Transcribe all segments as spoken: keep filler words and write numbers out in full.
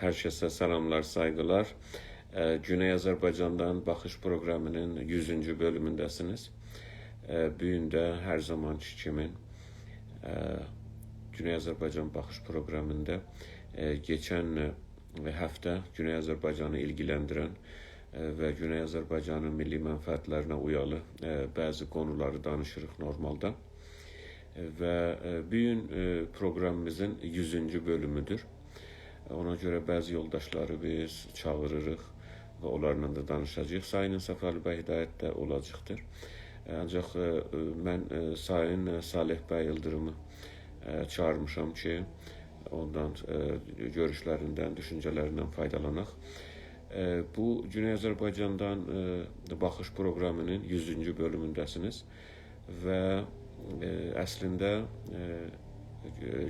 هر کسه سلاملار، سایغیلار. ائ، گونئی آذربایجاندان باخیش پروقرامی‌نین یوزونجو بؤلومونده‌سینیز. ائ، بو گون ده هر زامانکی کیمی، ائ، گونئی آذربایجان باخیش پروقرامیندا، ائ، کئچن، ائ، هفته گونئی آذربایجانی ایلگیلندیرن، ائ، و گونئی آذربایجانین میللی منفعتلرینه اویالی، ائ، بعضی قونولاری دانیشیریق نورمالدا. و، ائ، بو گون، ائ، پروقرامیمیزین یوزونجو بؤلومودور. اونا گؤره بعضی یولداشلاری بیز چاغیریریق و اونلارلا دا دانیشاجاغیق. سایین انصافعلی بی هدایت ده اولاجاقدیر. ائ، آنجاق، ائ، ائ، من، ائ، سایین، ائ، صالح بی ایلدیریمی، ائ، چاغیرمیشام کی، اوندان، ائ، گؤروشلریندن، دوشونجه‌لریندن فایدالاناق. ائ، بو گونئی آذربایجاندان، ائ، باخیش پروقرامی‌نین یوزونجو بؤلومونده‌سینیز. و، ائ، اصلینده، ائ،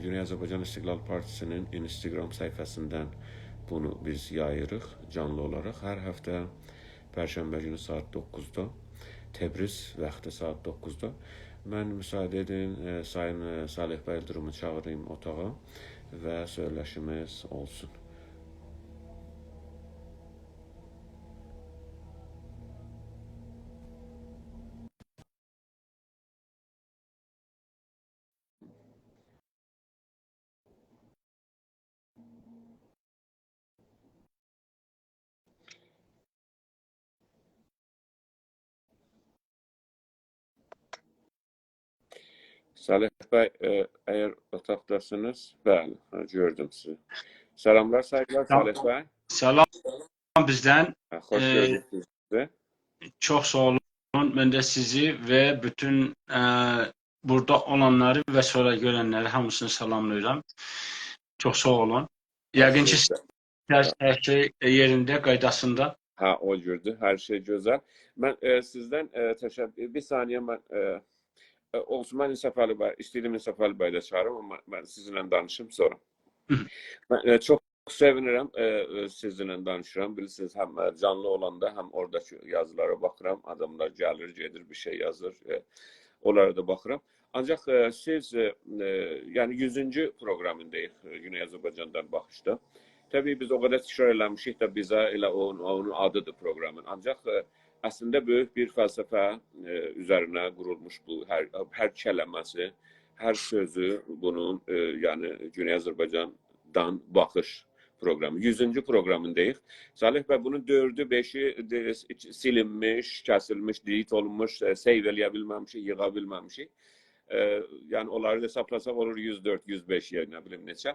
گونئی آذربایجان استقلال پارتی‌سی‌نین اینستاگرام صفحه‌سیندن بونو بیز یاییریق جانلی اولاراق. هر هفته پرشنبه گونو ساعات دوققوزدا، تبریز واختی ساعات دوققوزدا. من مساعده ائدین، ائ، سایین، ائ، صالح بی ایلدیریمی چاغیراییم اوتاغا و سؤیله‌شیمیز اولسون. صالح بی، ائ، اگر اوتاقداسینیز، بلی، هه، گؤردوم سیزی. سلاملار، سایغیلار، سلام. صالح بی. سلام بیزدن. هه، خوش ائ، گؤردوک سیزی. چوخ ساغ اولون. من ده سیزی و بوتون، ائ، بورادا اولانلاری و سونرا گؤرنلری هامیسینی سلاملاییرام. چوخ ساغ اولون. یقین کی، سیز ده. هر، هر شئی، ائ، یئرینده، قایداسیندا. هه، او جوردور. هر شئی گؤزل. من، ائ، سیزدن، ائ، تشکر، بیر ثانیه من، ائ، ائ، اولسون، من انصافعلی بی، ایسته‌ییرم انصافعلی بی ده چاغیریم، آمما من سیزینله دانیشیم سونرا. هی. من، ائ، چوخ سئوینیرم، ائ، ائ، سیزینله دانیشیرام. بیلیرسینیز، هم، ائ، جانلی اولاندا، هم اوراداکی یازیلارا باخیرام. آداملار گلیر، گئدیر، بیر شئی یازیر. ائ، اونلارا دا باخیرام. آنجاق، ائ، سیز، ائ، ائ، یعنی یوزونجو پروقرامینداییق، ائ، گونئی آذربایجاندان باخیشدا. طبیعی، بیز او قدر تکرار ائله‌میشیک ده، بیزه ائله اونون، اونون آدیدیر پروقرامین. آنجاق، ائ، اصلینده بؤیوک بیر فلسفه، ائ، اوزرینه قورولموش بو هر، هر کلمه‌سی، هر سؤزو بونون، ائ، یعنی گونئی آذربایجاندان باخیش پروقرامی. یوزونجو پروقرامینداییق. صالح بی، بونون دؤردو، بئشی ده سیلینمیش، کسیلمیش، دیلیت اولونموش، ائ، سیو ائله‌یه بیلمه‌میشیک، ییغا بیلمه‌میشیک. ائ، یعنی اونلاری دا حسابلاساق اولور یوز دؤرد، یوز بئش، یا نه بیلیم نئچه.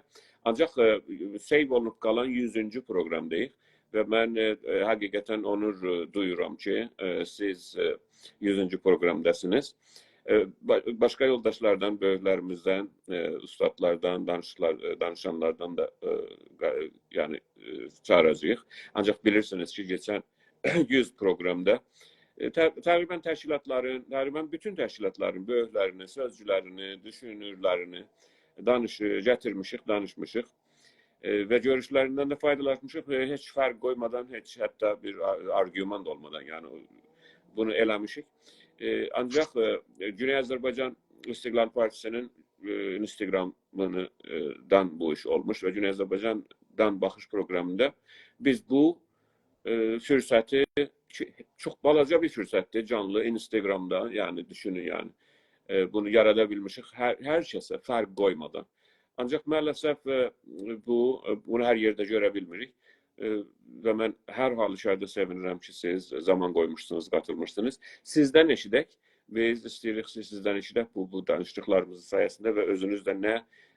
آنجاق، ائ، سیو اولونوب قالان یوزونجو پروقرامداییق و من، ائ، ائ، حقیقتاً اونور، ائ، دویورام کی، ائ، سیز، ائ، یوزونجو پروقرامداسینیز. ائ، با-، باشقا یولداشلاردان، بؤیوکلریمیزدن، ائ، اوستادلاردان، دانیشیقلار-، ائ، دانیشانلاردان دا، ائ، قا-، یعنی، ائ، چاغیراجاغیق. آنجاق بیلیرسینیز کی، کئچن یوز پروقرامدا، ائ، ت-، تقریباً تشکیلاتلارین، تقریباً بوتون تشکیلاتلارین بؤیوکلرینی، سؤزجولرینی، دوشونورلرینی دانیش-، گتیرمیشیک، دانیشمیشیق. ائ، و گؤروشلریندن ده فایدالاشمیشیق. ائ، هئچ فرق قویمادان، هئچ حتی بیر آر-، آرگومان دا اولمادان، یعنی او، بونو ائله‌میشیک. ائ، آنجاق، ائ، گونئی آذربایجان استقلال پارتی‌سی‌نین، ائ، اینستاگرامینی، ائ، دان بو ایش اولموش و گونئی آذربایجاندان باخیش پروقرامیندا بیز بو ائ، فرصتی، کی-، چوخ بالاجا بیر فرصتدیر، جانلی اینستاگرامدا، یعنی دوشونون، یعنی، ائ، بونو یارادا بیلمیشیک هر، هر کسه فرق قویمادان. آنجاق مع‌الاسف، ائ، بو، ائ، بونو هر یئرده گؤره بیلمیریک. ائ، و من هر حالوکاردا سئوینیرم کی، سیز زامان قویموشسونوز، قاتیلمیشسینیز. سیزدن ائشیدک. بیز ایسته‌ییریک سیز، سیزدن ائشیدک بو، بو دانیشیقلاریمیزین سایه‌سینده و اؤزونوز ده نه،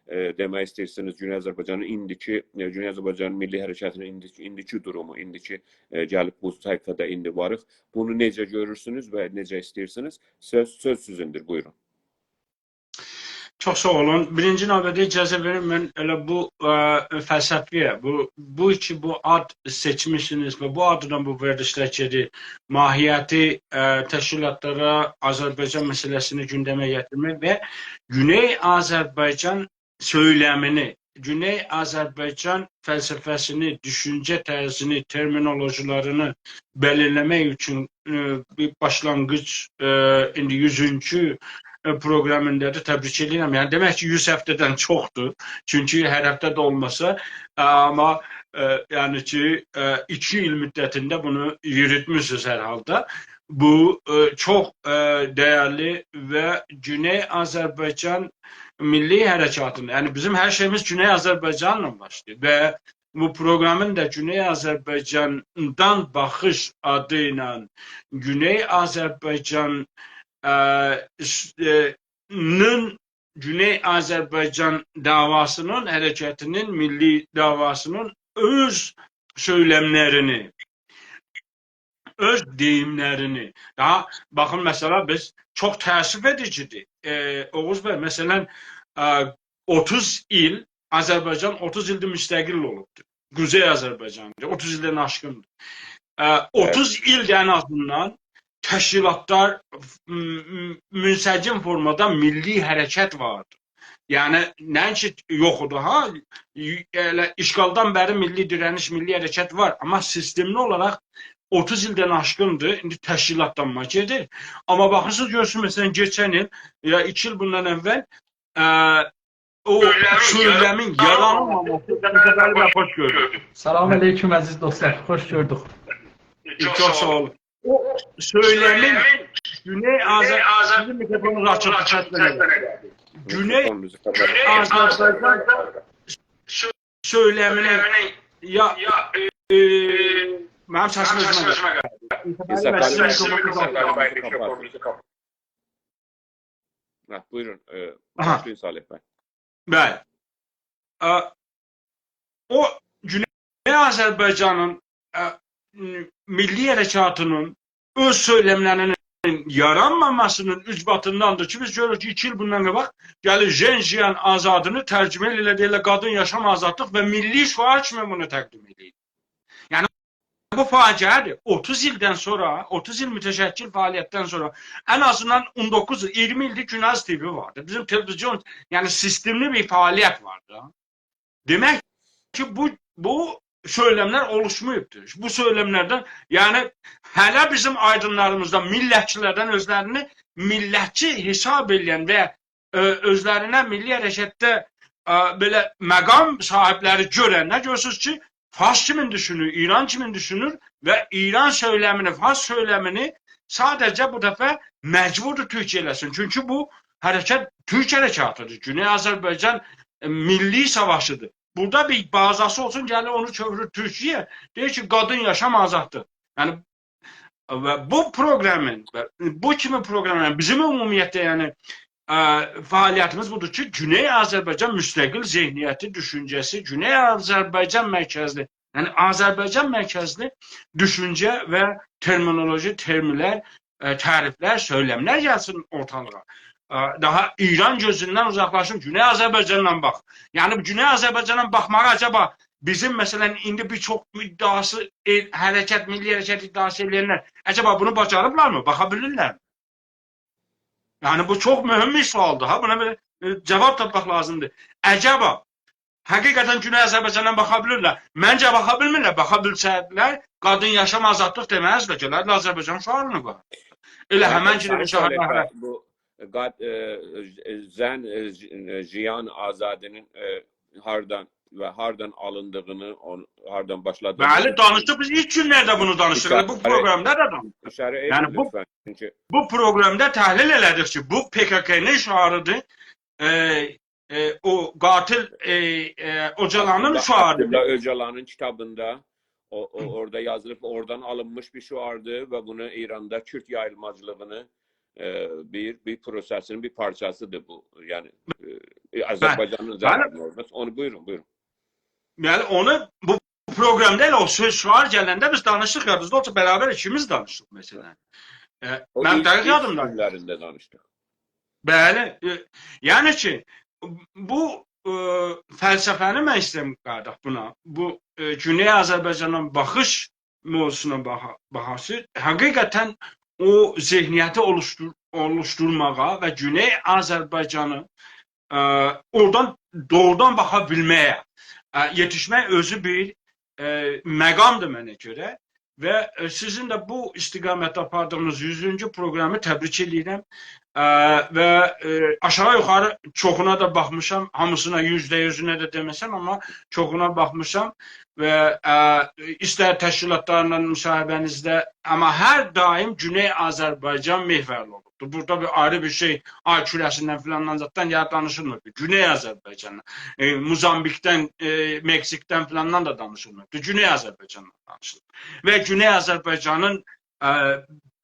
ائ، دئمک ایسته‌ییرسینیز، گونئی آذربایجانین ایندیکی، ائ، گونئی آذربایجانین میللی حرکتینین ایندیکی، ایندیکی دورومو، ایندیکی، ائ، گلیب بو صفحه‌ده ایندی واریق. بونو نئجه گؤرورسونوز و نئجه ایسته‌ییرسینیز؟ سؤز، سؤز سیزیندیر، بویورون. چوخ ساغ اولون. بیرینجی نوبه‌ده اجازه وئرین، من ائله بو، ائ، فلسفه‌یه، بو، بو کی، بو آد سئچمیشسینیز و بو آدلا بو وئریلیشلر گئدیر، ماهیتی، ائ، تشکیلاتلارا آذربایجان مسئله‌سینی گوندمه گتیرمک و گونئی آذربایجان سؤیلمینی، گونئی آذربایجان فلسفه‌سینی، دوشونجه طرزینی، ترمینولوژیلرینی بلیرله‌مک اوچون، ائ، بیر باشلانغیج، ائ، ایندی یوزونجو، ائ، پروقرامیندادیر. تبریک ائدیرم. یعنی، دئمک کی، یوز هفته‌دن چوخدور. چونکی هر هفته ده اولماسا، ائ، آمما، ائ، یعنی کی، ائ، ایکی ایل مدتینده بونو یوروتموسونوز هر حالدا. بو، ائ، چوخ، ائ، دیرلی و گونئی آذربایجان میللی حرکاتیندا، یعنی بیزیم هر شئییمیز گونئی آذربایجانلا باشلاییر و بو پروقرامین دا گونئی آذربایجاندان باخیش آدی ایله گونئی آذربایجان، ائ، س-، ائ، نین، گونئی آذربایجان دعواسینین، حرکتینین، میللی دعواسینین اؤز سؤیلملرینی، اؤز دئییملرینی. داها، باخین، مثلا، بیز، چوخ تأسف ائدیجیدیر. ائ، اوغوز بی، مثلا، ائ، اوتوز ایل، آذربایجان اوتوز ایلدیر مستقل اولوبدور. قوزئی آذربایجان، اوتوز ایلدن آشقیندیر. ائ، بلی. اوتوز ایلدیر ان آزیندان تشکیلاتلار م-، م-، منسجم فورمادا میللی حرکت واردی. یعنی، نه‌اینکی یوخ ایدی، ها، ی-، ائله اشغالدان بری میللی دیره‌نیش، میللی حرکت وار، آمما سیستملی اولاراق اوتوز ایلدن آشقیندیر، ایندی تشکیلاتلانما گئدیر. آمما باخیرسینیز، گؤرورسونوز، مثلا، کئچن ایل، یا ایکی ایل بوندان اول، ائ، او سؤیلمین، سؤیلمین یاران-، یارانماماسی، یارانماماسی، بو سفر ده خوش گؤردوک. سلام علیکم، عزیز دوستلار، خوش گؤردوک. چوخ ساغ اولون. او سؤیلمین، گونئی آذر-، سیزین میکروفونونوز آچیق، دقت ائدین. گونئی، میکروفونونوزو کاپاتین. گونئی آذربایجان سؤیلمینی، یا، ائ، منیم سسیم اؤزومه گلدی. انصافعلی، سیزین میکروفونونوزو آچیق. هه، بویورون، ائ، آها. باشلایین، صالح بی. بلی. ائ، او گونئی آذربایجانین، ائ، م-، میللی حرکاتینین اؤز سؤیلملرینین یارانماماسینین اوجباتینداندیر کی، بیز گؤروروک کی، ایکی ایل بوندان قاباق گلیر ژن ژیان آزادینی ترجمه ائله‌ییر، ائله قادین، یاشام، آزادلیق و میللی شعار کیمی بونو تقدیم ائله‌ییر. یعنی، بو فاجعه‌دیر. اوتوز ایلدن سونرا، اوتوز ایل متشکل فعالیتدن سونرا ان آزیندان اون دوققوز ایل، اییرمی ایلدیر گوناز تی‌وی واردی. بیزیم تلویزیون، یعنی سیستملی بیر فعالیت واردی. دئمک کی، بو، بو سؤیلملر اولوشماییبدیر. بو سؤیلملردن، یعنی، هله بیزیم آیدینلاریمیزدان، میللتچیلردن اؤزلرینی میللتچی حساب ائله‌ین و ائ، اؤزلرینه میللی حرکتده، ائ، بئله مقام صاحیبلری گؤرنده گؤرورسونوز کی، فارس کیمین دوشونور، ایران کیمین دوشونور و ایران سؤیلمینی، فارس سؤیلمینی ساده‌جه بو دفعه مجبوردور تورکیه ائله‌سین. چونکی بو حرکت تورک حرکاتیدیر. گونئی آذربایجان، ائ، میللی ساواشیدیر. بورادا بیر بازاسی اولسون، گلیر اونو چئویریر تورکیه. دئییر کی، قادین، یاشام، آزادلیق. یعنی، و بو پروقرامین، و بو کیمی پروقرامین، یعنی بیزیم عمومیتله، یعنی، ا، فعالیتیمیز بودور کی، گونئی آذربایجان مستقل ذهنیتی، دوشونجه‌سی، گونئی آذربایجان مرکزلی، یعنی آذربایجان مرکزلی دوشونجه و ترمینولوژی، ترملر، ا، تعریفلر، سؤیلملر گلسین اورتالیغا. ا، داها ایران گؤزوندن اوزاقلاشین، گونئی آذربایجاندان باخ. یعنی، گونئی آذربایجاندان باخماغا عجبا بیزیم، مثلا، ایندی بیر چوخ ادعاسی، ائ، حرکت، میللی حرکت ادعاسی ائله‌ینلر، عجبا بونو باجاریبلارمی؟ باخا بیلیرلرمی؟ یعنی، بو چوخ مهم بیر سؤالدیر، ها. بونا بیر، ائ، جاواب تاپماق لازیمدیر. عجبا، حقیقتا گونئی آذربایجاندان باخا بیلیرلر؟ منجه، باخا بیلمیرلر. باخا بیلسه‌یدیلر، قادین، یاشام، آزادلیق دئمزدیلر، گلردیلر آذربایجان شعارینی قویاردیلار. ائله، بلی، همن کی، صالح بی، شعارلاری، بو قاد-، ائ، ژ-، ائ، ژن، ائ، ژ-، ائ، ژیان آزادی‌نین، ائ، هاردان و هاردان آلیندیغینی، اون-، هاردان باشلادیغینی، بلی، دانیشدیق. بیز ایلک گونلرده بونو دانیشدیق. ائله بو، ایشاره، پروقرامدا دا دانیشدیق. ایشاره، یعنی، ائدین بو، لطفا. چونکی بو پروقرامدا تحلیل ائله‌دیک کی، بو پ ک ک‌نین شعاریدیر. ائ، ائ، او قاتل، ائ، ائ، اوجالانین شعاریدیر. عبدالله اوجالانین کیتابیندا او، او، اورادا یازیلیب، اورادان آلینمیش بیر شعاردیر و بونو ایراندا کورد یاییلماجیلیغینی، ائ، بیر، بیر پروسه‌سینین بیر پارچاسیدیر بو. یعنی، ائ، آذربایجانین، بلی، زررینه اولماز. اونو بویورون، بویورون. بلی، اونو بو پروقرامدا ائله او سؤز، شعار گلنده بیز دانیشدیق، یادینیزدا اولسا، برابر ایکیمیز دانیشدیق، مثلا. ائ، او من ایلک، دقیق ایلک یادیمدا. گونلرینده دانیشدیق. بلی، ائ، یعنی کی، بو، ائ، فلسفه‌نی من ایسته‌ییرم، قارداش، بونا، بو، ائ، گونئی آذربایجاندان باخیش موضوعسونا باخا-، باخاسی، حقیقتا او ذهنیتی اولوشدور-، اولوشدورماغا و گونئی آذربایجانی، ائ، اورادان دوغرودان باخا بیلمه‌یه، ائ، یئتیشمک اؤزو بیر، ائ، مقامدیر منه گؤره. و، ائ، سیزین ده بو استقامتده آپاردیغینیز یوزونجو پروقرامی تبریک ائله‌ییرم. اه، و، اه، آشاغی یوخاری چوخونا دا باخمیشام، هامیسینا، یوزده یوزونه ده دئمه‌سم، آمما چوخونا باخمیشام و، اه، ایستر تشکیلاتلارلا مصاحبه‌نیزده، آمما هر دائم گونئی آذربایجان محوری اولوبدور. بورادا بیر آیری بیر شئی، آی کوره‌سیندن فلاندان زاددان یا دانیشیلمیر. گونئی آذربایجاندان، ائ، موزامبیکدن، ائ، مکزیکدن فلاندان دا دانیشیلمیر. گونئی آذربایجاندان دانیشیلیر. و گونئی آذربایجانین، ائ،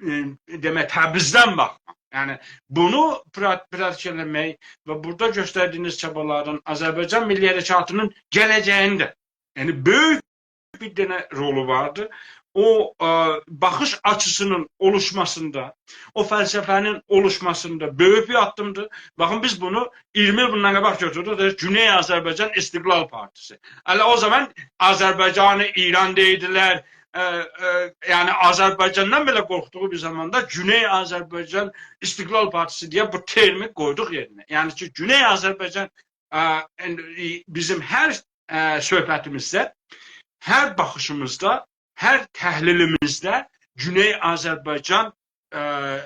ائ، دئمک، تبریزدن باخماق. یعنی بونو پرات-، پراتیک ائله‌مک و بورادا گؤستردیگینیز چابالارین آذربایجان میللی حرکاتینین گله‌جگینده، یعنی بؤیوک بیر دنه رولو واردی. او، ائ، باخیش آچیسینین اولوشماسیندا، او فلسفه‌نین اولوشماسیندا بؤیوک بیر آددیمدیر. باخین، بیز بونو اییرمی ایل بوندان قاباق گؤتوردوک، دئدیک، گونئی آذربایجان استقلال پارتیسی. هله او زامان آذربایجانی ایران دئییردیلر. ائ، ائ، یعنی آذربایجاندان بئله قورخدوغو بیر زاماندا گونئی آذربایجان استقلال پارتیسی دئیه بو ترمی قویدوق یئرینه. یعنی کی، گونئی آذربایجان، ائ، بیزیم هر، ائ، صحبتیمیزده، هر باخیشیمیزدا، هر تحلیلیمیزده گونئی آذربایجان، ائ،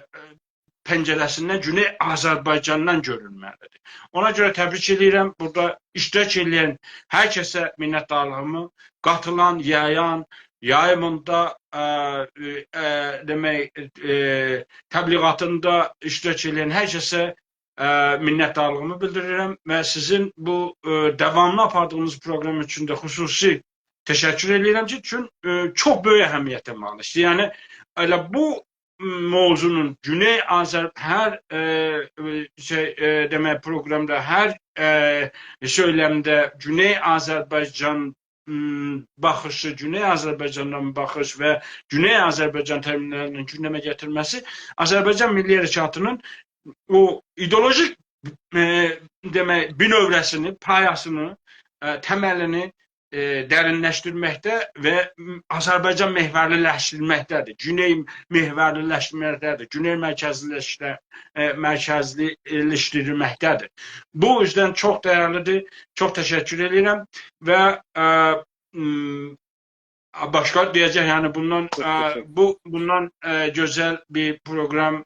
پنجره‌سیندن، گونئی آذربایجاندان گؤرونمه‌لیدیر. اونا گؤره تبریک ائله‌ییرم بورادا اشتراک ائله‌ین هر کسه منتدارلیغیمی، قاتیلان، یایان، یاییمیندا، ائ، ائ، دئمک، ائ، تبلیغاتیندا اشتراک ائله‌ین هر کسه، ائ، منتدارلیغیمی بیلدیریرم و سیزین بو، ائ، داواملی آپاردیغینیز پروگرام اوچون ده خصوصی تشکر ائله‌ییرم کی، چون، ائ، چوخ بؤیوک اهمیته مالیکدیر. یعنی، ائله بو موضوعنون گونئی آذر-، هر، ائ، ائ، شئی، ائ، دئمک، پروگرامدا، هر، ائ، سؤیلمده گونئی آذربایجان، م، باخیشی، گونئی آذربایجاندان باخیش و گونئی آذربایجان ترمینلرینین گوندمه گتیرمه‌سی آذربایجان میللی حرکاتینین او ایدئولوژیک، ائ، دئمک، بینؤوره‌سینی، پایه‌سینی، ائ، تملینی، ائ، درینلشدیرمکده و، م، آذربایجان محوری‌لشدیرمکده‌دیر. گونئی محوری‌لشدیرمکده‌دیر. گونئی مرکزی‌لشدیر-، ائ، مرکزی‌لشدیرمکده‌دیر. بو اوزدن چوخ دیرلیدیر. چوخ تشکر ائدیرم و، ائ، م، باشقا دئیه‌جک، یعنی بوندان، چوخ ائ، تشکر. بو، بوندان، ائ، گؤزل بیر پروگرام،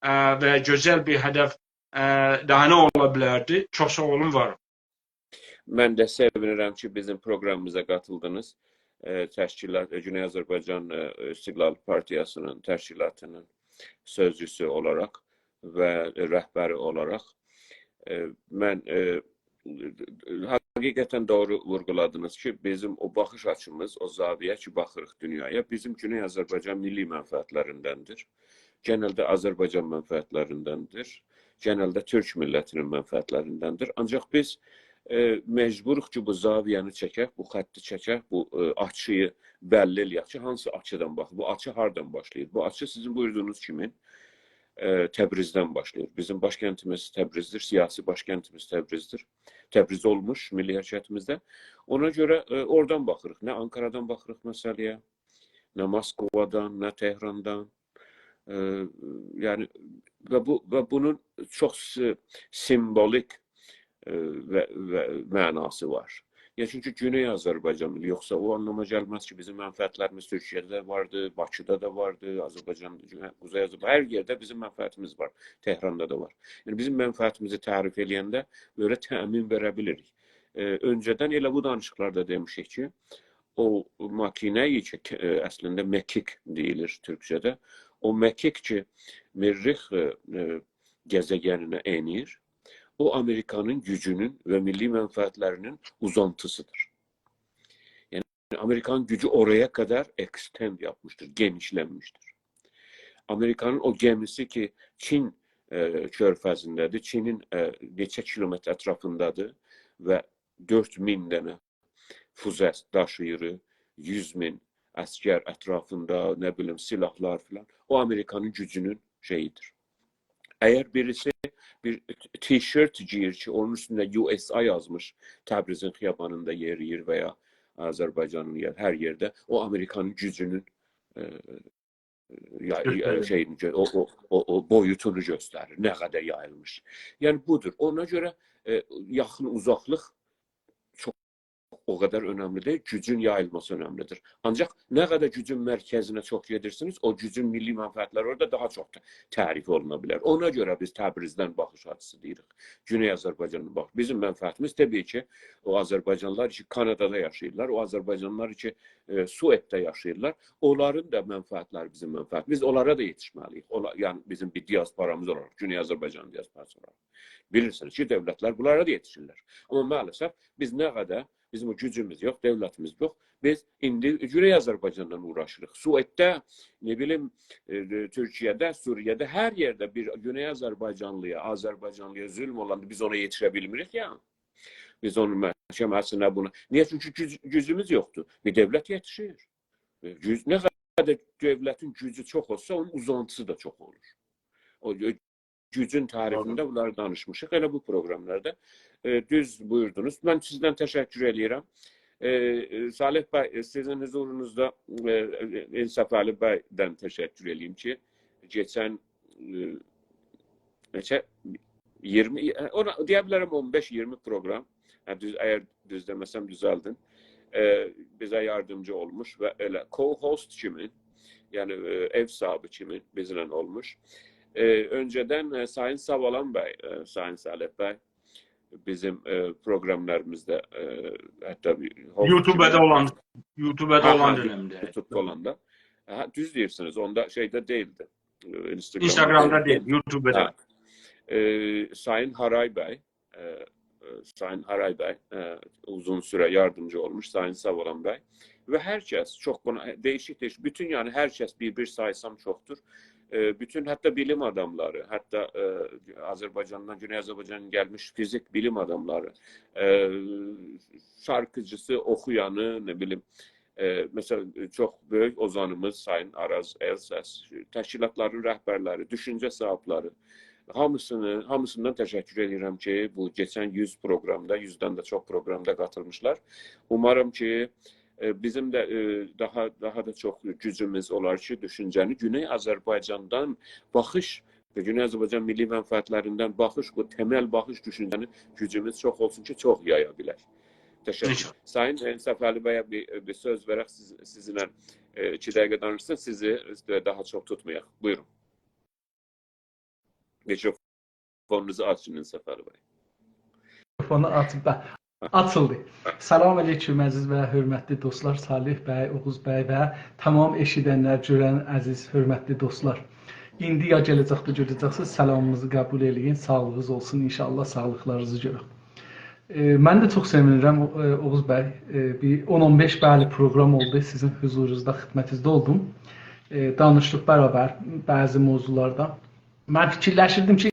ائ، و گؤزل بیر هدف، ائ، داها نه اولا بیلردی؟ چوخ ساغ اولون، وار اولون. من ده سئوینیرم کی، بیزیم پروگرامیمیزا قاتیلدینیز. ائ، تشکیلات، ائ، گونئی آذربایجان، ائ، استقلال پارتیاسی‌نین تشکیلاتی‌نین سؤزجوسو اولاراق و رهبری اولاراق. ائ، من، ائ، حقیقتاً دوغرو وورغولادینیز کی، بیزیم او باخیش آچیمیز، او زاویه کی، باخیریق دونیایا، بیزیم گونئی آذربایجان میللی منفعتلریندندیر. گئنلده آذربایجان منفعتلریندندیر. گئنلده تورک میللتی‌نین منفعتلریندندیر. آنجاق بیز، ائ، مجبوروق کی، بو زاویه‌نی چکک، بو خطی چکک، بو، ائ، آچینی بللی ائله‌یک کی، هانسی آچیدان باخیر، بو آچی هاردان باشلاییر؟ بو آچی سیزین بویوردوغونوز کیمی، ائ، تبریزدن باشلاییر. بیزیم باشکندیمیز تبریزدیر، سیاسی باشکندیمیز تبریزدیر. تبریز اولموش میللی حرکتیمیزده. اونا گؤره، ائ، اورادان باخیریق. نه آنکارادان باخیریق مسئله‌یه، نه موسکوادان، نه تهراندان. ائ، یعنی، و بو، و بونون چوخ سی-، سیمبولیک، ائ، و، و معناسی وار. یا، چونکی گونئی آذربایجان، یوخسا او آنلاما گلمز کی، بیزیم منفعتلریمیز تورکیه‌ده ده واردی، باکیدا دا واردی، آذربایجان، قوزئی آذربایجان، هر یئرده بیزیم منفعتیمیز وار، تهراندا دا وار. یعنی، بیزیم منفعتیمیزی تعریف ائله‌ینده بئله تأمین وئره بیلیریک. ائ، اؤنجه‌دن ائله بو دانیشیقلاردا دئمیشیک کی، او ماکینه کی، ائ، اصلینده مکیک دئییلیر تورکجه‌ده. او مکیک کی، مریخ، ائ، ائ، گزه‌گنینه ائنیر، او آمریکانین گوجونون و میللی منفعتلری‌نین اوزانتیسی‌دیر. یعنی، آمریکانین گوجو اورایا قدر extend یاپمیشدیر، گئنیشلنمیشدیر. آمریکانین او گمی‌سی کی، چین، ائ، کؤرفزینده‌دیر، چینین، ائ، نئچه کیلومتر اطرافیندادیر و دؤرد مین دنه فوزه داشیییر، یوز مین عسگر اطرافیندا، نه بیلیم، سلاحلار فلان. او، آمریکانین گوجونون شئیی‌دیر. اگر بیریسی بیر تیشرت گئییر کی، اونون اوستونده USA یازمیش، تبریزین خیابانیندا یئرییر و یا آذربایجانین یئر-، هر یئرده، او، آمریکانین گوجونون، ائ، یا-، یا-، گؤستریر. شئیینی گؤ-، او، او، او، او بویوتونو گؤستریر، نه قدر یاییلمیش. یعنی، بودور. اونا گؤره، ائ، یاخین اوزاقلیق چوخ او قدر اؤنملی دئییل، گوجون یاییلماسی اؤنملی‌دیر. آنجاق نه قدر گوجون مرکزینه چوخ گئدیرسینیز، او گوجون میللی منفعتلری اورادا داها چوخ ت-، تعریف اولونا بیلر. اونا گؤره بیز تبریزدن باخیش آچیسی دئییریک. گونئی آذربایجاندان باخ. بیزیم منفعتیمیز طبیعی کی، او آذربایجانلیلار کی، کانادادا یاشاییرلار، او آذربایجانلیلار کی، ائ، سوئدده یاشاییرلار، اونلارین دا منفعتلری بیزیم منفعت. بیز اونلارا دا یئتیشمه‌لی‌ییک. اولا-، یعنی بیزیم بیر دیاسپورامیز اولاراق، گونئی آذربایجان دیاسپوراسی اولاراق. بیلیرسینیز کی، دؤولتلر بونلارا دا یئتیشیرلر. آمما مع‌الاسف بیز نه قدر، بیزیم او گوجوموز یوخ، دؤولتیمیز یوخ. بیز ایندی گونئی آذربایجانلا اوغراشیریق. سوئدده، نه بیلیم، ائ، تورکیه‌ده، سوریه‌ده، هر یئرده بیر گونئی آذربایجانلی‌یا، آذربایجانلی‌یا ظلم اولاندا بیز اونا یئتیشه بیلمیریک یا. بیز اونون محکمه‌سینه بونا. نییه؟ چونکی گوج-، گوجوموز یوخدور. بیر دؤولت یئتیشیر. ائ، گوج، نه قدر دؤولتین گوجو چوخ اولسا، اونون اوزانتیسی دا چوخ اولور. او گو-، گوجون تعریفینده بونلاری دانیشمیشیق ائله بو پروقراملاردا. ائ، دوز بویوردونوز. من سیزدن تشکر ائله‌ییرم. ائ، ائ، صالح بی، ائ، سیزین حضورونوزدا، ائ، ائ، انصافعلی بیدن تشکر ائله‌ییم کی، کئچن، ائ، نئچه، اییرمی، ائ، اونا، دئیه بیلرم اون بئش اییرمی پروقرام. هه، دوز، اگر دوز دئمه‌سم، دوزلدین. ائ، بیزه یاردیمجی اولموش و ائله co-host کیمی، یعنی، ائ، ائو صاحیبی کیمی بیزله اولموش. ائ، اؤنجه‌دن، ائ، سایین ساوالان بی، ائ، سایین صالح بی بیزیم، ائ، پروقراملاریمیزدا، ائ، حتی بیر host یوتیوبدا کیمی اولان، یوتیوبدا هه، اولان هه، دؤنمده. یوتیوبدا اولاندا. هه، دوز دئییرسینیز، اوندا شئیده دئییلدی. ائ، اینستاگرامدا اینستاگرامدا دئییل، دئییل. یوتیوبدا. هه. ائ، سایین هارای بی، ائ، ائ، سایین هارای بی، ائ، اوزون سوره یاردیمجی اولموش، سایین ساوالان بی و هر کس، چوخ بونا، دَییشیک-دَییشیک، بوتون، یعنی، هر کس، بیر-بیر سایسام چوخدور. ائ، بوتون، حتی بیلیم آداملاری، حتی، ائ، آذربایجاندان، گونئی آذربایجاندان گلمیش فیزیک بیلیم آداملاری، ائ، شارکیچیسی، اوخویانی، نه بیلیم، ائ، مثلا، چوخ بؤیوک اوزانیمیز سایین آراز ائلسس، تشکیلاتلارین رهبرلری، دوشونجه صاحیبلری، هامیسینی، هامیسیندان تشکر ائدیرم کی، بو کئچن یوز پروقرامدا، یوزدن ده چوخ پروقرامدا قاتیلمیشلار. اومارام کی، ائ، بیزیم ده، ائ، داها، داها دا چوخ گوجوموز اولار کی، دوشونجه‌نی گونئی آذربایجاندان باخیش و گونئی آذربایجان میللی منفعتلریندن باخیش، بو تمل باخیش دوشونجه‌نی گوجوموز چوخ اولسون کی، چوخ یایا بیلک. تشکر. انشاءالله. سایین انصافعلی بیه بیر، بیر سؤز وئرک سیز، سیزینله، ائ، ایکی دقیقه دانیشسین، سیزی داها چوخ توتمایاق. بویورون. میکروفونونوزو آچین، انصافعلی بی. میکروفونو آچیب دا آچیلدی. سلام علیکم، عزیز و حؤرمتلی دوستلار، صالح بی، اوغوز بی و تمام ائشیدنلر، گؤرن عزیز، حؤرمتلی دوستلار. ایندی یا گله‌جکده گؤره‌جکسینیز، سلامیمیزی قبول ائله‌یین، ساغلیغینیز اولسون، انشاءالله ساغلیقلارینیزی گؤرک. ائ، من ده چوخ سئوینیرم، او-، ائ، اوغوز بی، ائ، بیر اون اون بئش، بلی، پروقرام اولدو، سیزین حضورونوزدا، خدمتینیزده اولدوم. ائ، دانیشدیق برابر بعضی موضوعلاردا. من فیکیرلشیردیم کی،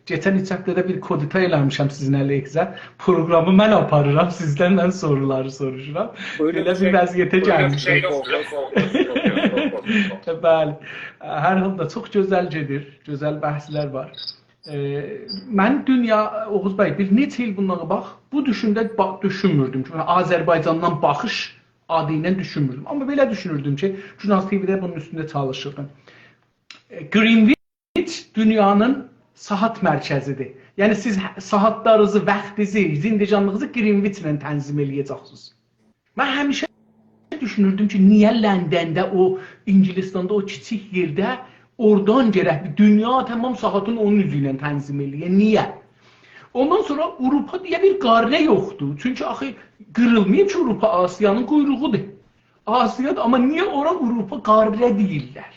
کئچن اوچ هفته‌ده بیر کودتا ائله‌میشم سیزین علیهینیزه. پروقرامی من آپاریرام، سیزدن من سورولاری سوروشورام. بویورون، بئله بیر شئی، وضعیته بویورون، گلمیشیک. شئی، یوخ، یوخ، یوخ، یوخ، یوخ. بلی. هر حالدا چوخ گؤزل گئدیر، گؤزل بحثلر وار. ائ، من دونیا، اوغوز بی، بیر نئچه ایل بوندان قاباق بو دوشونده با-، دوشونموردوم کی، آذربایجاندان باخیش آدی ایله دوشونموردوم. آمما بئله دوشونوردوم کی، گوناز تی‌وی‌ده بونون اوستونده چالیشیردیم. ائ، گرینویچ دونیانین ساعات مرکزی‌دیر. یعنی سیز هه-، ساعاتلارینیزی، واختینیزی، زندگانلیغینیزی گرینویچله تنظیم ائله‌یه‌جکسینیز. من همیشه دوشونوردوم کی، نییه لندنده او، اینگیلیستاندا او کیچیک یئرده، اورادان گرک بیر دونیا تمام ساعاتین اونون اوزو ایله تنظیم ائله‌یه. نییه؟ اوندان سونرا آوروپا دئیه بیر قاره یوخدور. چونکی آخی قیریلماییب کی، آوروپا آسیانین قویروغودور. آسیادیر، آمما نییه اورا آوروپا قاره دئییرلر؟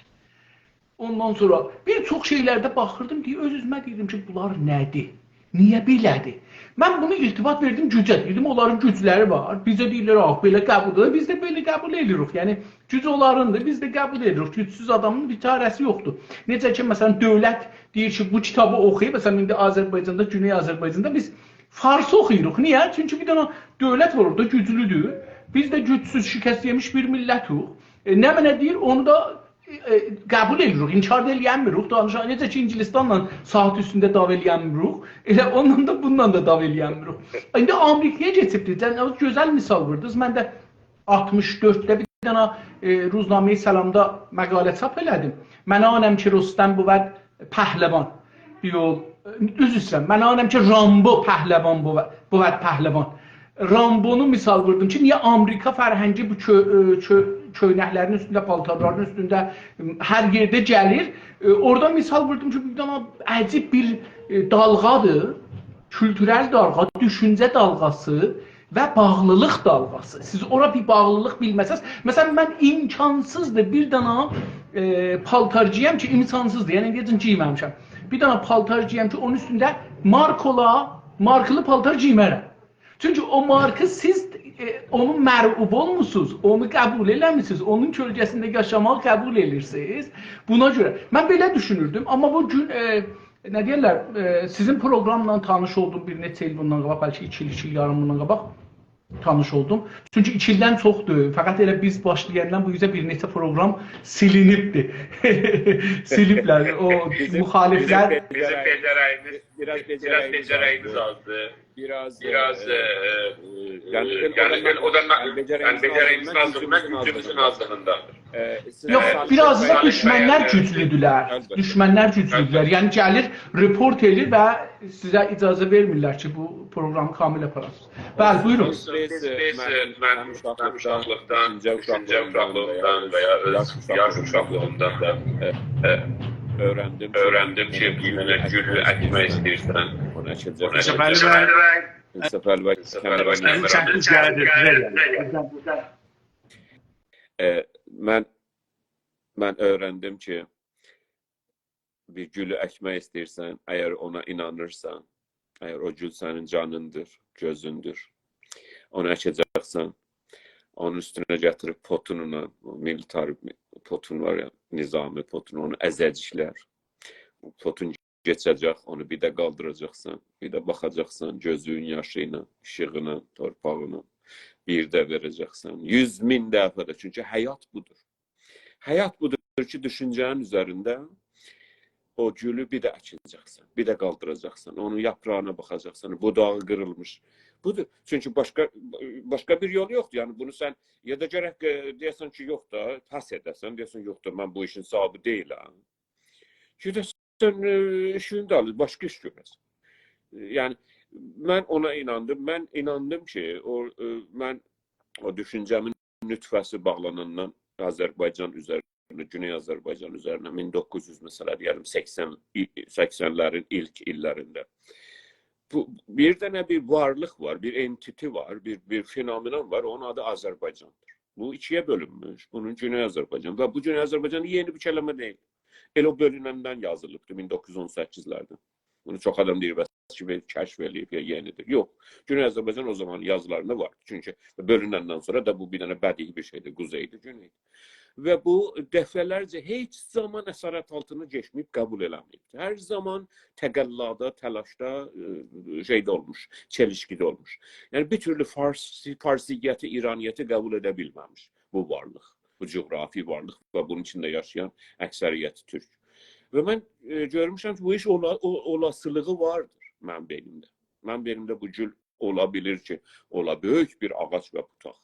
اوندان سونرا بیر چوخ شئیلرده باخیردیم، دئییر، اؤز-اؤزومه دئییردیم کی، بونلار نه‌دیر؟ نییه بئله‌دیر؟ من بونو ارتباط وئردیم گوجه. دئدیم، اونلارین گوجلری وار. بیزه دئییرلر، «آه، بئله قبول ائدیر.» بیز ده بئله قبول ائدیریک. یعنی، گوج اونلاریندیر، بیز ده قبول ائدیریک. گوجسوز آدامین بیر چاره‌سی یوخدور. نئجه کی، مثلا، دؤولت دئییر کی، بو کیتابی اوخویون. مثلا، ایندی آذربایجاندا، گونئی آذربایجاندا بیز فارسی اوخویوروق. نییه؟ چونکی بیر دنه دؤولت وار اورادا، گوجلودور. بیز ده گوجسوز، شکست یئمیش بیر میللتوق. ائ، نمنه دئییر، اونو دا ائ، قبول ائدیریک، انکار دا ائله‌ینمیریک. دانیشا-، نئجه کی، اینگیلیستانلا ساعات اوستونده دعوا ائله‌ینمیریک، ائله اونونلا دا، بونونلا دا دعوا ائله‌ینمیریک. ایندی آمریکایا کئچیبدیر. سن او گؤزل مثال ووردونوز. من ده آلتمیش دؤردده بیر دنه، ائ، روزنامه‌ی سلامدا مقاله چاپ ائله‌دیم. «من آنم که رستم بود پهلوان». یوخ، عذر ایسته‌ییرم. «من آنم که رامبو پهلوان بود، بود پهلوان». رامبونو مثال ووردوم کی، نییه آمریکا فرهنگی بو کؤ-، ائ، کؤ-، کؤینکلرین اوستونده، پالتارلارین اوستونده، ائ، هر یئرده گلیر. ائ، اورادا مثال ووردوم کی، بیر دنه عجیب بیر، ائ، دالغادیر. کولتورل دالغا، دوشونجه دالغاسی و باغلیلیق دالغاسی. سیز اورا بیر باغلیلیق بیلمه‌سز، مثلا، من امکانسیزدیر بیر دنه، ائ، پالتار گئیم کی، امکانسیزدیر. یعنی، دئیه‌جم، گئیمه‌میشم. بیر دنه پالتار گئیم کی، اونون اوستونده مارک اولا، مارکلی پالتار گئیمه‌رم. چونکی او مارکی سیز، ائ، اونون مرعوبو اولموسونوز، اونو قبول ائله‌میسینیز، اونون کؤلگه‌سینده یاشاماغی قبول ائدیرسینیز. بونا گؤره من بئله دوشونوردوم، آمما بو گون، ائ، نه دئیرلر، ائ، سیزین پروگراملا تانیش اولدوم بیر نئچه ایل بوندان قاباق، بلکه ایکی ایل، ایکی ایل یاریم بوندان قاباق تانیش اولدوم. چونکی ایکی ایلدن چوخدور، فقط ائله بیز باشلایاندان بو اوزه بیر نئچه پروگرام سیلینیبدیر. سیلیبلر، او بیزیم، مخالفلر. بیزیم بئجره‌ییمیز، بیزیم بئجره‌ییمیز، بیزیم بئجره‌ییمیز آزدیر. آزدیر. بیر آز، بیر آز، ائ، ائ، ائ، یعنی، ائ، ائل، یعنی، اودان، ائل اودان، یعنی، بئجره‌ییمیزین، یعنی، بئجره‌ییمیزین آزلیغیندان، آزلیغیندان، گوجوموزون، گوجوموزون آزلیغیندان، آزلیغیندان. ائ، سیزین، یوخ، صالح، بیر آز دا، صالح دوشمنلر، بی، گوجلودولر. البته. دوشمنلر گوجلودولر. البته. یعنی، گلیر، رپورت ائدیر و سیزه اجازه وئرمیرلر کی، بو پروگرامی کامل آپاراسینیز. بلی، بویورون. سیز، سیز، سیز، من، من اوشاقلیقدان، اوشاقلیقدان، دوشونجه، دوشونجه اوشاقلیغیمدان، اوشاقلیغیمدان و یا اؤز یاش اوشاقلیغیمدان دا، ائ، ائ، اؤیرندیم کی، اؤیرندیم کی، بیر دنه گول اکمک ایسته‌ییرسن، اونو اکه‌جکسن. اونو اکه‌جکسن. یوسف علی بی. یوسف علی بی، کمربند. چکدی، گلدی، بیزه گلدی. ائ، من، من اؤیرندیم کی، بیر گولو اکمک ایسته‌ییرسن، اگر اونا اینانیرسان، اگر او گول سنین جانیندیر، گؤزوندور، اونو اکه‌جکسن، اونون اوستونه گتیریب پوتونلا، او میلیتاری پوتون وار یا، نظامی پوتون، اونو ازه‌جکلر. پوتون کئچه‌جک، اونو بیر ده قالدیراجاقسان، بیر ده باخاجاقسان، گؤزون یاشی ایله، ایشیغی ایله، تورپاغی ایله، بیر ده وئره‌جکسن. یوز مین دفعه ده، چونکی حیات بودور. حیات بودور کی، دوشونجه‌نین اوزرینده او گولو بیر ده اکه‌جکسن، بیر ده قالدیراجاقسان، اونون یاپراغینا باخاجاقسان، بوداغی قیریلمیش. بودور. چونکی باشقا، باشقا بیر یول یوخدور. یعنی، بونو سن یا دا گرک، ائ، دئیه‌سن کی، یوخ دا، پس ائده‌سن، دئیه‌سن، یوخ دا، من بو ایشین صاحیبی دئییلم. گئده‌سن، ائ، ایشینی ده آل، باشقا ایش گؤره‌سن. یعنی، من اونا ایناندیم. من ایناندیم کی، او، ائ، من او دوشونجه‌مین نطفه‌سی باغلاناندان آذربایجان اوزرینه، گونئی آذربایجان اوزرینه، مین دوققوز یوز، مثلا، دئیه‌لیم، سکسن، سکسنلرین ایلک ایللرینده. بو، بیر دنه بیر وارلیق وار، بیر entity وار، بیر، بیر فنومن وار، اونون آدی آذربایجاندیر. بو ایکی‌یه بؤلونموش، بونون گونئی آذربایجان و بو گونئی آذربایجان یئنی بیر کلمه دئییل. ائله او بؤلونندن یازیلیبدیر، مین دوققوز یوز اون سککیزلرده. بونو چوخ آدام دئییر، بس کی، کشف ائله‌ییب، یا یئنیدیر. یوخ، گونئی آذربایجان او زامان یازیلاریندا وار. چونکی بؤلونندن سونرا دا بو بیر دنه بدیهی بیر شئیدیر، قوزئیدیر، گونئیدیر. و بو دفعه‌لرجه هئچ زامان اسارت آلتینا کئچمه‌ییب، قبول ائله‌مه‌ییب. هر زامان تقلادا، تلاشدا، ائ، شئیده اولموش، چلیشکیده اولموش. یعنی، بیر تورلو فارس، فارسیتی، ایرانیتی قبول ائده بیلمه‌میش بو وارلیق، بو جغرافی وارلیق و بونون ایچینده یاشایان اکثریت تورک. و من، ائ، گؤرموشم کی، بو ایش اولا-، او-، اولاسیلیغی واردیر منیم بئینیمده. منیم بئینیمده بو گول اولا بیلیر کی، اولا بؤیوک بیر آغاج و بوتاق.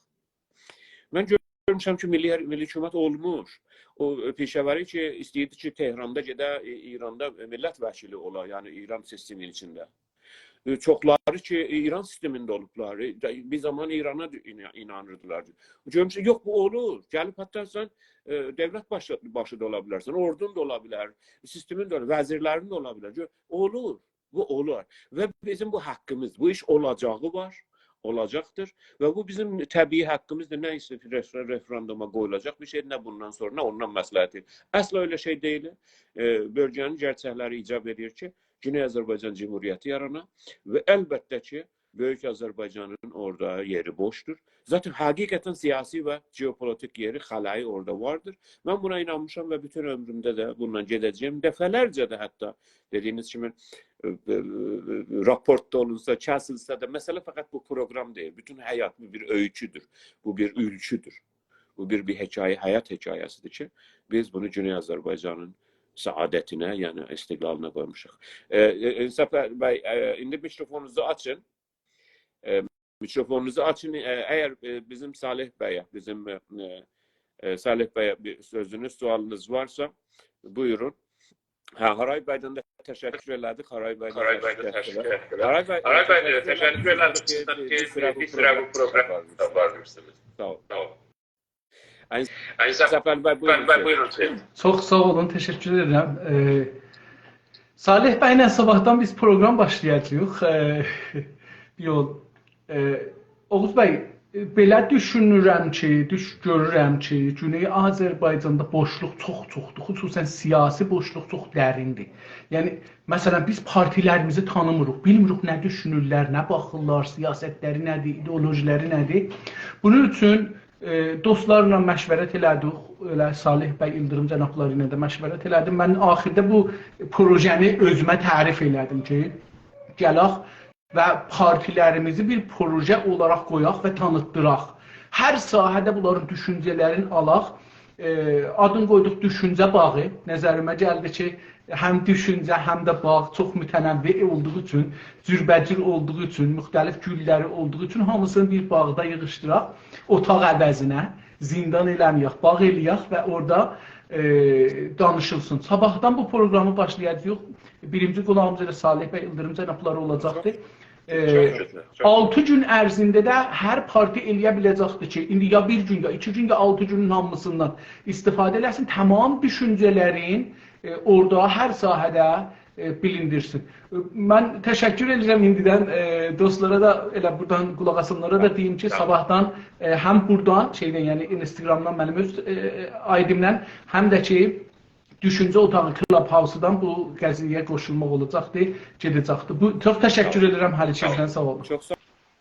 من گؤرموشم کی، میللی، میللی حکومت اولموش. او، ائ، پیشه‌وری کی، ایسته‌ییردی کی، تهراندا گئده، ائ، ایراندا میللت وکیلی اولا، یعنی ایران سیستمینین ایچینده. ائ، چوخلاری کی، ائ، ایران سیستمینده اولوبلار. ائ، ده-، بیر زامان ایرانا دو-، اینا-، اینانیردیلار. گؤرموشم، یوخ، بو اولور. گلیب حتی سن، ائ، دؤولت باشی، باشی دا اولا بیلرسن، اوردون دا اولا بیلر، سیستمین ده اولا، وزیرلرین ده اولا بیلر. گؤر، اولور. بو اولار. و بیزیم بو حاققیمیز، بو ایش اولاجاغی وار، اولاجاقدیر. و بو بیزیم طبیعی حاققیمیزدیر. نه ایسته‌ییر رف-، رفراندوما قویولاجاق بیر شئی، نه بوندان سونرا، نه اوندان مصلحتی. اصلا ائله شئی دئییل. ائ، بؤلگه‌نین گرچکلری ایجاب ائدیر کی، گونئی آذربایجان جمهوریتی یارانا و البته کی، بؤیوک آذربایجانین اورادا یئری بوشدور. ذاتاً حقیقتاً سیاسی و ژئوپولیتیک یئری، خلایی اورادا واردیر. من بونا اینانمیشام و بوتون عؤمرومده ده بونونان گئده‌جه‌یم. دفعه‌لرجه ده حتی، دئدیگینیز کیمی، ائ، ائ، ائ، راپورت دا اولونسا، کسیلسه ده، مسئله فقط بو پروگرام دئییل. بوتون حیات، بو بیر اؤیکودور. بو بیر اولکودور. بو بیر، بیر حکایه، حیات حکایه‌سیدیر کی، بیز بونو گونئی آذربایجانین سعادتینه، یعنی استقلالینا قویموشوق. ائ، ائ، انصاف بی، ائ، ایندی میکروفونونوزو آچین. ائ، میکروفونونوزو آچین. ائ، اگر، ائ، بیزیم صالح بیه، بیزیم، ائ، ائ، صالح بیه بیر سؤزونوز، سؤالینیز وارسا، بویورون. هه، هارای بیدن ده تشکر ائله‌دیک. قارای بی ده تشکر ائله‌دیک. قارای بی، تشکر ائله‌دیک. تشکر ائله‌دیک. سیز ده بیر سیرا بو پروگرامی آپاریرسینیز. ساغ اولون. ساغ اولون. علی صفوی بی، بویورون، سؤز. چوخ ساغ اولون، تشکر ائدیرم. ائ، صالح بی‌له صاباحدان بیز پروگرام باشلایاجاغیق. ائ، یول، ائ، اوغوز بی، ائ، بئله دوشونورم کی، دوش-، گؤرورم کی، گونئی آذربایجاندا بوشلوق چوخ چوخدور، خصوصاً سیاسی بوشلوق چوخ دریندیر. یعنی، مثلاً، بیز پارتیلریمیزی تانیمیریق، بیلمیریک نه دوشونورلر، نه باخیرلار، سیاستلری نه‌دیر، ایدئولوژیلری نه‌دیر. بونون اوچون، ائ، دوستلارلا مشورت ائله‌دیک، ائله صالح بی ایلدیریم جنابلاری ایله ده مشورت ائله‌دیم. من آخیردا بو پروژه‌نی اؤزومه تعریف ائله‌دیم کی، گلک و پارتیلریمیزی بیر پروژه اولاراق قویاق و تانیتدیراق. هر ساحه‌ده بونلارین دوشونجه‌لرینی آلاق. ائ، آدین قویدوق دوشونجه باغی. نظریمه گلدی کی، هم دوشونجه، هم ده باغ چوخ متنوع اولدوغو اوچون، جوربه‌جور اولدوغو اوچون، مختلف گوللری اولدوغو اوچون هامیسینی بیر باغدا ییغیشدیراق. اوتاق عوضینه زیندان ائله‌مه‌یک، باغ ائله‌یک و اورادا، ائ، دانیشیلسین. صاباحدان بو پروگرامی باشلایاجاغیق. بیرینجی قوناغیمیز ائله صالح بی ایلدیریم جنابلاری اولاجاقدی. ائ، چوخ گؤزل، چوخ گؤزل. آلتی گون عرضینده ده هر پارتی ائله‌یه بیله‌جکدیر کی، ایندی یا بیر گون، یا ایکی گون، یا آلتی گونون هامیسیندان استفاده ائله‌سین، تمام دوشونجه‌لرین، ائ، اورادا هر ساحه‌ده، ائ، بیلیندیرسین. ائ، من تشکر ائدیرم ایندیدن، ائ، دوستلارا دا، ائله بورادان قولاق آسانلارا دا دئییم کی، ساغ اولون. صاباحدان، ائ، هم بورادان، شئیدن، یعنی اینستاگرامدان منیم اؤز، ائ، آیدیمدان، هم ده کی، دوشونجه اوتاغی کلاب‌هاوسدان بو قضیه‌یه قوشولماق اولاجاقدی، گئده‌جکدی. بو، چوخ تشکر ائدیرم هر ایکینیزدن، ساغ اولون. چوخ ساغ،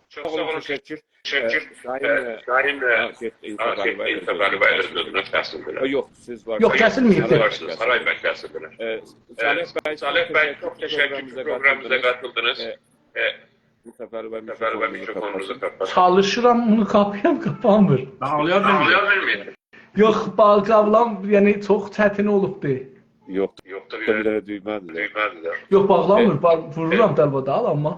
چوخ ساغ اولون، تشکر. تشکر. ائ، سایین، ائ، سایین، ائ، ها، گئت، ها، انصافعلی گئت، بی، انصافعلی بی، سؤزونو، سؤزونو کسدیم بئله. او، یوخ، سیز وار. یوخ، کسیلمه‌ییب. سیز وارسینیز، قارای بی، کسدیم بئله. ائ، صالح بی، صالح بی، چوخ تشکر کی، پروگرامیمیزا قاتیلدینیز. ائ، انصافعلی بی، میکروفونونوزو قاپاتین. چالیشیرام بونو قاپایام، قاپانمیر. باغلایا بیلمیر. باغلایا بیلمیر. یوخ، باغلام، یعنی چوخ چتین اولوبدو. یوخ، یوخ دا، بیر دنه دویمه‌دیر ده. دویمه‌دیر ده. یوخ، باغلانمیر، ائ، باغ-، وورورام، ائ، دلبادا، آمما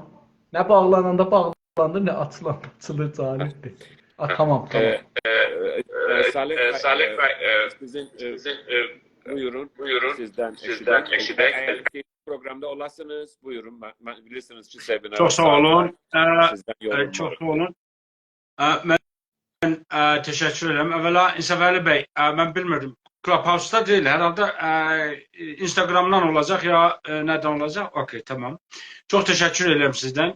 نه باغلاناندا باغلاندی، نه آچیلاندا آچیلیر، جالبدیر. آ، تامام، تامام. ائ، ائ، ائ، صالح بی، ائ، سیزین، ائ، سیزین، ائ، بویورون، بویورون، سیزدن، سیزدن ائشیدک. ائشیدک. اگر کی پروگرامدا اولاسینیز، بویورون. من، من، بیلیرسینیز کی، سئمینار ساعاتی وار. چوخ ساغ اولون. سیزدن یولوم وار. ائ، چوخ ساغ اولون. ائ، من، ائ، تشکر ائدیرم. اولا، انصافعلی بی، ائ، من بیلمیردیم. کلاب‌هاوسدا دئییل، هر حالدا، ائ، اینستاگرامدان اولاجاق یا، ائ، نه‌دن اولاجاق؟ اوکئی، تامام. چوخ تشکر ائدیرم سیزدن.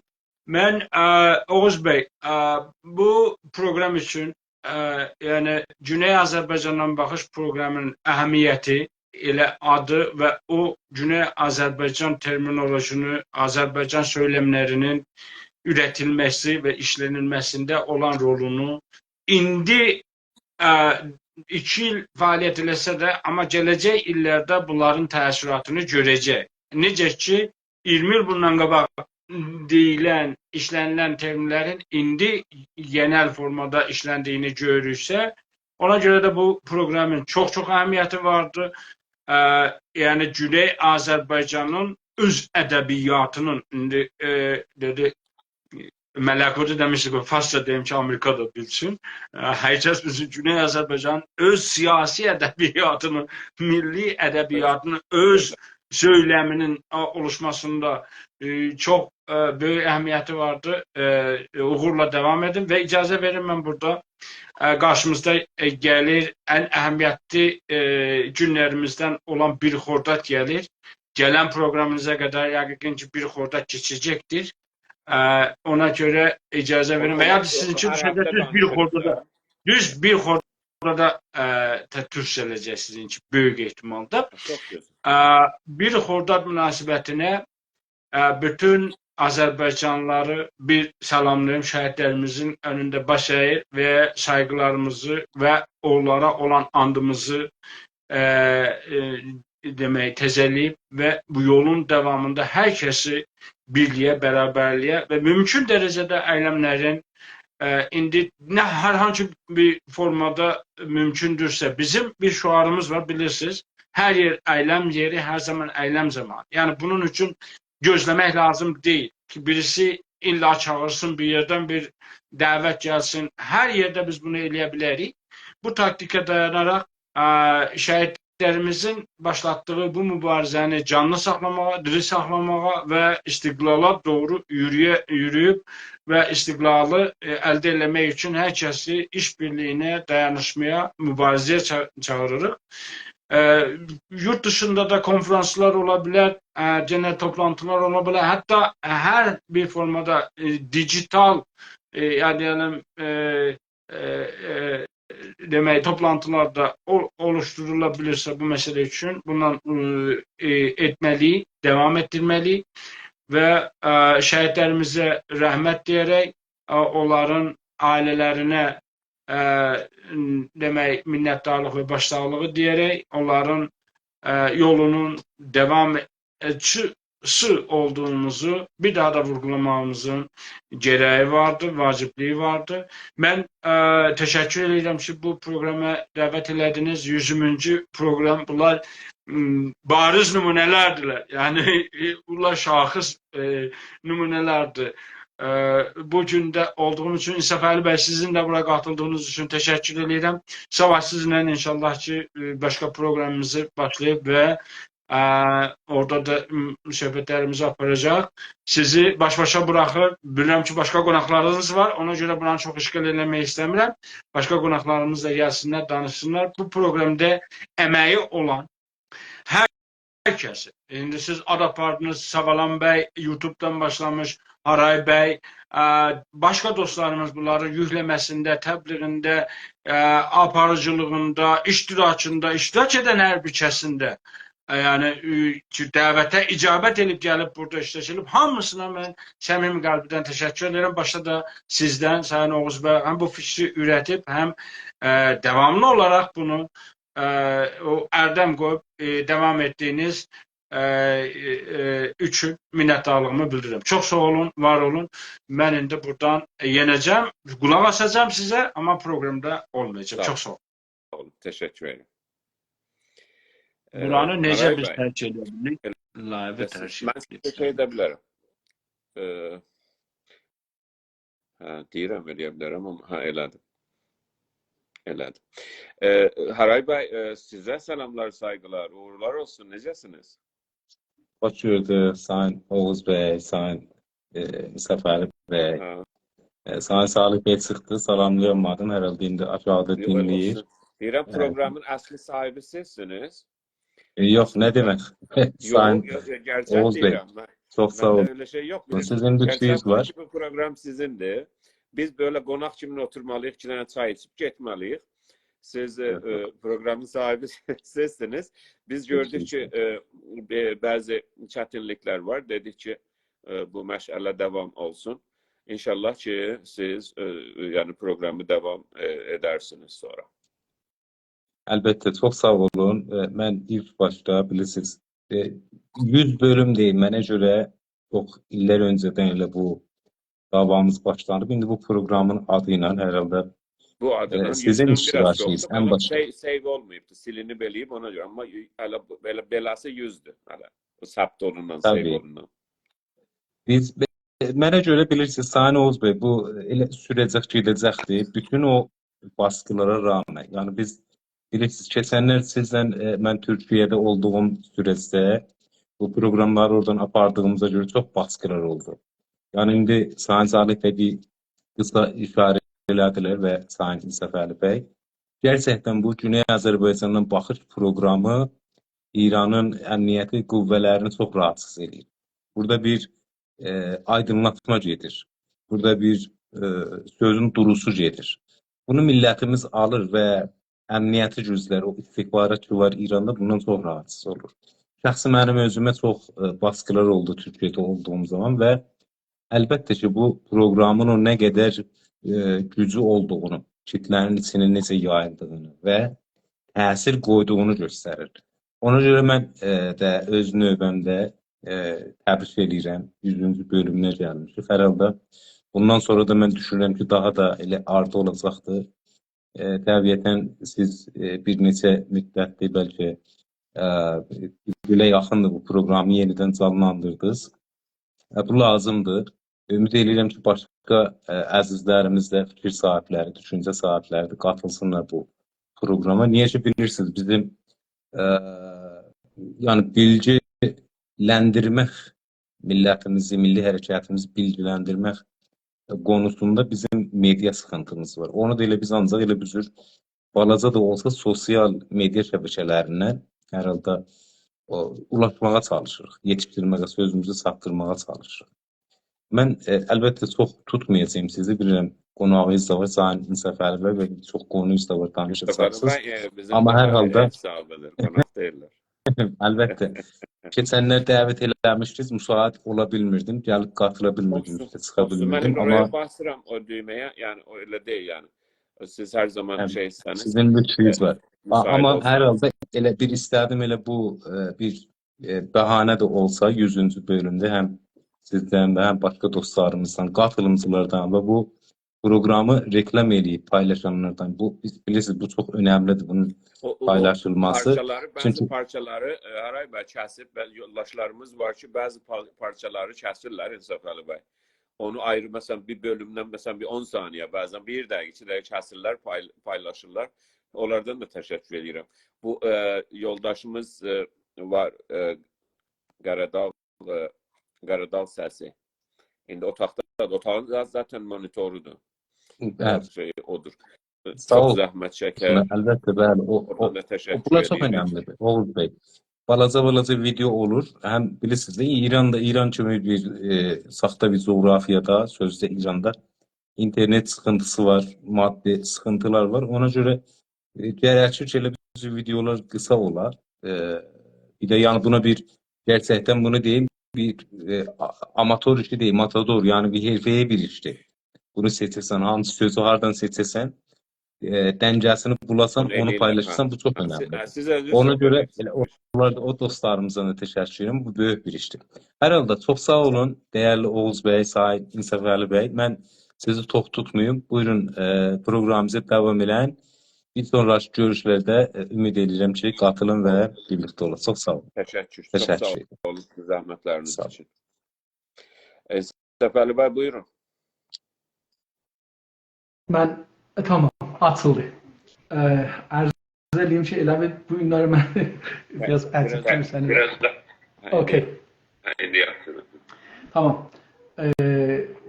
من، ائ، اوغوز بی، ائ، بو پروگرام اوچون، ائ، یعنی گونئی آذربایجاندان باخیش پروگرامینین اهمیتی، ائله آدی و او گونئی آذربایجان ترمینولوژی‌نی، آذربایجان سؤیلملری‌نین اوره‌تیلمه‌سی و ایشله‌نیلمه‌سینده اولان رولونو ایندی، ائ، ایکی ایل فعالیت ائله‌سه ده، آمما گله‌جک ایللرده بونلارین تأثیراتینی گؤره‌جک. نئجه کی، اییرمی ایل بوندان قاباق دئییلن، ایشله‌نیلن ترملرین ایندی گئنل فورمادا ایشلندیگینی گؤرورسه، اونا گؤره ده بو پروگرامین چوخ-چوخ اهمیتی واردیر. ا، یعنی، گونئی آذربایجانین اؤز ادبیاتینین، ایندی، ائ، دئدی، ملکوتی دئمیشدی کی، فارسجا دئییم کی، آمریکا دا بیلسین. ا، هر کس بیلسین، گونئی آذربایجانین اؤز سیاسی ادبیاتینین، میللی ادبیاتینین، اؤز سؤیلمی‌نین، ا، اولوشماسیندا، ائ، چوخ، ا، بؤیوک اهمیتی واردیر. ا، اوغورلا داوام ائدین و اجازه وئرین، من بورادا، ا، قارشیمیزدا، ا، گلیر، ان اهمیتلی، ا، گونلریمیزدن اولان بیر خرداد گلیر. گلن پروگرامیمیزا قدر یقین کی، بیر خرداد کئچه‌جکدیر. ا، اونا گؤره اجازه وئرین. و یا دا سیزین اوچون دوشه‌جک دوز بیر خردادا. دوز بیر خردادا، ا، ته-، تورکجه ائله‌یه‌جک سیزین اوچون بؤیوک احتمالدا. چوخ گؤزل. ا، بیر خرداد مناسبتینه، ا، بوتون آذربایجانلیلاری بیر سلاملاییم، شهیدلریمیزین اؤنونده باش اییر و سایغیلاریمیزی و اونلارا اولان آندیمیزی، ا، ا، دئمک، تزه‌له‌ییب و بو یولون داوامیندا هر کسی بیرلییه، برابرلییه و مومکون درجه‌ده ایلملرین، ا، ایندی نه هر هانسی بیر فورمادا مومکوندورسه، بیزیم بیر شعاریمیز وار، بیلیرسینیز، هر یئر ایلم یئری، هر زامان ایلم زامانی. یعنی، بونون اوچون گؤزله‌مک لازیم دئییل کی، بیریسی ایللا چاغیرسین بیر یئردن، بیر دعوت گلسین. هر یئرده بیز بونو ائله‌یه بیلریک. بو تاکتیکه دایاناراق، ا، شهید شهیدلریمیزین باشلاتدیغی بو موباریزه‌نی جانلی ساخلاماغا، دیری ساخلاماغا و استقلالا دوغرو یورویه-، یورویوب و استقلالی، ائ، الده ائله‌مک اوچون هر کسی ایش‌بیرلیگینه، دایانیشمایا، موباریزه‌یه چا-، چاغیریریق. ائ، یورت دیشیندا دا کنفرانسلار اولا بیلر، ائ، گئنه توپلانتیلار اولا بیلر. حتی هر بیر فورمادا، ائ، دیجیتال، ائ، یا دئیه‌لیم، ائ، ائ، ائ، دئمک، توپلانتیلار دا اول-، اولوشدورولا بیلیرسه بو مسئله اوچون بوندان، ائ، ائ، ائتمه‌لی‌ییک، داوام ائتدیرمه‌لی‌ییک و، ائ، شهیدلریمیزه رحمت دئیه‌رک، ائ، اونلارین عائله‌لرینه، ائ، دئمک، منتدارلیق و باش‌ساغلیغی دئیه‌رک اونلارین، ائ، یولونون داوام ائ، چی-، چی اولدوغوموزو بیر داها دا وورغولاماغیمیزین گره‌یی واردیر، واجبلیگی واردیر. من، ائ، تشکر ائدیرم کی، بو پروگراما دعوت ائله‌دینیز. یوزومونجو پروگرام، بونلار، م، باریز نمونه‌لردیرلر. یعنی، ائ، بونلار شاخص، ائ، نمونه‌لردیر. ائ، بو گون ده اولدوغوم اوچون، انصافعلی بی، سیزین ده بورا قاتیلدیغینیز اوچون تشکر ائدیرم. صاباح سیزینله ان‌شاءالله کی، ائ، باشقا پروگرامیمیزی باشلاییب و ا، اورادا دا، م، صحبتلریمیزی آپاراجاق. سیزی باش-باشا بوراخیر. بیلیرم کی، باشقا قوناقلارینیز وار. اونا گؤره بونلاری چوخ اشغال ائله‌مک ایسته‌میرم. باشقا قوناقلاریمیز دا گلسینلر، دانیشسینلار. بو پروگرامدا امه‌یی اولان هر کسی، ایندی سیز آد آپاردینیز، ساوالان بی، یوتیوبدان باشلامیش، هارای بی، ا، باشقا دوستلاریمیز بونلارین یوکله‌مه‌سینده، تبلیغینده، ا، آپاریجیلیغیندا، اشتراکیندا، اشتراک ائدن هر بیر کسینده، ا، یعنی، ا، کی، دعوته اجابت ائدیب گلیب بورادا اشتراک ائدیب، هامیسینا من صمیمی قلبیمدن تشکر ائدیرم. باشدا دا سیزدن، سایین اوغوز بی، هم بو فیکری اوره‌دیب، هم، ا، داواملی اولاراق بونو، ا، او اردم قویوب، ا، داوام ائتدیگینیز، ا، ا، ا، اوچون منتدارلیغیمی بیلدیریرم. چوخ ساغ اولون، وار اولون. من ایندی بورادان یئنه‌جم، قولاق آساجاغام سیزه، آمما پروگرامدا اولمایاجاغام. ساغ اولون. چوخ ساغ اولون. ساغ اولون، تشکر ائدیرم. ائ، بورانی نئجه هارای بیز بی، ترک ائده بیلریک؟ ائله، لایوی ترک ائده بیلریک. من سیزه شئی ائده بیلرم. ائ، هه، دئییرم، ائلیه بیلرم، آمما، هه، ائله‌دیم. ائله‌دیم. ائ، هارای بی، ائ، سیزه سلاملار، سایغیلار، اوغورلار اولسون، نئجه‌سینیز؟ خوش گؤردوک، سایین اوغوز بی، سایین، ائ، صفری بی. هه. ائ، سایین صالح بی چیخدی، سلاملایامادیم، هر حالدا ایندی آشاغیدا دینله‌ییر. یوخ، اولسون. دئییرم، ائ، پروگرامین اصلی صاحیبی سیزسینیز. ائ، یوخ، نه دئمک؟ یوخ، سایین یوخ، یوخ، گرچک اوغوز بی، دئییرم. من، چوخ ساغ اولون. منده ائله شئی یوخ، بیلیرسینیز. سیزین بیر گرچک شئیینیز بو وار. کی، بو پروگرام سیزیندیر. بیز بئله قوناق کیمی اوتورمالی‌ییق، ایکی دنه چای ایچیب گئتمه‌لی‌ییک. سیز، ائ، یوخ، ائ، یوخ. پروگرامین صاحیبی سیزسینیز. بیز گؤردوک کی، تشکر ائدیرم. ائ، ائ، بعضی چتینلیکلر وار. دئدیک کی، ائ، بو مشغله داوام اولسون. ان‌شاءالله کی، سیز، ائ، یعنی پروگرامی داوام، ائ، ائدرسینیز سونرا. البته، چوخ ساغ اولون. ائ، من ایلک باشدا، بیلیرسینیز، ائ، یوز بؤلوم دئییل، منه گؤره چوخ ایللر اؤنجه‌دن ائله بو دعوامیز باشلانیب. ایندی بو پروگرامین آدی ایله هر حالدا، بو آدینان، ائ، سیزین یوزدن بیر آز اشتراکینیز چوخدور. ان بونون باشدا. سئی-، سیو اولماییبدی، سیلینیب ائله‌ییب، اونا گؤره. آمما یو-، ائله، بئله، بئله‌سی یوزدور، هله. او ثبت اولونان، سیو، طبیعی، اولونان. بیز، بئ-، منه گؤره، بیلیرسینیز، سایین اوغوز بی، بو ائله سوره‌جک، گئده‌جکدیر. بوتون او باسقیلارا رغمن، یعنی بیز، بیلیرسینیز، کئچنلر سیزله، ائ، من تورکیه‌ده اولدوغوم سوره‌جده بو پروگراملاری اورادان آپاردیغیمیزا گؤره چوخ باسقیلار اولدو. یعنی ایندی سایین صالح بی بیر قیسا ایشاره ائله‌دیلر و سایین انصافعلی بی. گرچکدن بو گونئی آذربایجاندان باخیش پروگرامی ایرانین امنیتی قوه‌لرینی چوخ راحاتسیز ائله‌ییر. بورادا بیر، ائ، آیدینلاتما گئدیر. بورادا بیر، ائ، سؤزون دوروسو گئدیر. بونو میللتیمیز آلیر و امنیتی گوجلر، او استخبارات کی وار ایراندا، بوندان چوخ راحاتسیز اولور. شخصی منیم اؤزومه چوخ، ائ، باسقیلار اولدو تورکیه‌ده اولدوغوم زامان و البته کی، بو پروگرامین او نه قدر، ائ، گوجو اولدوغونو، کیتله‌نین ایچینه نئجه یاییلدیغینی و تأثیر قویدوغونو گؤستریر. اونا گؤره من، ائ، ده اؤز نوبه‌مده، ائ، تبریک ائله‌ییرم. یوزونجو بؤلومونه گلمیشیک. هر حالدا بوندان سونرا دا من دوشونورم کی، داها دا ائله آردی اولاجاقدیر. ائ، طبیعتاً سیز، ائ، بیر نئچه مدتدیر بلکه، ائ، ایله یاخیندیر بو پروگرامی یئنیدن جانلاندیردینیز. ائ، بو لازیمدیر. امید ائدیرم کی، باشقا، ائ، عزیزلریمیز ده، فیکیر صاحیبلری، دوشونجه صاحیبلری ده قاتیلسینلار بو پروگراما. نییه کی، بیلیرسینیز، بیزیم ائ، یعنی بیلگیلندیرمک، میللتیمیزی، میللی حرکتیمیزی بیلگیلندیرمک قونوسوندا بیزیم مئدیا سیخینتیمیز وار. اونو دا ائله بیز آنجاق ائله بو جور بالاجا دا اولسا سوسیال مئدیا شبکه‌لریندن هر حالدا او، اولاشماغا چالیشیریق، یئتیشدیرمه‌یه، سؤزوموزو چاتدیرماغا چالیشیریق. من، ائ، البته چوخ توتمایاجاغام سیزی، بیلیرم قوناغینیز دا وار، سایین انصافعلی بی، و چوخ قونونوز دا وار، دانیشاجاقسینیز. انصافعلی بی، ائ، بیزیم آمما هر حالدا ائو صاحیبی‌دیر، قوناق دئییللر. البته. کئچنلر دعوت ائله‌میشدینیز، مساعد اولا بیلمیردیم، گلیب قاتیلا بیلمیردیم، اولسون، اوسته چیخا اولسون. من بیلمیردیم، ایندی اورایا آمما باسیرام، او دویمه‌یه، یعنی او ائله دئییل، یعنی. سیز هر زامان، هه، شئیسه‌نیز، سیزین لطفونوز، ائ، وار. آ-، مساعد آمما هر اولسانیز. حالدا ائله بیر ایسته‌دیم، ائله بو، ائ، بیر، ائ، بهانه ده اولسا، یوزونجو بؤلومده هم سیزدن و هم باشقا دوستلاریمیزدان، قاتیلیمجیلاردان و بو پروقرامی رکلام ائله‌ییب پایلاشانلاردان. بو، بیز، بیلیرسینیز، بو چوخ اؤنملی‌دیر، بونون او، او پایلاشیلماسی. پارچالاری، بعضی چونکی پارچالاری، ائ، هارای بی کسیب، بلی، یولداشلاریمیز وار کی، بعضی پا-، پارچالاری کسیرلر، انصافعلی بی. اونو آیری، مثلا، بیر بؤلومدن، مثلا، بیر اون ثانیه، بعضا بیر دقیقه، ایکی دقیقه کسیرلر، پای-، پایلاشیرلار. اونلاردان دا تشکر ائدیرم. بو، ائ، یولداشیمیز، ائ، وار، ائ، قاراداغ، ائ، قاراداغ سسی. ایندی اوتاقدا، اوتاغین زا-، ذاتاً مونیتورودور. بلی. بیر آز شئی اودور. ساغ اول. چوخ زحمت چکر. البته، بلی. او، اوندان او، دا تشکر ائدیرم. او، بونلار چوخ اؤنملی‌دیر، اوغوز بی. بالاجا-بالاجا ویدئو اولور. هم بیلیرسینیز ده، ایراندا، ایران کیمی بیر، ائ، ساختا بیر جغرافیادا، سؤزده ایراندا اینترنت سیخینتیسی وار، مادی سیخینتیلار وار. اونا گؤره، ائ، گرکیر کی، ائله بیر ویدئولار قیسا اولار. ائ، بیر ده، یعنی، بونا بیر، گئرچکدن بونو دئییم، بیر، ائ، آ-، آماتور ایشی دئییل، ماتادور، یعنی بیر حرفه‌ای بیر ایشدیر. بونو سئچه‌سن، هانسی سؤزو هاردان سئچه‌سن، ائ، دنگه‌سینی بولاسان، بونو اونو ائله‌یه‌سن، پایلاشیرسان، هه. بو چوخ اونامان اؤنملی‌دیر. سیز، سیز اؤزونوز اونا گؤره سؤیله‌یین. ائله اونلار دا، او دوستلاریمیزدان دا تشکر ائدیرم. بو بؤیوک بیر ایشدیر. هر حالدا چوخ ساغ اولون، دیرلی اوغوز بی، سایین انصافعلی بی. من سیزی چوخ توتماییم. بویورون، ائ، پروقرامیمیزا داوام ائله‌یین. بیر سونراکی گؤروشلرده، ائ، امید ائدیرم کی، قاتیلین و بیرلیکده اولاق. چوخ ساغ اولون. تشکر. چوخ ساغ اولون. تشکر ائدیرم. سیزین زحمتلرینیز اوچون. ساغ اولون. ائ، انصافعلی بی، بویورون. من، ائ، تامام، آچیلدی. ائ، عرض ائله‌ییم کی، ائله بیل بو گونلری من بیر آز، بیر آز عجیب دا، گؤرسنیم. بیر آز دا. اوکی. هه، ایندی یاخشیدیر. تامام. ائ،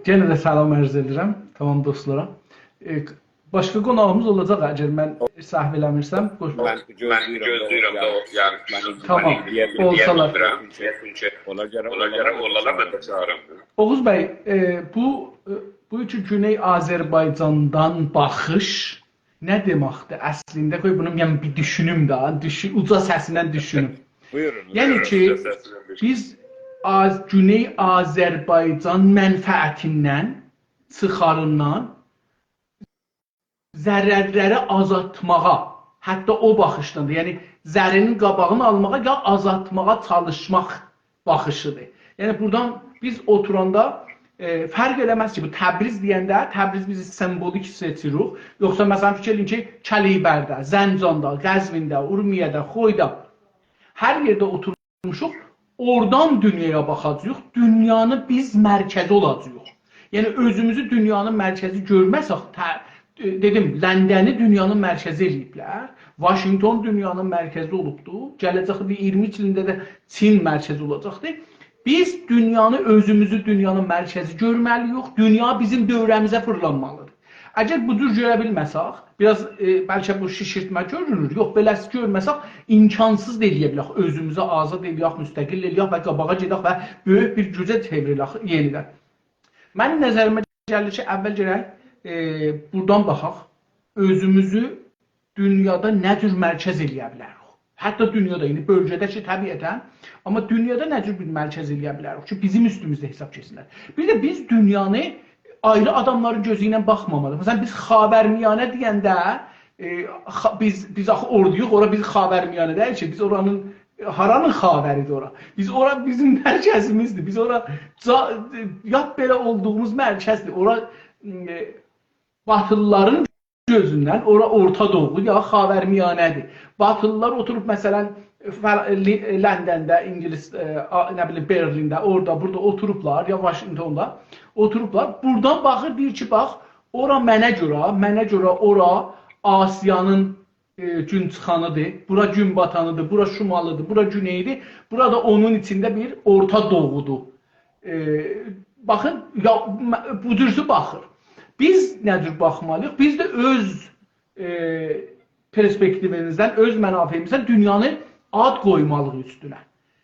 یئنه ده سلام عرض ائدیرم تامام دوستلارا. ائ، باشقا قوناغیمیز اولاجاق، اگر من سهو ائله‌میرسم. قوش-، من گؤزله‌ییرم، من گؤزله‌ییرم دا، او، یعنی، تامام، منی دئیه بیلمیرم. اولسالار. چونکی اونا گؤره، اونا گؤره اولارا، اولارا من ده چاغیرام. اوغوز بی، ائ، بو، ائ، بو کی گونئی آذربایجاندان باخیش نه دئمکدیر اصلینده؟ قوی بونو من بیر دوشونوم ده، دوشو-، اوجا سسینن دوشونوم. بویورون، یعنی بویورون، کی، اوجا سسینن دوشونون. بیز آذ-، گونئی آذربایجان منفعتیندن، چیخاریندان ضررلری آزالتماغا، حتی او باخیشدان دا، یعنی ضررین قاباغینی آلماغا یا آزالتماغا چالیشماق باخیشیدیر. یعنی بورادان بیز اوتوراندا، ائ، فرق ائله‌مز کی، بو تبریز دئینده، تبریز بیز سمبولیک سئچیریک، یوخسا مثلا فیکیر ائله‌یین کی، کلیبرده، زنجاندا، قزوینده، اورمیه‌ده، خویدا، هر یئرده اوتورموشوق، اورادان دونیایا باخاجاغیق، دونیانی بیز مرکزی اولاجاغیق. یعنی اؤزوموزو دونیانین مرکزی گؤرمه‌سک، ته-، ائ، دئدیم، لندنی دونیانین مرکزی ائله‌ییبلر. واشینگتون دونیانین مرکزی اولوبدو. گله‌جک بیر اییرمی ایلینده ده چین مرکزی اولاجاقدی. بیز دونیانی، اؤزوموزو دونیانین مرکزی گؤرمه‌لی‌ییک. دونیا بیزیم دؤوره‌میزه فیرلانمالیدیر. اگر بو جور گؤره بیلمه‌سک، بیر آز، ائ، بلکه بو شیشیرتمه گؤرونور. یوخ، بئله‌سی گؤرمه‌سک، امکانسیز دا ائله‌یه بیلک اؤزوموزو آزاد ائله‌یک، مستقل ائله‌یک و قاباغا گئدک و بؤیوک بیر گوجه چئوریلک یئنیدن. منیم نظریمه گلیر کی، اول گرک، ائ، بورادان باخاق، اؤزوموزو دونیادا نه جور مرکز ائله‌یه بیلریک؟ حتی دونیادا، یعنی بؤلگه‌ده کی، طبیعتا، آمما دونیادا نه جور بیر مرکز ائله‌یه بیلریک کی، بیزیم اوستوموزده حساب کئچسینلر؟ بیر ده بیز دونیانی آیری آداملارین گؤزو ایله باخمامالی‌ییق. مثلا، بیز خاورمیانه دئینده، ائ، خا-، بیز، بیز آخی اوردایوخ، اورا بیز خاورمیانه دئییل کی، بیز اورانین، هارانین خاوری‌دیر اورا؟ بیز اورا بیزیم مرکزیمیزدیر. بیز اورا جا-، یاد بئله اولدوغوموز مرکزدیر. اورا، ائ، باتیلیلارین گؤزوندن اورا اورتا دوغو یا خاورمیانه‌دیر. باتیلیلار اوتوروب، مثلا، فر-، لی-، لندنده، اینگیلیس، ائ، آ-، نه بیلیم، برلینده، اورادا، بورادا اوتوروبلار، یا واشینگتوندا اوتوروبلار. بورادان باخیر، دئییر کی، باخ، اورا منه گؤره، منه گؤره اورا آسیانین ائ، گون چیخانی‌دیر، بورا گون باتانی‌دیر، بورا شمالی‌دیر، بورا گونئی‌دیر، بورا دا اونون ایچینده بیر اورتا دوغودور. ائ، باخین، یا، م-، بو جورسو باخیر. بیز نه جور باخمالی‌ییق؟ بیز ده اؤز، ائ، پرسپکتیویمیزدن، اؤز منافعیمیزدن دونیانی آد قویمالی‌ییق اوستونه.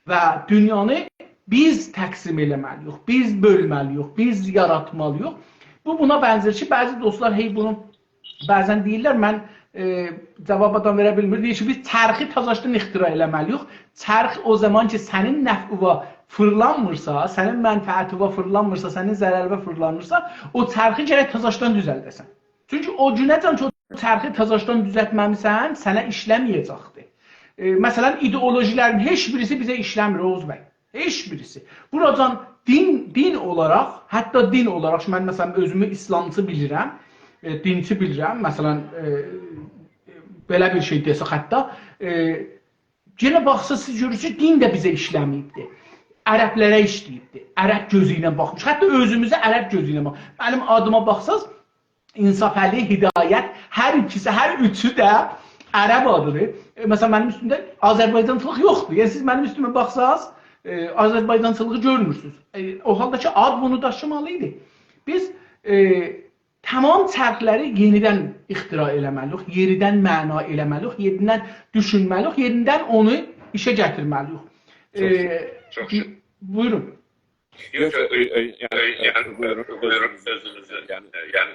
و دونیانی بیز تقسیم ائله‌مه‌لی‌ییک، بیز بؤلمه‌لی‌ییک، بیز یاراتمالی‌ییق. بو، بونا بنزر کی، بعضی دوستلار هئی بونو بعضا دئییرلر، من، ائ، جواب آدام وئره بیلمیر. دئییر کی، بیز چرخی تازاشدان اختراع ائله‌مه‌لی‌ییک. چرخ او زامان کی، سنین نفعیوه فیرلانمیرسا، سنین منفعتیوه فیرلانمیرسا، سنین ضرریوه فیرلانمیرسا، او چرخی گرک تازاشدان دوزلده‌سن. چونکی او گونه‌جن کی، او چرخی تازاشدان دوزلتمه‌میسن، سنه ایشله‌مه‌یه‌جکدیر. ائ، مثلا، ایدئولوژی‌لرین هئچ بیریسی بیزه ایشله‌میر، اوغوز بی. هئچ بیریسی. بوراجان دین، دین اولاراق، حتی دین اولاراق، من، مثلا، اؤزومو ایسلامچی بیلیرم، ائ، دینچی بیلیرم، مثلا، ائ، بئله بیر شئی دئسک، حتی، ائ، یئنه باخساز، سیز گؤرورسونوز، دین ده بیزه ایشله‌مه‌ییبدیر. عربلره ایشله‌ییبدیر. عرب گؤزو ایله باخمیش. حتی اؤزوموزه عرب گؤزو ایله باخ. منیم آدیما باخساز، انصافعلی، هدایت، هر ایکیسی، هر اوچو ده عرب آدی‌دیر. ائ، مثلا، منیم اوستومده آذربایجانچیلیق یوخدور. یعنی، سیز منیم اوستومه باخساز، ائ، آذربایجانچیلیغی گؤرمورسونوز. ائ، او حالدا کی، آد بونو داشیمالی ایدی. بیز، ائ، تمام چرخلری یئنیدن اختراع ائله‌مه‌لی‌ییک، یئنیدن معنا ائله‌مه‌لی‌ییک، یئنیدن دوشونمه‌لی‌ییک، یئنیدن اونو ایشه گتیرمه‌لی‌ییک. چوخ، ائ، چوخ بو-، بویورون. یوخ، یوخ، ائ، ائ، یعنی، یعنی، ائ، بویورون، بویورون، اؤزونوزو، اؤزونوزو، یعنی، یعنی،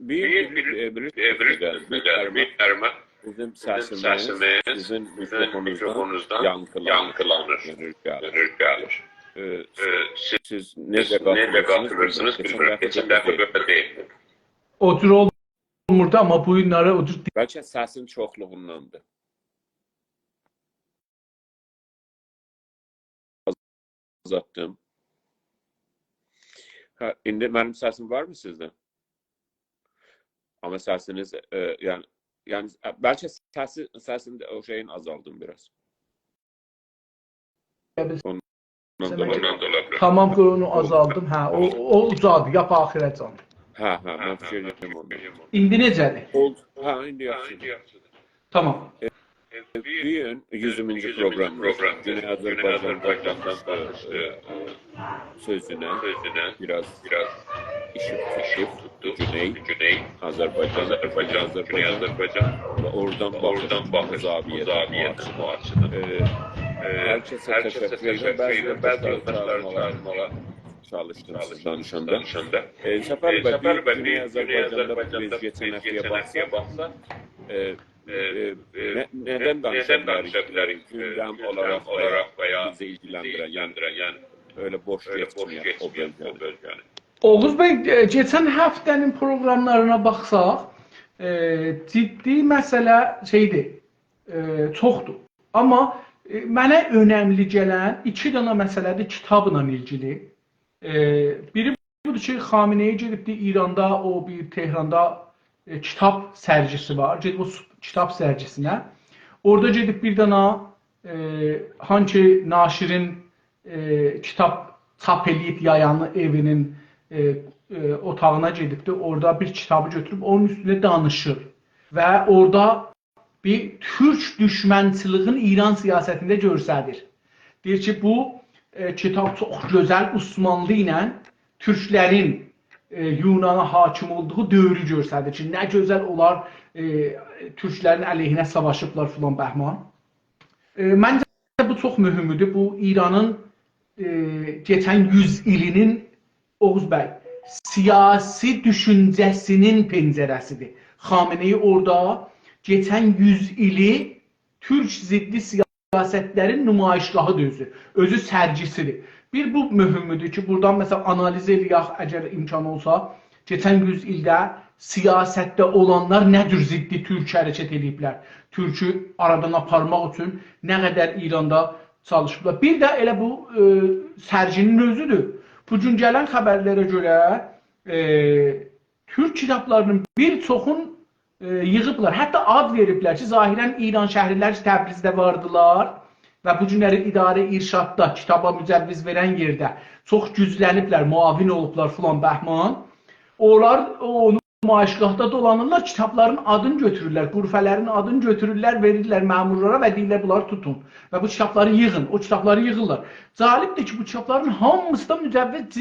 بیر، بیر، بیر، ائ، بیر، ائ، بیر، بیر، بیر، بیر، بیر، بیر، بیزیم سسیمیز، سسیمیز، سیزین، سیزین میکروفونونوزدان، میکروفونونوزدان یانکیلانیر، یانکیلانیر، گلیر، گلیر. ائ، ائ، سیز، سیز نئجه، سیز نئجه قاتیلیرسینیز، قاتیلیرسینیز، بیلمیرم. کئچن دفعه بئله دئییلدی. او جور اولموردو، آمما بو گونلری او جور. بلکه سسین چوخلوغونداندیر. آزالتدیم. هه، ایندی منیم سسیم وارمی سیزده؟ آمما سسینیز، ائ، یعنی، یعنی، بلکه سسی، سسین ده او شئیین آزالدیم بیر آز. اوندان دا اولا بیلر. تامام، قوی اونو آزالدیم. هه، او، او اوجادیر، لاپ آخیره‌جن. هه، هه، من فیکیر ائدیرم اونو. ایندی نئجه‌دیر؟ اولدو. هه، ایندی یاخشیدیر. تامام. ائ، بو گون یوز اییرمینجی پروگرامدیر. گونئی آذربایجاندان باخیشدیر، ائ، سؤزونه، بیر آز ایشیق توتدو گونئی آذربایجان، گونئی آذربایجان و اورادان باخیر زاویه‌دن، او آچیدان. ائ، هر کسه تشکر ائدیرم. بعضی یولداشلاری چاغیرماغا چالیشدیم سیز دانیشاندا. ائ، صفر بی، گونئی آذربایجاندا بو وضعیته نه باخساق، ائ، ائ، نه، نه‌دن دانیشا بیلریک؟ ائ، گوندم اولاراق و یا بیزی ایلگیلندیرن، یعنی، ائله بوش گئتمه‌یک او بؤلگه‌نی. اوغوز بی، ائ، کئچن هفته‌نین پروگراملارینا باخساق، ائ، جدی مسئله شئیدیر، ائ، چوخدور. آمما، ائ، منه اؤنملی گلن ایکی دنه مسئله‌دیر کیتابلا ایلگیلی. ائ، بیری بودور کی، خامنه‌ای گئدیبدی ایراندا، او بیر تهراندا، ائ، کیتاب سرگیسی وار. گئدیب او س-، کیتاب سرگیسینه. اورادا گئدیب بیر دنه، ائ، هانکی ناشرین، ائ، کیتاب چاپ ائله‌ییب یایان ائوینین، ائ، ائ، اوتاغینا گئدیبدی. اورادا بیر کیتابی گؤتوروب اونون اوستونده دانیشیر. و اورادا بیر تورک دوشمنچیلیگین ایران سیاستینده گؤستریر. دئییر کی، بو، ائ، کیتاب چوخ گؤزل عثمانلی ایله تورکلرین، ائ، یونانا حاکم اولدوغو دؤورو گؤستریر کی، نه گؤزل اونلار، ائ، تورکلرین علیهینه ساواشیبلار فلان بهمان. ائ، منجه بو چوخ مهمدور. بو ایرانین، ائ، کئچن یوز ایلینین، اوغوز بی، سیاسی دوشونجه‌سینین پنجره‌سیدیر. خامنه‌ای اورادا کئچن یوز ایلی تورک ضدی سیاستلرین نمایشگاهیدیر اؤزو. اؤزو سرگیسیدیر. بیر بو مهمدور کی، بورادان، مثلا، آنالیز ائله‌یک، اگر امکان اولسا، کئچن یوز ایلده سیاستده اولانلار نه جور ضدی تورک حرکت ائله‌ییبلر. تورکو آرادان آپارماق اوچون نه قدر ایراندا چالیشیبلار. بیر ده ائله بو، ائ، سرگی‌نین اؤزودور. بو گون گلن خبرلره گؤره، ائ، تورک کیتابلاری‌نین بیر چوخون، ائ، ییغیبلار. حتی آد وئریبلر کی، ظاهرا ایرانشهری‌لر کی، تبریزده واردیلار و بو گونلری اداره ارشاددا کیتابا مجوز وئرن یئرده چوخ گوجلنیبلر، معاون اولوبلار فلان بهمان. اونلار اونو نمایشگاهدا دولانیرلار، کیتابلارین آدینی گؤتورورلر، غرفه‌لرین آدینی گؤتورورلر، وئریرلر مأمورلارا و دئییرلر: «بونلاری توتون و بو کیتابلاری ییغین.» او کیتابلاری ییغیرلار. جالبدیر کی، بو کیتابلارین هامیسی دا مجوز،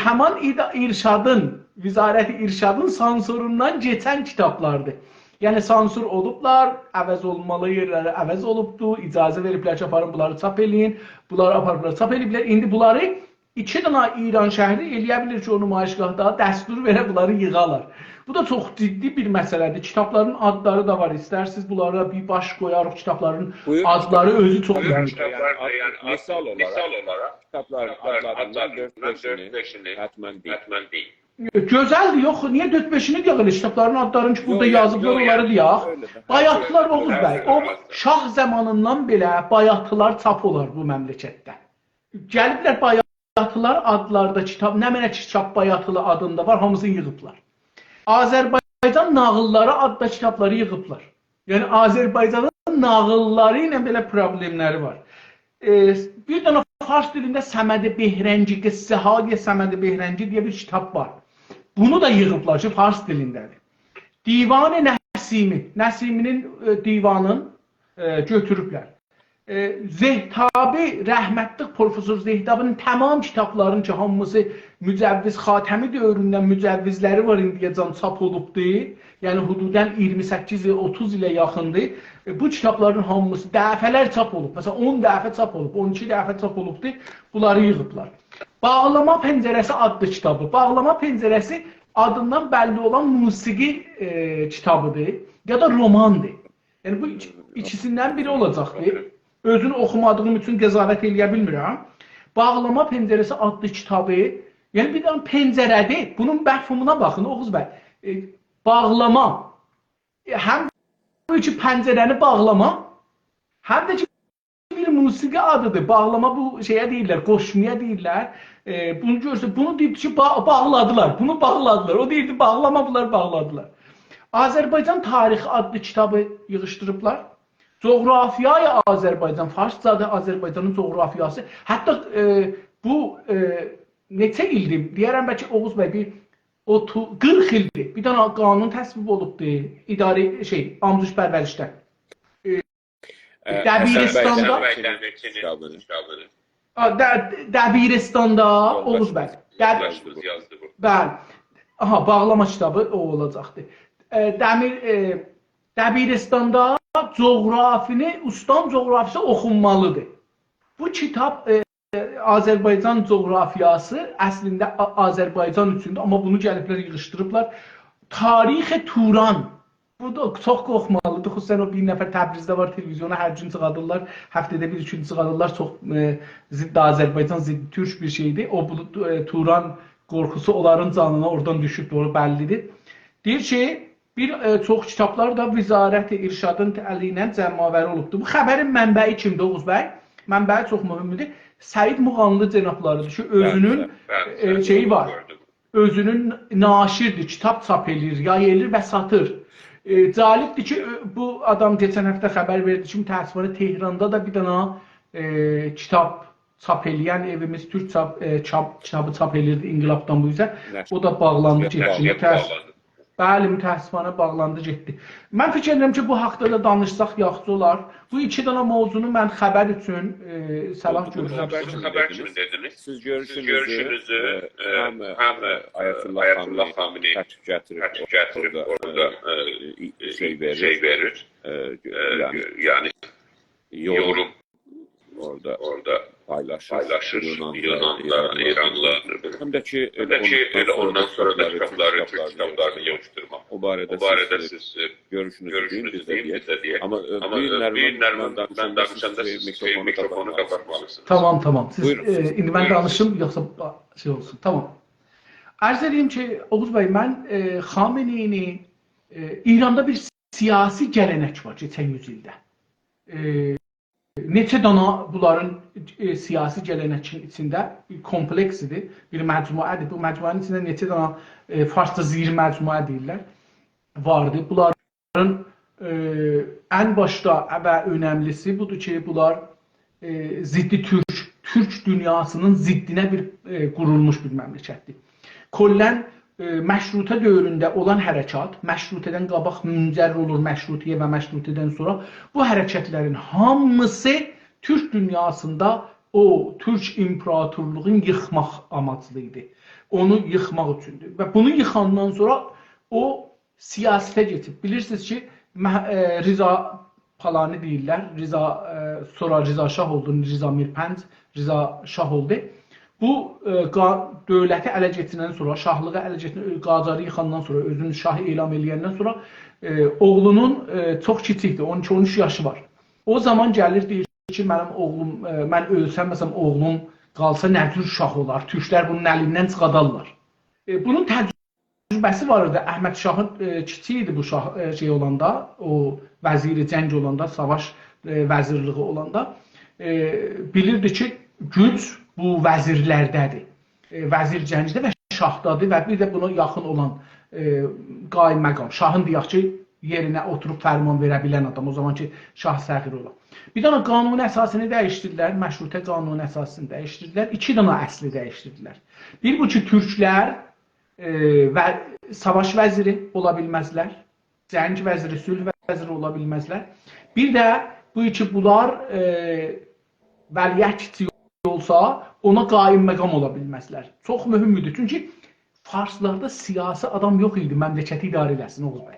همان ایدا-، ارشادین، وزارت ارشادین سانسوروندان کئچن کیتابلاردیر. یعنی سانسور اولوبلار، عوض اولمالی یئرلری عوض اولوبدو، اجازه وئریبلر کی، آپارین بونلاری چاپ ائله‌یین، بونلاری آپاریبلار چاپ ائله‌ییبلر. ایندی بونلاری ایکی دنه ایران شهری ائلیه بیلیر کی، او نمایشگاهدا دستور وئره بونلاری ییغالار. بو دا چوخ جدی بیر مسئله‌دیر. کیتابلارین آدلاری دا وار. ایسترسینیز بونلارا بیر باش قویاریق، کیتابلارین بویورون. آدلاری اؤزو چوخ بویورون، مهمدیر. یعنی، آد-، مثال اولاراق، کیتابلارین، کیتابلارین آدلاریندان دؤرد-بئشینی حتماً دئیین. گؤزلدیر، یوخ، نییه دؤرد-بئشینی دئیک، ائله کیتابلارین آدلارینی کی، بورادا یازیبلار، اونلاری دئیک. یوخ، یعنی، اؤیله ده. بایاتلار، اوغوز بی، او شاه زامانیندان بئله بایاتلار چاپ اولار بو مملکتده. گلیبلر بایاتلار آدلاردا کیتاب، نمنه کی، کیتاب بایاتلی آدیندا وار، هامیسینی ییغیبلار. آذربایجان ناغیللاری آددا کیتابلاری ییغیبلار. یعنی، آذربایجانین ناغیللاری ایله بئله پروبلئملری وار. ائ، بیر دنه فارس دیلینده صمد بهرنگی، قصه‌های صمد بهرنگی دئیه بیر کیتاب وار. بونو دا ییغیبلار کی، فارس دیلینده‌دیر. دیوان نسیمی، نسیمی‌نین، ائ، دیوانین، ائ، گؤتوروبلر. ائ، زهتابی، رحمتلیک پروفسور زهتابی‌نین تمام کیتابلارین کی، هامیسی مجوز، خاتمی دؤوروندن مجوزلری وار، ایندیه‌جن چاپ اولوبدو. یعنی حدوداً اییرمی سککیز ایل، اوتوز ایله یاخیندیر. ائ، بو کیتابلارین هامیسی دفعه‌لر چاپ اولوب. مثلاً، اون دفعه چاپ اولوب، اون ایکی دفعه چاپ اولوبدو. بونلاری ییغیبلار. باغلاما پنجره‌سی آدلی کیتابی. باغلاما پنجره‌سی آدیندان بللی اولان موسیقی، ائ، کیتابیدیر، یا دا روماندیر. یعنی بو ایکی-، ایکیسیندن بیری اولاجاقدیر. اؤزونو اوخومادیغیم اوچون قضاوت ائلیه بیلمیرم. باغلاما پنجره‌سی آدلی کیتابی، یعنی بیر دنه پنجره‌دیر. بونون مفهومونا باخین، اوغوز بی. ائ، باغلاما. ائ، هم بو کی پنجره‌نی باغلاما، هم ده کی بیر موسیقی آدیدیر. باغلاما بو شئیه دئییرلر، قوشمایا دئییرلر. ائ، بونو گؤرسن، بونو دئییب کی، با-، باغلادیلار، بونو باغلادیلار. او دئییردی، باغلاما، بونلار باغلادیلار. آذربایجان تاریخی آدلی کیتابی ییغیشدیریبلار. جغرافیای آذربایجان، فارسجادیر آذربایجانین جغرافیاسی. حتی، ائ، بو، ائ، نئچه ایلدیر، دئیه‌رم بلکه اوغوز بی، بیر اوتو-، قیرخ ایلدیر. بیر دنه قانون تصویب اولوبدور، اداره، شئی، آموزش پرورشده. ائ، ائ، دبیرستاندا حسن بی دمیرچی‌نین کیتابیدیر. آ، د-، دبیرستاندا، یولداشیمیز، اوغوز بی. دب-، یولداشیمیز یازدی بو. بلی. آها، باغلاما کیتابی او اولاجاقدی. ائ، دمیر، ائ، دبیرستاندا جغرافینی، استان جغرافیاسی اوخونمالیدیر. بو کیتاب، ائ، آذربایجان جغرافیاسی اصلینده آ-، آذربایجان اوچوندور، آمما بونو گلیبلر ییغیشدیریبلار. تاریخ توران. بو دا چوخ قورخمالیدیر. خصوصاً او بیر نفر تبریزده وار، تلویزیونا هر گون چیخادیرلار، هفته‌ده بیر، ایکی گون چیخادیرلار. چوخ، ائ، ضد آذربایجان، ضد تورک بیر شئیدیر. او، بو، ائ، توران قورخوسو اونلارین جانینا اورادان دوشوبدور، او بللیدیر. دئییر کی، بیر، ائ، چوخ کیتابلار دا وزارت ارشادین الی ایله جمع‌آوری اولوبدور. بو خبرین منبعی کیمدیر، اوغوز بی؟ منبعی چوخ مهمدور. سعید مغانلی جنابلاریدیر کی، بلی، اؤزونون، بلی، بلی، ائ، بلی، شئیی وار. گؤردوم. اؤزونون ناشردیر، کیتاب چاپ ائله‌ییر، یای ائله‌ییر و ساتیر. ائ، جالبدیر کی، ائ، بو آدام کئچن هفته خبر وئردی کی، متأسفانه تهراندا دا بیر دنه، ائ، کیتاب چاپ ائله‌ین ائویمیز تورک چاپ، ائ، چاپ، کیتابی چاپ ائله‌ییردی انقلابدان بو اوزه. نشر. او دا باغلاندی، گئتدی. باغلاندی. متأس-، بلی، متأسفانه باغلاندی، گئتدی. من فیکیر ائدیرم کی، بو حاقدا دا دانیشساق یاخشی اولار. بو ایکی دنه موضوعنو من خبر اوچون، ائ، صلاح گؤرورم. اولدو، بونو خبر کیمی دئدینیز. سیز گؤروشونوزو، سیز گؤروشونوزو، ائ، ائ، هم، ائ، آیت‌الله، آیت‌الله خامنه‌ای، خامنه‌ای تشریف گتیریب، تشریف گتیریب اورادا، اورادا، ائ، ائ، شئی وئریر، شئی وئریر. ائ، ائ، یعنی، یعنی، یوروم، یوروم اورادا، اورادا پایلاشیر، پایلاشیر یونانلا، یونانلا، ایرانلا. ایرانلا. هم ده کی، هم ده کی، ائله اوندان سونرا دا کیتابلاری، تورک کیتابلارینی ییغیشدیرماق. او باره‌ده، او باره‌ده سیز، سیز، ائ، گؤروشونوزو دئیین، بیز ده دئیک. آمما، ائ، آمما، بو ائ، گونلری، بو گونلری من دانیشاندا سیز میکروفونو قاپاتمالیسینیز. تامام، تامام. سیز، بویورون، ائ، سیز، ایندی من بویورون. دانیشیم، یوخسا، شئی اولسون؟ تامام. عرض ائدییم کی، اوغوز بی، من، ائ، خامنه‌ای‌نی، ائ، ایراندا بیر سیاسی گله‌نک وار کئچن یوز ایلده. ائ، نئچه دانا بونلارین، ائ، سیاسی گله‌نکین ایچینده بیر کومپلکس ایدی، بیر مجموعه‌دیر. بو مجموعه‌نین ایچینده نئچه دانا، ائ، فارسجا زیرمجموعه دئییرلر، واردی. بونلارین، ائ، ان باشدا و اؤنملیسی بودور کی، بونلار، ائ، ضد تورک، تورک دونیاسینین ضدینه بیر، ائ، قورولموش بیر مملکتدیر. کلاً ائ، مشروطه دؤورونده اولان حرکات، مشروطه‌دن قاباق منجر اولور مشروطه‌یه و مشروطه‌دن سونرا، بو حرکتلرین هامیسی تورک دونیاسیندا او تورک ایمپراتورلوغون ییخماق آماجلی ایدی. اونو ییخماق اوچوندور. و بونو ییخاندان سونرا او سیاسته کئچیب. بیلیرسینیز کی، مه-، ائ، رضا پالانی دئییرلر، رضا، ائ، سونرا رضا شاه اولدو، رضا میرپنج، رضا شاه اولدو. بو، ائ، قا-، دؤولتی اله کئچیرندن سونرا، شاهلیغی اله کئچیرندن، قاجاری ییخاندان سونرا، اؤزونو شاه اعلان ائله‌یندن سونرا، ائ، اوغلونون، ائ، چوخ کیچیکدیر، اون ایکی، اون اوچ یاشی وار. او زامان گلیر، دئییر کی، منیم اوغلوم، ائ، من اؤلسم، مثلا، اوغلوم قالسا، نه جور شاه اولار؟ تورکلر بونون الیندن چیخادارلار. ائ، بونون تجربه‌سی وار ایدی. احمد شاهین، ائ، کیچیک ایدی بو شاه، ائ، شئی اولاندا، او وزیر جنگ اولاندا، ساواش، ائ، وزیرلیگی اولاندا، ائ، بیلیردی کی، گوج بو وزیرلرده‌دیر. ائ، وزیر جنگده و شاهدادیر و بیر ده بونا یاخین اولان، ائ، قائم مقام. شاهین دئیک کی، یئرینه اوتوروب فرمان وئره بیلن آدام، او زامان کی، شاه صغیر اولان. بیر دنه قانون اساسینی دییشدیردیلر، مشروطه قانون اساسینی دییشدیردیلر، ایکی دنه اصلی دییشدیردیلر. بیر بو کی، تورکلر، ائ، و ساواش وزیری اولا بیلمزلر، جنگ وزیری، صلح وزیری اولا بیلمزلر. بیر ده بو کی، بونلار، ائ، ولیعهد کیچیک اولسا، اونا قائم مقام اولا بیلمزلر. چوخ مهمدور. چونکی فارسلاردا سیاسی آدام یوخ ایدی، مملکتی اداره ائله‌سین، اوغوز بی.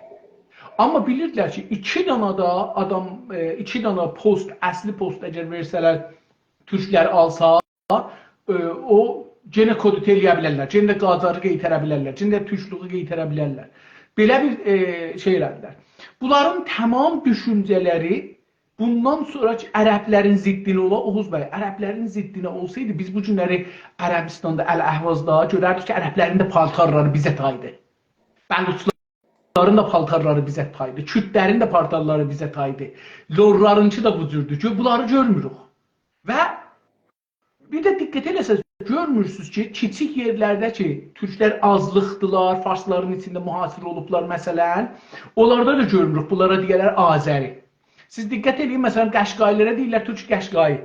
آمما بیلیردیلر کی، ایکی دنه ده آدام، ائ، ایکی دنه پست، اصلی پست اگر وئرسه‌لر، تورکلر آلسا، ائ، او یئنه کودتا ائله‌یه بیلرلر، یئنه ده قاجاری قئیتره بیلرلر، یئنه ده تورکلوگو قئیتره بیلرلر. بئله بیر، ائ، شئی ائله‌دیلر. بونلارین تمام دوشونجه‌لری بوندان سونرا کی، عربلرین ضدینه اولا، اوغوز بی، عربلرین ضدینه اولسایدی، بیز بو گونلری عربستاندا، الاحوازدا گؤرردیک کی، عربلرین ده پالتارلاری بیزه تایدی. بلوچلارین دا پالتارلاری بیزه تایدی. کوردلرین ده پالتارلاری بیزه تایدی. لورلارینکی دا بو جوردور. گؤ-، بونلاری گؤرموروک. و بیر ده دقت ائله‌سز، گؤرمورسونوز کی، کیچیک یئرلرده کی، تورکلر آزلیقدیلار، فارسلارین ایچینده محاصره اولوبلار، مثلا، اونلاردا دا گؤرموروک، بونلارا دئیه‌لر آذری. سیز دقت ائله‌یین، مثلا، قشقایی‌لره دئییرلر تورک قشقایی.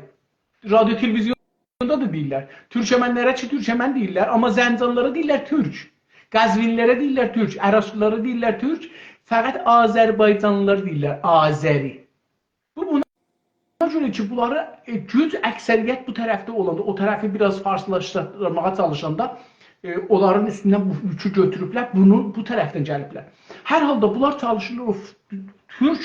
رادیو تلویزیوندا دا دئییرلر. تورکمنلره کی، تورکمن دئییرلر، آمما زنجانلارا دئییرلر تورک. قزوینلی‌لره دئییرلر تورک، عراقچی‌لارا دئییرلر تورک. فقط آذربایجانلی‌لارا دئییرلر آذری. بو، بونا گؤره کی، بونلاری، ائ، گوج اکثریت بو طرفده اولاندا، او طرفی بیر آز فارسلاشدیرماغا چالیشاندا، ائ، اونلارین اوستوندن بو یوکو گؤتوروبلر، بونو بو طرفدن گلیبلر. هر حالدا بونلار چالیشیرلار او ف-، تورک،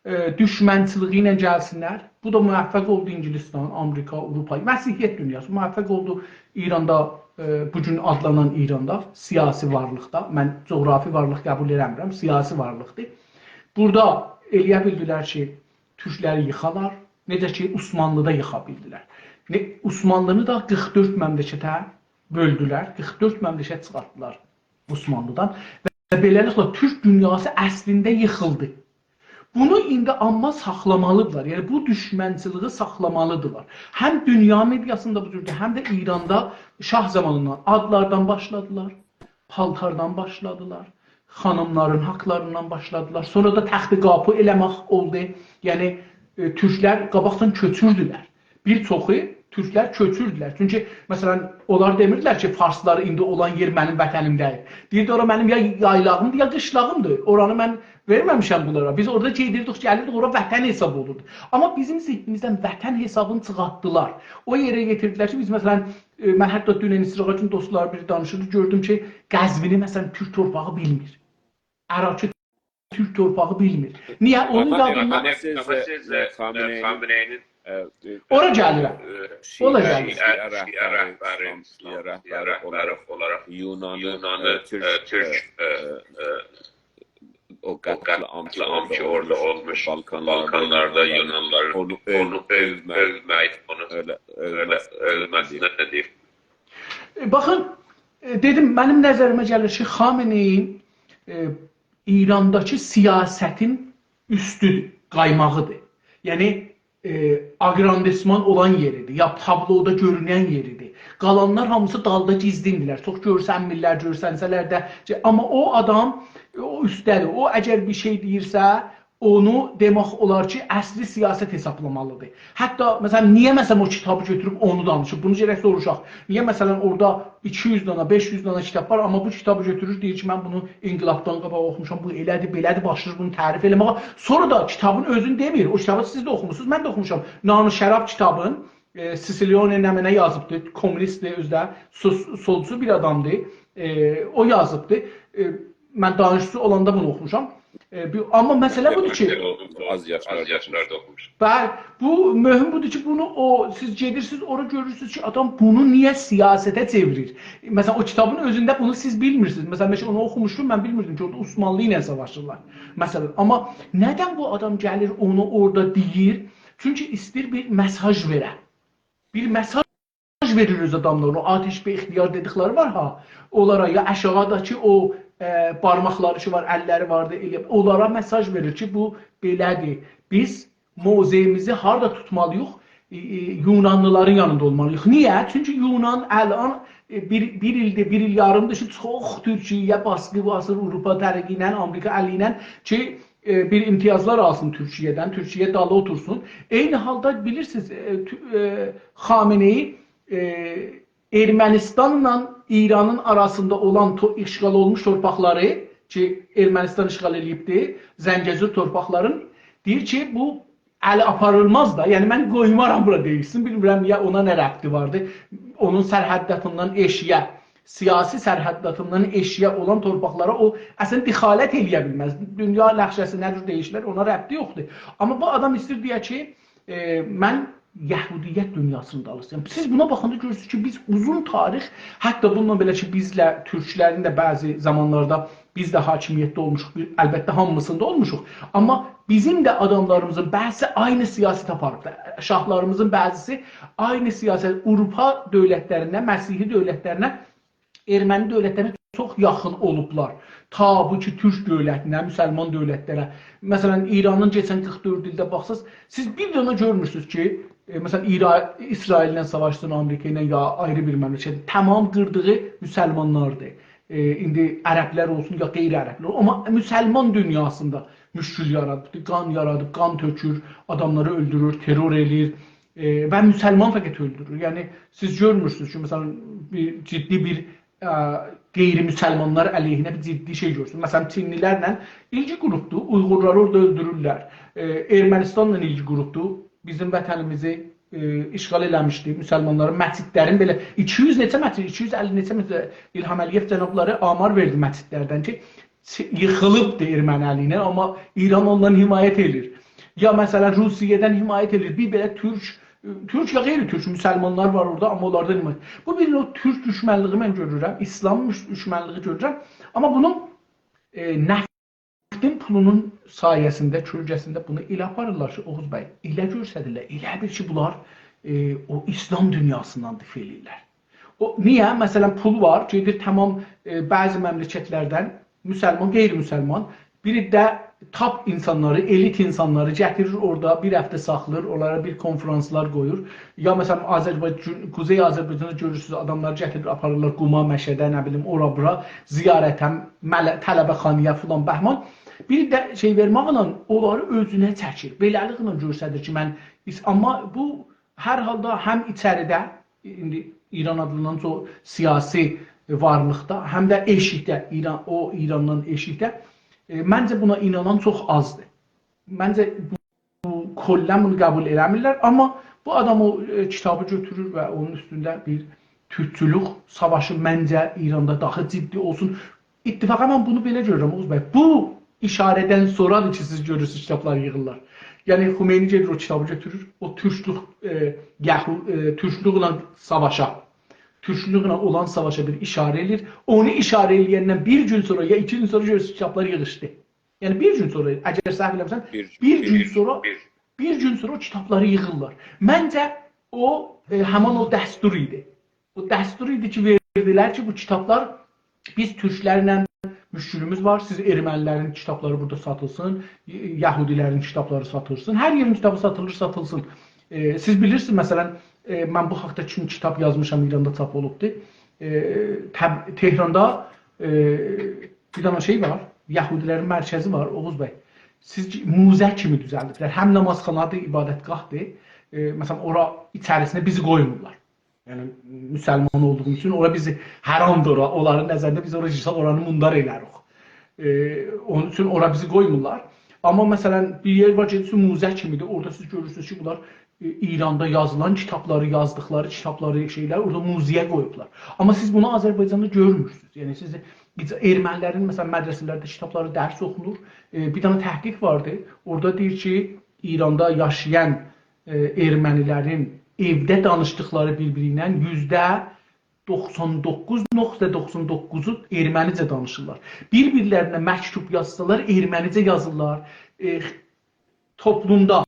ائ، دوشمنچیلیگی ایله گلسینلر. بو دا موفق اولدو اینگیلیستان، آمریکا، آوروپا، مسیحیت دونیاسی موفق اولدو ایراندا، ائ، بو گون آدلانان ایراندا سیاسی وارلیقدا، من جغرافی وارلیق قبول ائله‌میرم، سیاسی وارلیقدیر. بورادا ائله‌یه بیلدیلر کی، تورکلری ییخالار، نئجه کی، عثمانلی‌دا ییخا بیلدیلر. نه، عثمانلینی دا قیرخ دؤرد مملکته بؤلدولر، قیرخ دؤرد مملکت چیخارتدیلار عثمانلی‌دان و بئله‌لیکله تورک دونیاسی اصلینده ییخیلدی. بونو ایندی آمما ساخلامالیدیرلار. یعنی، بو دوشمنچیلیگی ساخلامالیدیرلار. هم دونیا مئدیاسیندا بو جوردور، هم ده ایراندا شاه زامانیندان آدلاردان باشلادیلار، پالتاردان باشلادیلار، خانیملارین حاقلاریندان باشلادیلار. سونرا دا تخت قاپی ائله‌مک اولدو. یعنی، ائ، تورکلر قاباقدان کؤچوردولر. بیر چوخو تورکلر کؤچوردولر. چونکی، مثلا، اونلار دئمیردیلر کی، فارسلار ایندی اولان یئر منیم وطنیم دئییل. دئییردی، اورا منیم یا یایلاغیمدیر، یا قیشلاغیمدیر. اورانی من وئرمه‌میشم بونلارا. بیز اورادا گئدیردیک، گلیردیک، اورا وطن حساب اولوردو. آمما بیزیم ذهنیمیزدن وطن حسابینی چیخارتدیلار. او یئره یئتیردیلر کی، بیز، مثلا، ائ، من حتی دونن ایستراحاتین دوستلار بیری دانیشیردی، گؤردوم کی، قزوینی، مثلا، تورک تورپاغی بیلمیر. اراکی تورک تورپاغی بیلمیر. نییه؟ اونون آمما، قابلیندا آمما سیز، آمما سیز، ائ، ائ، خامنه‌ای‌نین، خامنه‌ای‌نین، ائ، ائ، اورا گلیرم. ائ، شیعه، اورا گلیرم. شیعه رهبری، ایسلام، شیعه رهبری اولاراق یونانی، یونانی، ائ، تورک، ائ، تورک، ائ، ائ، ائ، او قتل‌عام کی، اورادا اولموش، بالکانلاردا، بالکانلاردا یونانلارین، یونانلارین اونو، اونو اؤو، اؤومک، اؤومک، اونو اؤیله، اؤیله اؤیمه‌سینه، اؤیمه‌سینه نه دئییر؟ ائ، باخین، ائ، دئدیم، منیم نظریمه گلیر کی، خامنه‌ای، ائ، ایرانداکی سیاستین اوستودور، قایماغیدیر. یعنی، ائ، آگراندیسمان اولان یئریدیر، یا تابلودا گؤرونن یئریدیر. قالانلار هامیسی دالدا گیزلیندیرلر. چوخ گؤرسنمیرلر، گؤرسنسه‌لر ده، کی، آمما او آدام، ائ، او اوستده‌دیر. او اگر بیر شئی دئییرسه، اونو دئمک اولار کی، اصلی سیاست حسابلامالیدیر. حتی، مثلا، نییه، مثلا، او کیتابی گؤتوروب اونو دانیشیب؟ بونو گرک سوروشاق. نییه، مثلا، اورادا ایکی یوز دانا، بئش یوز دانا کیتاب وار، آمما بو کیتابی گؤتورور، دئییر کی، من بونو انقلابدان قاباق اوخوموشام، بو ائله‌دیر، بئله‌دیر، باشلاییر بونو تعریف ائله‌مه‌یه. سونرا دا کیتابین اؤزونو دئمیر. او کیتابی سیز ده اوخوموسونوز، من ده اوخوموشام. نان شراب کیتابین، ائ، سیسیلیونی نمنه یازیبدی، کمونیستدیر، اؤزو ده سوس-، سولچو بیر آدامدیر. ائ، او یازیبدی. ائ، من دانشجوسو اولاندا بونو اوخوموشام. ائ، بو، آمما مسئله بودور کی، آز یاشلاردا اوخوموشام. بلی، بو مهم بودور کی، بونو او، سیز گئدیرسینیز، اورا گؤرورسونوز کی، آدام بونو نییه سیاسته چئویریر؟ مثلا، او کیتابین اؤزونده بونو سیز بیلمیرسینیز. مثلا، من اونو اوخوموشدوم، من بیلمیردیم کی، اورادا عثمانلی ایله ساواشیرلار. مثلا، آمما ندن بو آدام گلیر، اونو اورادا دئییر؟ چونکی ایسته‌ییر بیر مئساژ وئره. بیر مئساژ وئریر اؤز آداملارینا، او آتش به اختیار دئدیکلری وار ها، اونلارا، یا آشاغیداکی او، ائ، بارماقلاری کی وار، اللری واردی، ائله، اونلارا مئساژ وئریر کی، بو بئله‌دیر. بیز موضعیمیزی هاردا توتمالی‌ییق؟ ائ، ائ، یونانلیلارین یانیندا اولمالی‌ییق. نییه؟ چونکی یونان الان، ائ، بیر، بیر ایلدیر، بیر ایل یاریمدیر کی، چوخ تورکیه‌یه باسقی باسیر آوروپا طرفی ایله، آمریکا الی ایله کی، ائ، بیر امتیازلار آلسین تورکیه‌دن، تورکیه دالی اوتورسون. عینی حالدا بیلیرسینیز، ائ، تو-، ائ، خامنه‌ای، ائ، ارمنستانلا ایرانین آراسیندا اولان تو-، اشغال اولموش تورپاقلاری کی، ارمنستان اشغال ائله‌ییبدی، زنگه‌زور تورپاقلارین، دئییر کی، بو ال آپاریلماز دا، یعنی من قویمارام بورا دئییلسین، بیلمیرم یا اونا نه ربطی واردی. اونون سرحداتیندان ائشییه، سیاسی سرحداتیندان ائشییه اولان تورپاقلارا او اصلا دخالت ائله‌یه بیلمز. دونیا نقشه‌سی نه جور دییشیلر، اونا ربطی یوخدور. آمما بو آدام ایسته‌ییر دئیه کی، ائ، من یهودیت دونیاسینین دالیسی‌یام. سیز بونا باخاندا گؤرورسونوز کی، بیز اوزون تاریخ، حتی بونونلا بئله کی، بیزله تورکلرین ده بعضی زامانلاردا بیز ده حاکمیتده اولموشوق، بیر، البته هامیسیندا اولموشوق. آمما بیزیم ده آداملاریمیزین بعضیسی عینی سیاستی آپاریبدیر. شاهلاریمیزین بعضیسی عینی سیاست، آوروپا دؤولتلرینده، مسیحی دؤولتلرینده، ارمنی دؤولتلرینه چوخ یاخین اولوبلار. تا بو کی، تورک دؤولتینه، مسلمان دؤولتلره. مثلا، ایرانین کئچن قیرخ دؤرد ایلده باخساز، سیز بیر دنه گؤرمورسونوز کی، ائ، مثلا، ایرا-، اسرائیل‌له ساواشسین، آمریکا ایله، یا آیری بیر مملکت، تمام قیردیغی مسلمانلاردیر. ائ، ایندی عربلر اولسون، یا غیر عربلر اولسون. آمما مسلمان دونیاسیندا مشکل یارادیبدیر، قان یارادیب، قان تؤکور، آداملاری اؤلدورور، ترور ائله‌ییر. ائ، و مسلمان فقط اؤلدورور. یعنی، سیز گؤرمورسونوز کی، مثلا، بیر جدی بیر، ائ، غیر مسلمانلار علیهینه بیر جدی شئی گؤرسون. مثلا، چینلیلرله ایلگی قوروبدور، اویغورلاری اورادا اؤلدورورلر. ائ، ارمنستانلا ایلگی قوروبدور، بیزیم وطنیمیزی، ائ، اشغال ائله‌میشدی. مسلمانلارین مسجدلرین بئله ایکی یوز نئچه مسجد، ایکی یوز اللی نئچه مسجد، الهام علی‌یئو جنابلاری آمار وئردی مسجدلردن کی، چی-، ییخیلیبدی ارمنی الی ایله، آمما ایران اوندان حمایت ائله‌ییر. یا مثلا، روسیه‌دن حمایت ائله‌ییر. بیر بئله تورک، تورک یا غیر تورک مسلمانلار وار اورادا، آمما اونلاردان حمایت. بو بیر او تورک دوشمنلیگی من گؤرورم، ایسلام دوش-، دوشمنلیگی گؤرورم. آمما بونون، ائ، نفتین پولونون سایه‌سینده، کؤلگه‌سینده بونو ائله آپاریرلار کی، اوغوز بی، ائله گؤرسدیرلر، ائله بیل کی، بونلار، ائ، او ایسلام دونیاسیندان دفاع ائله‌ییرلر. او، نییه؟ مثلا، پول وار، گئدیر تمام، ائ، بعضی مملکتلردن مسلمان، غیر مسلمان، بیر ده تاپ اینسانلاری، ائلیت اینسانلاری گتیریر اورادا، بیر هفته ساخلاییر، اونلارا بیر کنفرانسلار قویور. یا، مثلا، آذربایجان، قوزئی آذربایجاندا گؤرورسونوز، آداملاری گتیریر، آپاریرلار قوما، مشهده، نه بیلیم، اورا، بورا، زیارته، مل-، طلبه‌خانایا فلان، بهمان. بیر ده شئی وئرمکله اونلاری اؤزونه چکیر. بئله‌لیکله گؤرسدیر کی، من ایس-، آمما بو، هر حالدا هم ایچریده، ایندی ایران آدیندان چوخ سیاسی وارلیقدا، هم ده ائشیکده، ایران، او ایراندان ائشیکده، ائ، منجه بونا اینانان چوخ آزدیر. منجه بو، بو کلاً بونو قبول ائله‌میرلر، آمما بو آدام او، ائ، کیتابی گؤتورور و اونون اوستونده بیر تورکچولوک ساواشی منجه ایراندا داها جدی اولسون. اتفاقاً من بونو بئله گؤرورم، اوغوز بی. بو ایشاره‌دن سونرادیر کی، سیز گؤرورسونوز، کیتابلار ییغیرلار. یعنی، خمینی گئدیر او کیتابی گؤتورور، او تورکلوک، ائ، یهو-، ائ، تورکلوکله ساواشا، تورکلوکله اولان ساواشا بیر ایشاره ائله‌ییر. اونو ایشاره ائله‌یندن بیر گون سونرا یا ایکی گون سونرا گؤرورسونوز، کیتابلار ییغیشدی. یعنی، بیر گون سونرا، اگر سهو ائله‌میرم، بیر، بیر گون سونرا، بیر گون سونرا او کیتابلاری ییغیرلار. منجه، او، ائ، همان او دستور ایدی. بو دستور ایدی کی، وئردیلر کی، بو کیتابلار، بیز تورکلرله مشکلیمیز وار، سیز ارمنیلرین کیتابلاری بورادا ساتیلسین، ی-، یهودیلرین کیتابلاری ساتیلسین، هر یئرین کیتابی ساتیلیر، ساتیلسین. ائ، سیز بیلیرسینیز، مثلا، ائ، من بو حاقدا چون کیتاب یازمیشام، ایراندا چاپ اولوبدور. ائ، تب-، تهراندا، ائ، بیر دنه شئی وار، یهودیلرین مرکزی وار، اوغوز بی. سیز کی-، موزه کیمی دوزلدیبلر. هم نمازخانادیر، عبادتگاهدیر. ائ، مثلا، اورا ایچریسینه بیزی قویمورلار. یعنی، مسلمان اولدوغوموز اوچون اورا بیزی حرامدیر اورا. اونلارین نظرینده بیز اورا گیرسک، اورانی موندار ائلریک. ائ، اونون اوچون اورا بیزی قویمورلار. آمما، مثلا، بیر یئر وار، گئدیرسیز، موزه کیمیدیر. اورادا سیز گؤرورسونوز کی، بونلار، ائ، ایراندا یازیلان کیتابلاری، یازدیقلاری کیتابلاری، شئیلر اورادا موزه‌یه قویوبلار. آمما سیز بونو آذربایجاندا گؤرمورسونوز. یعنی، سیز ارمنی‌لرین، مثلا، مدرسه‌لرده کیتابلاری درس اوخونور. ائ، بیر دنه تحقیق واردی. اورادا دئییر کی، ایراندا یاشایان، ائ، ارمنی‌لرین ائوده دانیشدیقلاری بیر-بیری ایله یوزده دوخسان دوققوز نقطه دوخسان دوققوزو ارمنیجه دانیشیرلار. بیر-بیرلرینه مکتوب یازسالار، ارمنیجه یازیرلار. ائ، توپلومدا،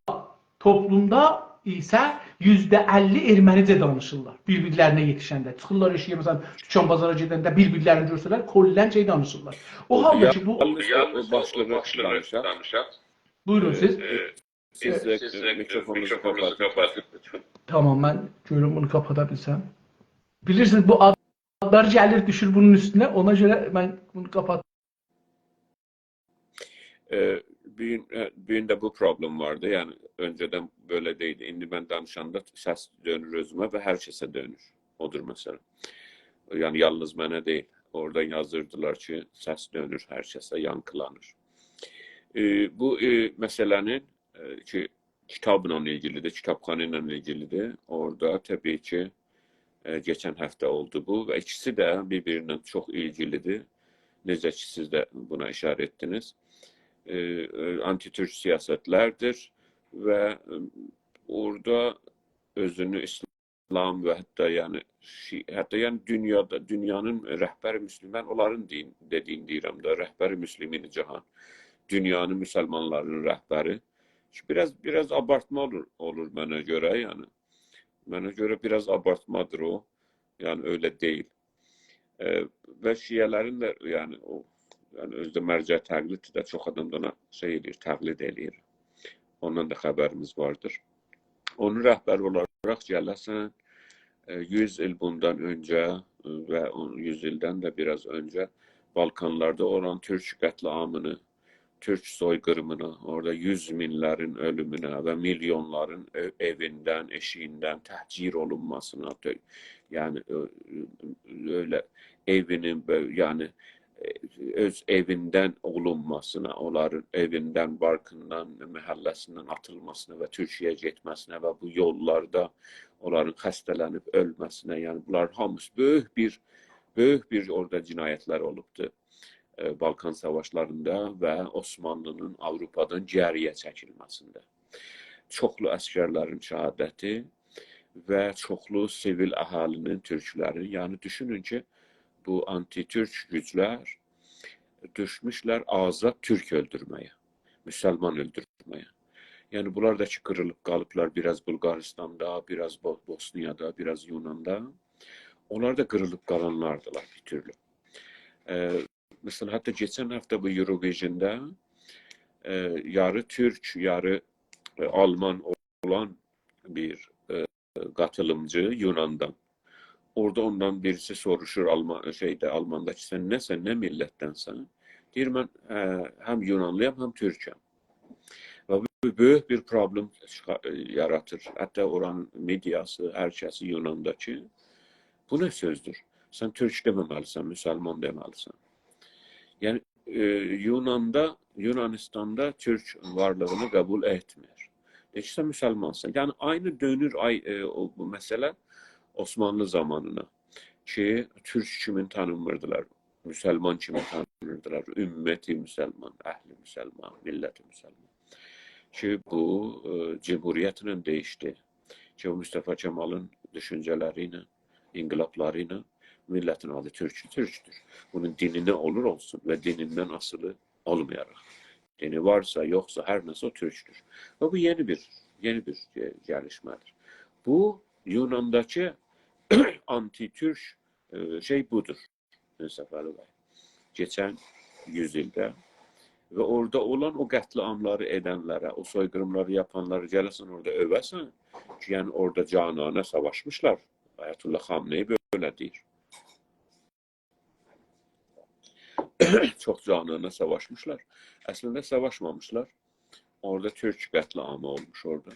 توپلومدا ایسه یوزده اللی ارمنیجه دانیشیرلار. بیر-بیرلرینه یئتیشنده. چیخیرلار ائشیگه، مثلا، دوکان بازارا گئدنده بیر-بیرلرینه گؤرسه‌لر، کلاً شئی دانیشیرلار. او حالدا کی، بو یالنیز او، او باشلیغی دانیشاق. بویورون سیز. ائ، سیز ده، ائ، میکروفونونوزو قاپاتین. تامام، من گؤروم بونو قاپادا بیلسم. بیلیرسینیز، بو آدلار گلیر، دوشور بونون اوستونه. اونا گؤره من بونو قاپات- ائ، بو گون، ائ، بو گون ده بو پروبلئم واردی. یعنی، اؤنجه‌دن بئله دئییلدی. ایندی من دانیشاندا سس دؤنور اؤزومه و هر کسه دؤنور. اودور مسئله. یعنی، یالنیز منه دئییل. اورادان یازیردیلار کی، سس دؤنور هر کسه، یانکیلانیر. ائ، بو، ائ، مسئله‌نین، ائ، کی، کیتابلا ایلگیلیدیر، کیتابخانا ایله ایلگیلیدیر. اورادا طبیعی کی، ائ، کئچن هفته اولدو بو و ایکیسی ده بیر-بیرینن چوخ ایلگیلیدیر. نئجه کی، سیز ده بونا ایشاره ائتدینیز. ائ، ائ، آنتی‌تورک سیاستلردیر و، ائ، اورادا اؤزونو ایسلام و حتی، یعنی، شی-، حتی، یعنی، دونیادا، دونیانین رهبر مسلمین، اونلارین دئیین، دئدیگینی دئییرم ده، رهبر مسلمین جهان، دونیانین مسلمانلارینین رهبری. کی، بیر آز، بیر آز آبارتما اولور، اولور منه گؤره، یعنی. منه گؤره بیر آز آبارتمادیر او. یعنی، ائله دئییل. ائ، و شیعه‌لرین ده، یعنی، او، یعنی، اؤزو ده مرجع تقلیددیر ده، چوخ آدام دا اونا شئی ائله‌ییر، تقلید ائله‌ییر. اوندان دا خبریمیز واردیر. اونون رهبری اولاراق گله‌سن، ائ، یوز ایل بوندان اؤنجه، ائ، و اون، یوز ایلدن ده بیر آز اؤنجه بالکانلاردا اولان تورک قتل‌عامینی، تورک سوی‌قیریمینا، اورادا یوز مینلرین اؤلومونه و میلیونلارین ائ-، ائویندن، ائشیگیندن تهجیر اولونماسینا، تؤ-، یعنی، ائ، ائ، ائله ائوینین، بؤ-، یعنی، ائ، اؤز ائویندن اولونماسینا، اونلارین ائویندن، بارکیندان، محله‌سیندن آتیلماسینا و تورکیه‌یه گئتمه‌سینه و بو یوللاردا اونلارین خسته‌لنیب اؤلمه‌سینه، یعنی، بونلار هامیسی بؤیوک بیر، بؤیوک بیر اورادا جنایتلر اولوبدور. ائ، بالکان ساواشلاریندا و عثمانلی‌نین آوروپادان گئری‌یه چکیلمه‌سینده. چوخلو عسگرلرین شهادتی و چوخلو سیویل اهالی‌نین، تورکلرین، یعنی دوشونون کی، بو آنتی‌تورک گوجلر دوشموشلر آزاد تورک اؤلدورمه‌یه، مسلمان اؤلدورمه‌یه. یعنی بونلار دا کی، قیریلیب قالیبلار بیر آز بولغاریستاندا، بیر آز بو-، بوسنیادا، بیر آز یوناندا. اونلار دا قیریلیب قالانلاردیلار بیر تورلو. ائ، مثلا، حتی کئچن هفته بو Eurovisionده، ائ، یاری تورک، یاری، ائ، آلمان اولان بیر، ائ، قاتیلیمجی یوناندان. اورادا اوندان بیریسی سوروشور، آلمان، شئیده، آلماندا کی، «سن نه، سن نه میللتدنسن؟» دئییر، «من، ائ، هم یونانلی‌یام، هم تورکم.» و بو بؤیوک بیر پروبلئم چیخا-، ائ، یاراتیر. حتی اورانین مئدیاسی، هر کسی یونانداکی، «بو نه سؤزدور؟ سن تورک دئمه‌مه‌لیسن، مسلمان دئمه‌لیسن.» یعنی، ائ، یوناندا، یونانیستاندا تورک وارلیغینی قبول ائتمیر. دئییر کی، سن مسلمانسان. یعنی، عینی دؤنور، آی-، ائ، او، بو مسئله عثمانلی زامانینا کی، تورک کیمی تانینمیردیلار، مسلمان کیمی تانینیردیلار. امتی مسلمان، اهل مسلمان، ملت مسلمان. کی، بو، ائ، جمهوریتله دییشدی. کی، او مصطفی کمالین دوشونجه‌لری ایله، انقلابلاری ایله میللتین آدی تورک، تورکدور. بونون دینی نه اولور اولسون و دینیندن آسیلی اولمایاراق. دینی وارسا، یوخسا، هر نه‌سه او تورکدور. و بو یئنی بیر، یئنی بیر، ائ، گلیشمه‌دیر. بو، یونانداکی آنتی‌تورک، ائ، شئی بودور، مصطفی علی بی. کئچن یوز ایلده. و اورادا اولان او قتل‌عاملاری ائدنلره، او سوی‌قیریملاری یاپانلاری گله‌سن اورادا اؤوه‌سن کی، یعنی اورادا جانانه ساواشمیشلار. آیت‌الله خامنه‌ای بئله دئییر. چوخ جانانه ساواشمیشلار. اصلینده، ساواشمامیشلار. اورادا تورک قتل‌عامی اولموش اورادا.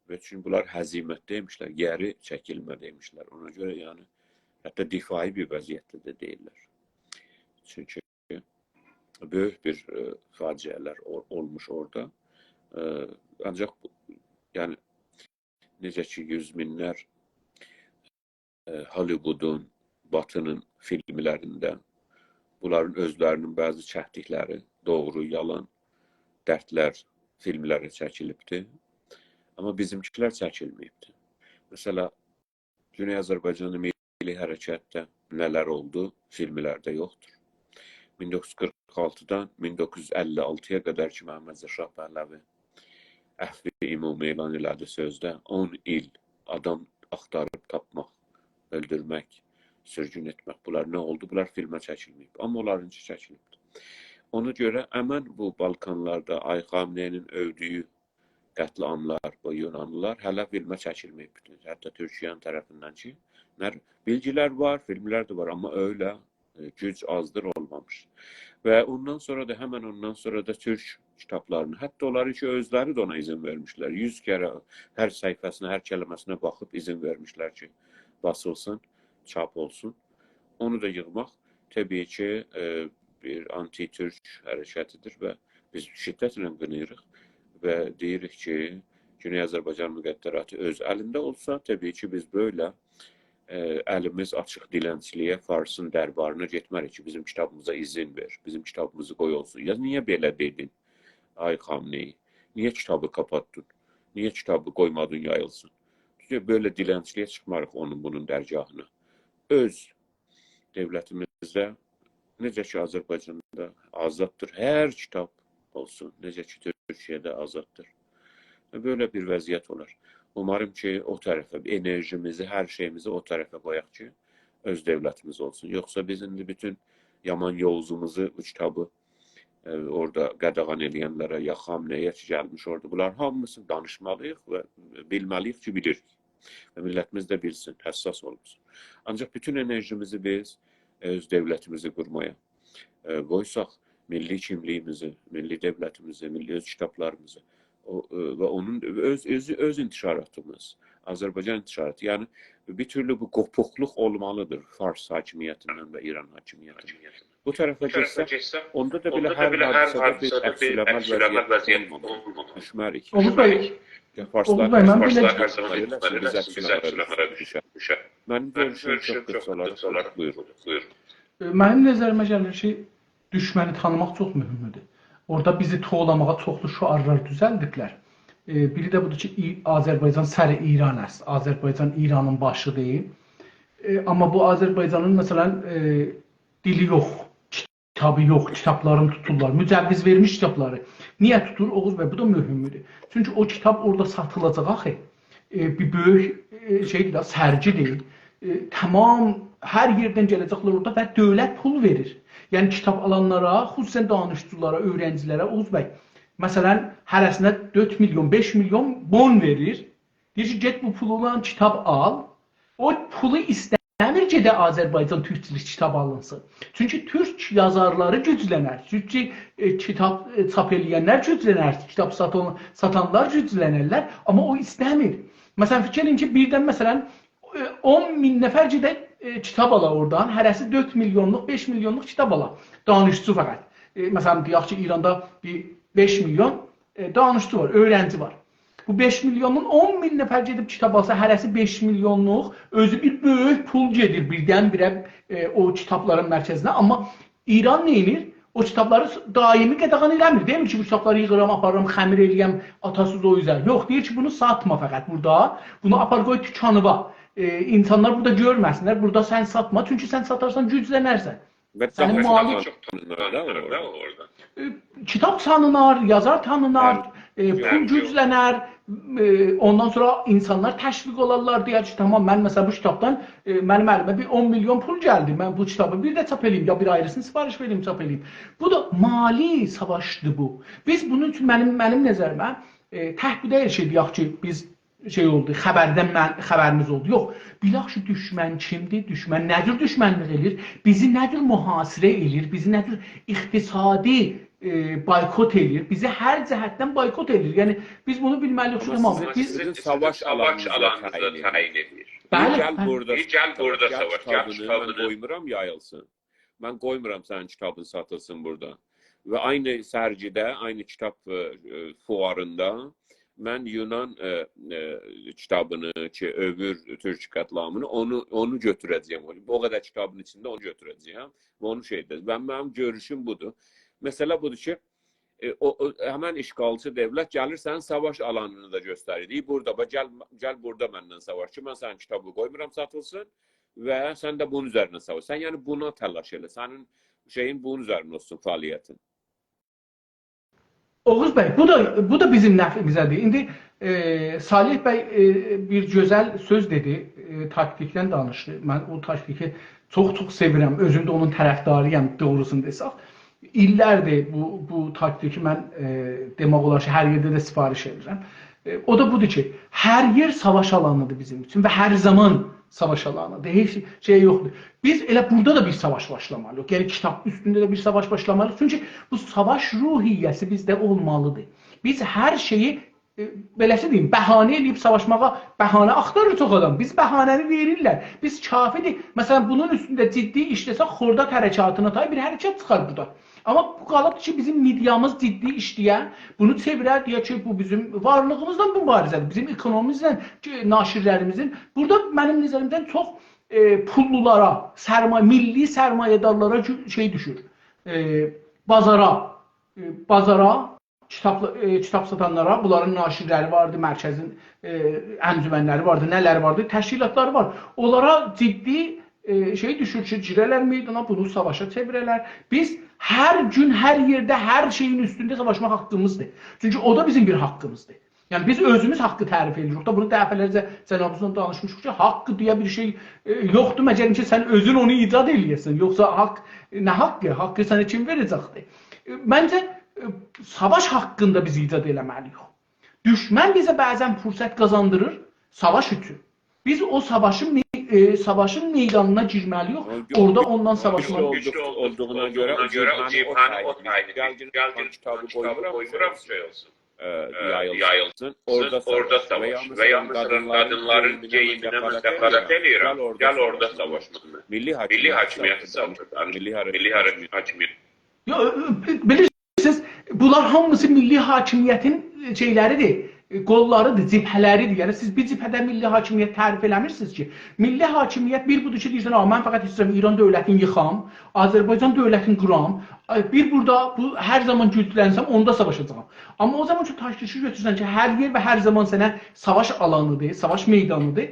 و چونکی بونلار هزیمتده ایمیشلر، گئری چکیلمه‌ده ایمیشلر. اونا گؤره، یعنی، حتی دفاعی بیر وضعیتده ده دئییللر. چونکی بؤیوک بیر، ائ، فاجعه‌لر اول-، اولموش اورادا. ائ، آنجاق بو، یعنی، نئجه کی، یوز مینلر، ائ، هالیوودون، باتی‌نین فیلملریندن، بونلارین اؤزلری‌نین بعضی چکدیکلری دوغرو، یالان دردلر فیلملری چکیلیبدی. آمما بیزیمکیلر چکیلمه‌ییبدی. مثلا، گونئی آذربایجاندا میللی حرکتده نه‌لر اولدو، فیلملرده یوخدور. مین دوققوز یوز قیرخ آلتیدان مین دوققوز یوز اللی آلتییا قدر کی، محمدرضا شاه پهلوی عفو عمومی اعلان ائله‌دی سؤزده، اون ایل آدام آختاریب تاپماق، اؤلدورمک، سورگون ائتمک، بونلار نه اولدو؟ بونلار فیلمه چکیلمه‌ییب. آمما اونلارینکی چکیلیبدیر. اونا گؤره همن بو بالکانلاردا آقای خامنه‌ای‌نین اؤودویو قتل‌عاملار، بو یونانلیلار هله فیلمه چکیلمه‌ییب بوتون. حتی تورکیه‌نین طرفیندن کی، نه بیلگیلر وار، فیلملر ده وار، آمما ائله، ائ، گوج آزدیر، اولمامیش. و اوندان سونرا دا، همن اوندان سونرا دا تورک کیتابلارینی، حتی اونلاری کی، اؤزلری ده اونا اذن وئرمیشلر. یوز کره هر صفحه‌سینه، هر کلمه‌سینه باخیب اذن وئرمیشلر کی، باسیلسین، چاپ اولسون. اونو دا ییغماق طبیعی کی، ائ، بیر آنتی-تورک حرکتیدیر و بیز شدتله قیناییریق و دئییریک کی، گونئی آذربایجان مقدراتی اؤز الینده اولسا، طبیعی کی، بیز بئله، ائ، الیمیز آچیق دیلنچیلییه، فارسین دربارینا گئتمه‌ریک کی، بیزیم کیتابیمیزا اذن وئر، بیزیم کیتابیمیزی قوی اولسون. یا نییه بئله دئدین، آی خامنه‌ای؟ نییه کیتابی قاپاتدین؟ نییه کیتابی قویمادین یاییلسین؟ چونکی بئله دیلنچیلییه چیخماریق اونون بونون درگاهینا. اؤز دؤولتیمیزده، نئجه کی، آذربایجاندا آزاددیر، هر کیتاب اولسون، نئجه کی، تورکیه‌ده آزاددیر. بئله بیر وضعیت اولار. اوماریم کی، او طرفه انرژیمیزی، هر شئییمیزی او طرفه قویاق کی، اؤز دؤولتیمیز اولسون. یوخسا بیز ایندی بوتون یامان یووزوموزو، بو کیتابی، ائ، اورادا قاداغان ائله‌ینلره، یا خامنه‌ای‌یه کی، گلمیش اورادا، بونلار هامیسینی دانیشمالیییق و بیلمه‌لیییک کی، بیلیریک. و میللتیمیز ده بیلسین، حساس اولماسین. آنجاق بوتون انرژیمیزی بیز اؤز دؤولتیمیزی قورمایا، ائ، قویساق، میللی کیملیییمیزی، میللی دؤولتیمیزی، میللی اؤز کیتابلاریمیزی، او، ائ، و اونون اؤز، اؤزو، اؤز انتشاراتیمیز، آذربایجان انتشاراتی، یعنی بیر تورلو بو قوپوقلوق اولمالیدیر فارس حاکمیتیندن و ایران حاکمیتیندن. بو طرفه گئتسک، اوندا دا بئله هر حادثه‌ده بیر عکس‌العمل وضعیتی اولمامالی. دوشمریک. اوغوز بی، یا فارسلار اوغوز بی، من بئله فارسلار حاکمیت ائله‌سین، بیز عکس‌العمله دوشک. منیم گؤروشوم چوخ قیسا اولاراق، بویورون. ائ، منیم نظریمه گلیر کی، دوشمنی تانیماق چوخ مهمدور. اورادا بیزی توولاماغا چوخلو شعارلار دوزلدیبلر. ائ، بیری ده بودور کی، ای-، آذربایجان سر ایران است، آذربایجان ایرانین باشیدیر. ائ، آمما بو آذربایجانین، مثلا، ائ، دیلی یوخ، کیتابی یوخ، کیتابلارینی توتورلار، مجوز وئرمیش کیتابلاری. نییه توتور، اوغوز بی؟ بو دا مهمدور. چونکی او کیتاب اورادا ساتیلاجاق آخی. ائ، بیر بؤیوک، ائ، شئیدیر ده، سرگیدیر. ائ، تمام هر یئردن گله‌جکلر اورادا و دؤولت پول وئریر. یعنی کیتاب آلانلارا، خصوصا دانشجولارا، اؤیرنجی‌لره، اوغوز بی، مثلا، هره‌سینه دؤرد میلیون، بئش میلیون بون وئریر. دئییر کی، گئت بو پولونان کیتاب آل. او پولو ایسته‌میر گئده آذربایجان تورکجولوک کیتاب آلینسین. چونکی تورک یازارلاری گوجلنر. چونکی، ائ، کیتاب، ائ، چاپ ائله‌ینلر گوجلنر. کیتاب ساتان، ساتانلار گوجلنرلر. آمما او ایسته‌میر. مثلا، فیکیر ائله‌یین کی، بیردن، مثلا، ائ، اون مین نفر گئده، ائ، کیتاب آلا اورادان. هره‌سی دؤرد میلیونلوق، بئش میلیونلوق کیتاب آلا. دانشجو فقط. ائ، مثلا، دئیک کی، ایراندا بیر بئش میلیون، ائ، دانشجو وار، اؤیرنجی وار. بو بئش میلیونون اون مین نفر گئدیب کیتاب آلسا، هره‌سی بئش میلیونلوق، اؤزو بیر بؤیوک پول گئدیر بیردن-بیره، ائ، او کیتابلارین مرکزینه. آمما ایران نه ائدیر؟ او کیتابلاری دائمی قاداغان ائله‌میر. دئمیر کی، بو کیتابلاری ییغیرام، آپاریرام، خمیر ائله‌یم، آتاسیز او اوزه. یوخ، دئییر کی، بونو ساتما فقط بورادا. بونو آپار قوی دوکانیوا. ائ، اینسانلار بورادا گؤرمه‌سینلر، بورادا سن ساتما. چونکی سن ساتارسان، گوجلنرسن. و سنین داها مالی چوخ تانینار دا اورادا. ائ، کیتاب تانینار، یازار تانینار، بلی. ائ، پول گوجلنر، ائ، اوندان سونرا اینسانلار تشویق اولارلار، دئیر کی، تامام، من، مثلا، بو کیتابدان، ائ، منیم الیمه بیر اون میلیون پول گلدی، من بو کیتابی بیر ده چاپ ائله‌ییم، یا بیر آیریسینی سفارش وئریم، چاپ ائله‌ییم. بو دا مالی ساواشدیر بو. بیز بونون اوچون، منیم، منیم نظریمه، ائ، تک بو دئییل کی، دئیک کی، بیز شئی اولدو، خبردن من، خبریمیز اولدو. یوخ، بیلک کی، دوشمن کیمدیر، دوشمن نه جور دوشمنلیک ائله‌ییر، بیزی نه جور محاصره ائله‌ییر، بیزی نه جور اقتصادی ائ، بایکوت ائله‌ییر. بیزی هر جهتدن بایکوت ائله‌ییر. یعنی، بیز بونو بیلمه‌لی‌ییک کی، آمما تامام، سیز، سیزین ساواش آلانینیزی تعیین ائدیر. بلی، بلی. گل بورادا ساواش، گل بورادا ساواش، گل کیتابینی من کیتابینی قویمورام یاییلسین. من قویمورام سنین کیتابین ساتیلسین بورادا. و عینی سرگیده، عینی کیتاب، ائ، ائ، فواریندا من یونان، ائ، ائ، کیتابینی کی، اؤبور تورک قتل‌عامینی، اونو، اونو گؤتوره‌جه‌یم. او قدر کیتابین ایچینده اونو گؤتوره‌جه‌یم و اونو شئی ائده‌جه‌یم. و منیم گؤروشوم بودور. مسئله بودور کی، ائ، او، او، همن اشغالچی دؤولت گلیر، سنین ساواش آلانینی دا گؤستریر. دئییر، بورادا، باخ، گل، گل بورادا منن ساواش کی، من سنین کیتابی قویمورام ساتیلسین و سن ده بونون اوزرینه ساواش. سن، یعنی، بونا تلاش ائله. سنین شئیین بونون اوزرینه اولسون، فعالیتین. اوغوز بی، بو دا، بو دا بیزیم نفعیمیزه‌دیر. ایندی، ائ، صالح بی، ائ، بیر گؤزل سؤز دئدی، ائ، تاکتیکدن دانیشدی. من او تاکتیکی چوخ-چوخ سئویرم. اؤزوم ده اونون طرفداری‌یام، دوغروسونو دئسک. ایللردیر بو، بو تاکتیکی من، ائ، دئمک اولار کی، هر یئرده ده سفارش ائدیرم. ائ، او دا بودور کی، هر یئر ساواش آلانی‌دیر بیزیم اوچون و هر زامان ساواش آلانی‌دیر. هئچ شئی یوخدور. بیز ائله بورادا دا بیر ساواش باشلامالی‌ییق. یعنی، کیتاب اوستونده ده بیر ساواش باشلامالی‌ییق. چونکی بو ساواش روحیه‌سی بیزده اولمالی‌دیر. بیز هر شئیی، ائ، بئله‌سی دئییم، بهانه ائله‌ییب ساواشماغا بهانه آختاریر چوخ آدام. بیز بهانه‌نی وئریرلر. بیز کافی‌دیر. مثلا، بونون اوستونده جدی ایشله‌سک، خرداد حرکاتینا تای بیر حرکت چیخار بورادا. آمما بو قالیبدیر کی، بیزیم مئدیامیز جدی ایشله‌یه، بونو چئویره، دئیه کی، بو بیزیم وارلیغیمیزلا موباریزه‌دیر، بیزیم اکونومیمیزله، کی، ناشرلریمیزین. بورادا منیم نظریمدن چوخ، ائ، پوللولارا، سرمایه، میللی سرمایه‌دارلارا گو-، شئی دوشور، ائ، بازارا، ائ، بازارا، کیتاب، ائ، کیتاب ساتانلارا، بونلارین ناشرلری واردی، مرکزین، ائ، انجمنلری واردی، نه‌لری واردی، تشکیلاتلاری وار. اونلارا جدی، ائ، شئی دوشور کی، گیره‌لر مئیدانا، بونو ساواشا چئویره‌لر. بیز هر گون، هر یئرده، هر شئیین اوستونده ساواشماق حاققیمیزدیر. چونکی او دا بیزیم بیر حاققیمیزدیر. یعنی، بیز اؤزوموز حاققی تعریف ائدیریک. دا بونو دفعه‌لرجه جنابینیزلا دانیشمیشیق کی، حاققی دئیه بیر شئی، ائ، یوخدور، مگر کی، سن اؤزون اونو ایجاد ائله‌یه‌سن. یوخسا حاق، نه حاققی؟ حاققی سنه کیم وئره‌جکدیر؟ ائ، منجه، ائ، ساواش حاققیندا بیز ایجاد ائله‌مه‌لی‌ییک. دوشمن بیزه بعضا فرصت قازاندیریر ساواش اوچون. بیز او ساواشین می-، ائ، ساواشین مئیدانینا گیرمه‌لی‌ییک، او، اورادا اوندان ساواشمالی‌ییق. گوجلو اولدوق-، اولدوغونا گؤره او جبهه‌نی او تعیین ائدیر. گل، گل، کیتابی قویمورام، شئی اولسون. ائ، یاییلسین. اورادا ساواش. و یا، مثلا، قادینلارین گئییمینه من دخالت ائله‌ییرم. گل اورادا ساواش. میللی حاکمیتی ساواش. میللی حاکمیتی. یو، بیلیرسینیز، بونلار هامیسی میللی حاکمیتین، ائ، شئیلری‌دیر، ائ، قوللاری‌دیر، جبهه‌لری‌دیر. یعنی، سیز بیر جبهه‌ده میللی حاکمیت تعریف ائله‌میرسینیز کی. میللی حاکمیت بیر بودور کی، دئییرسن، «آ، من فقط ایسته‌ییرم ایران دؤولتینی ییخام، آذربایجان دؤولتینی قورام.» آی، بیر بورادا، بو هر زامان گوجلنسم، اوندا ساواشاجاغام. آمما او زامان کی، تاکتیکی گؤتورسن کی، هر یئر و هر زامان سنه ساواش آلانی‌دیر، ساواش مئیدانی‌دیر،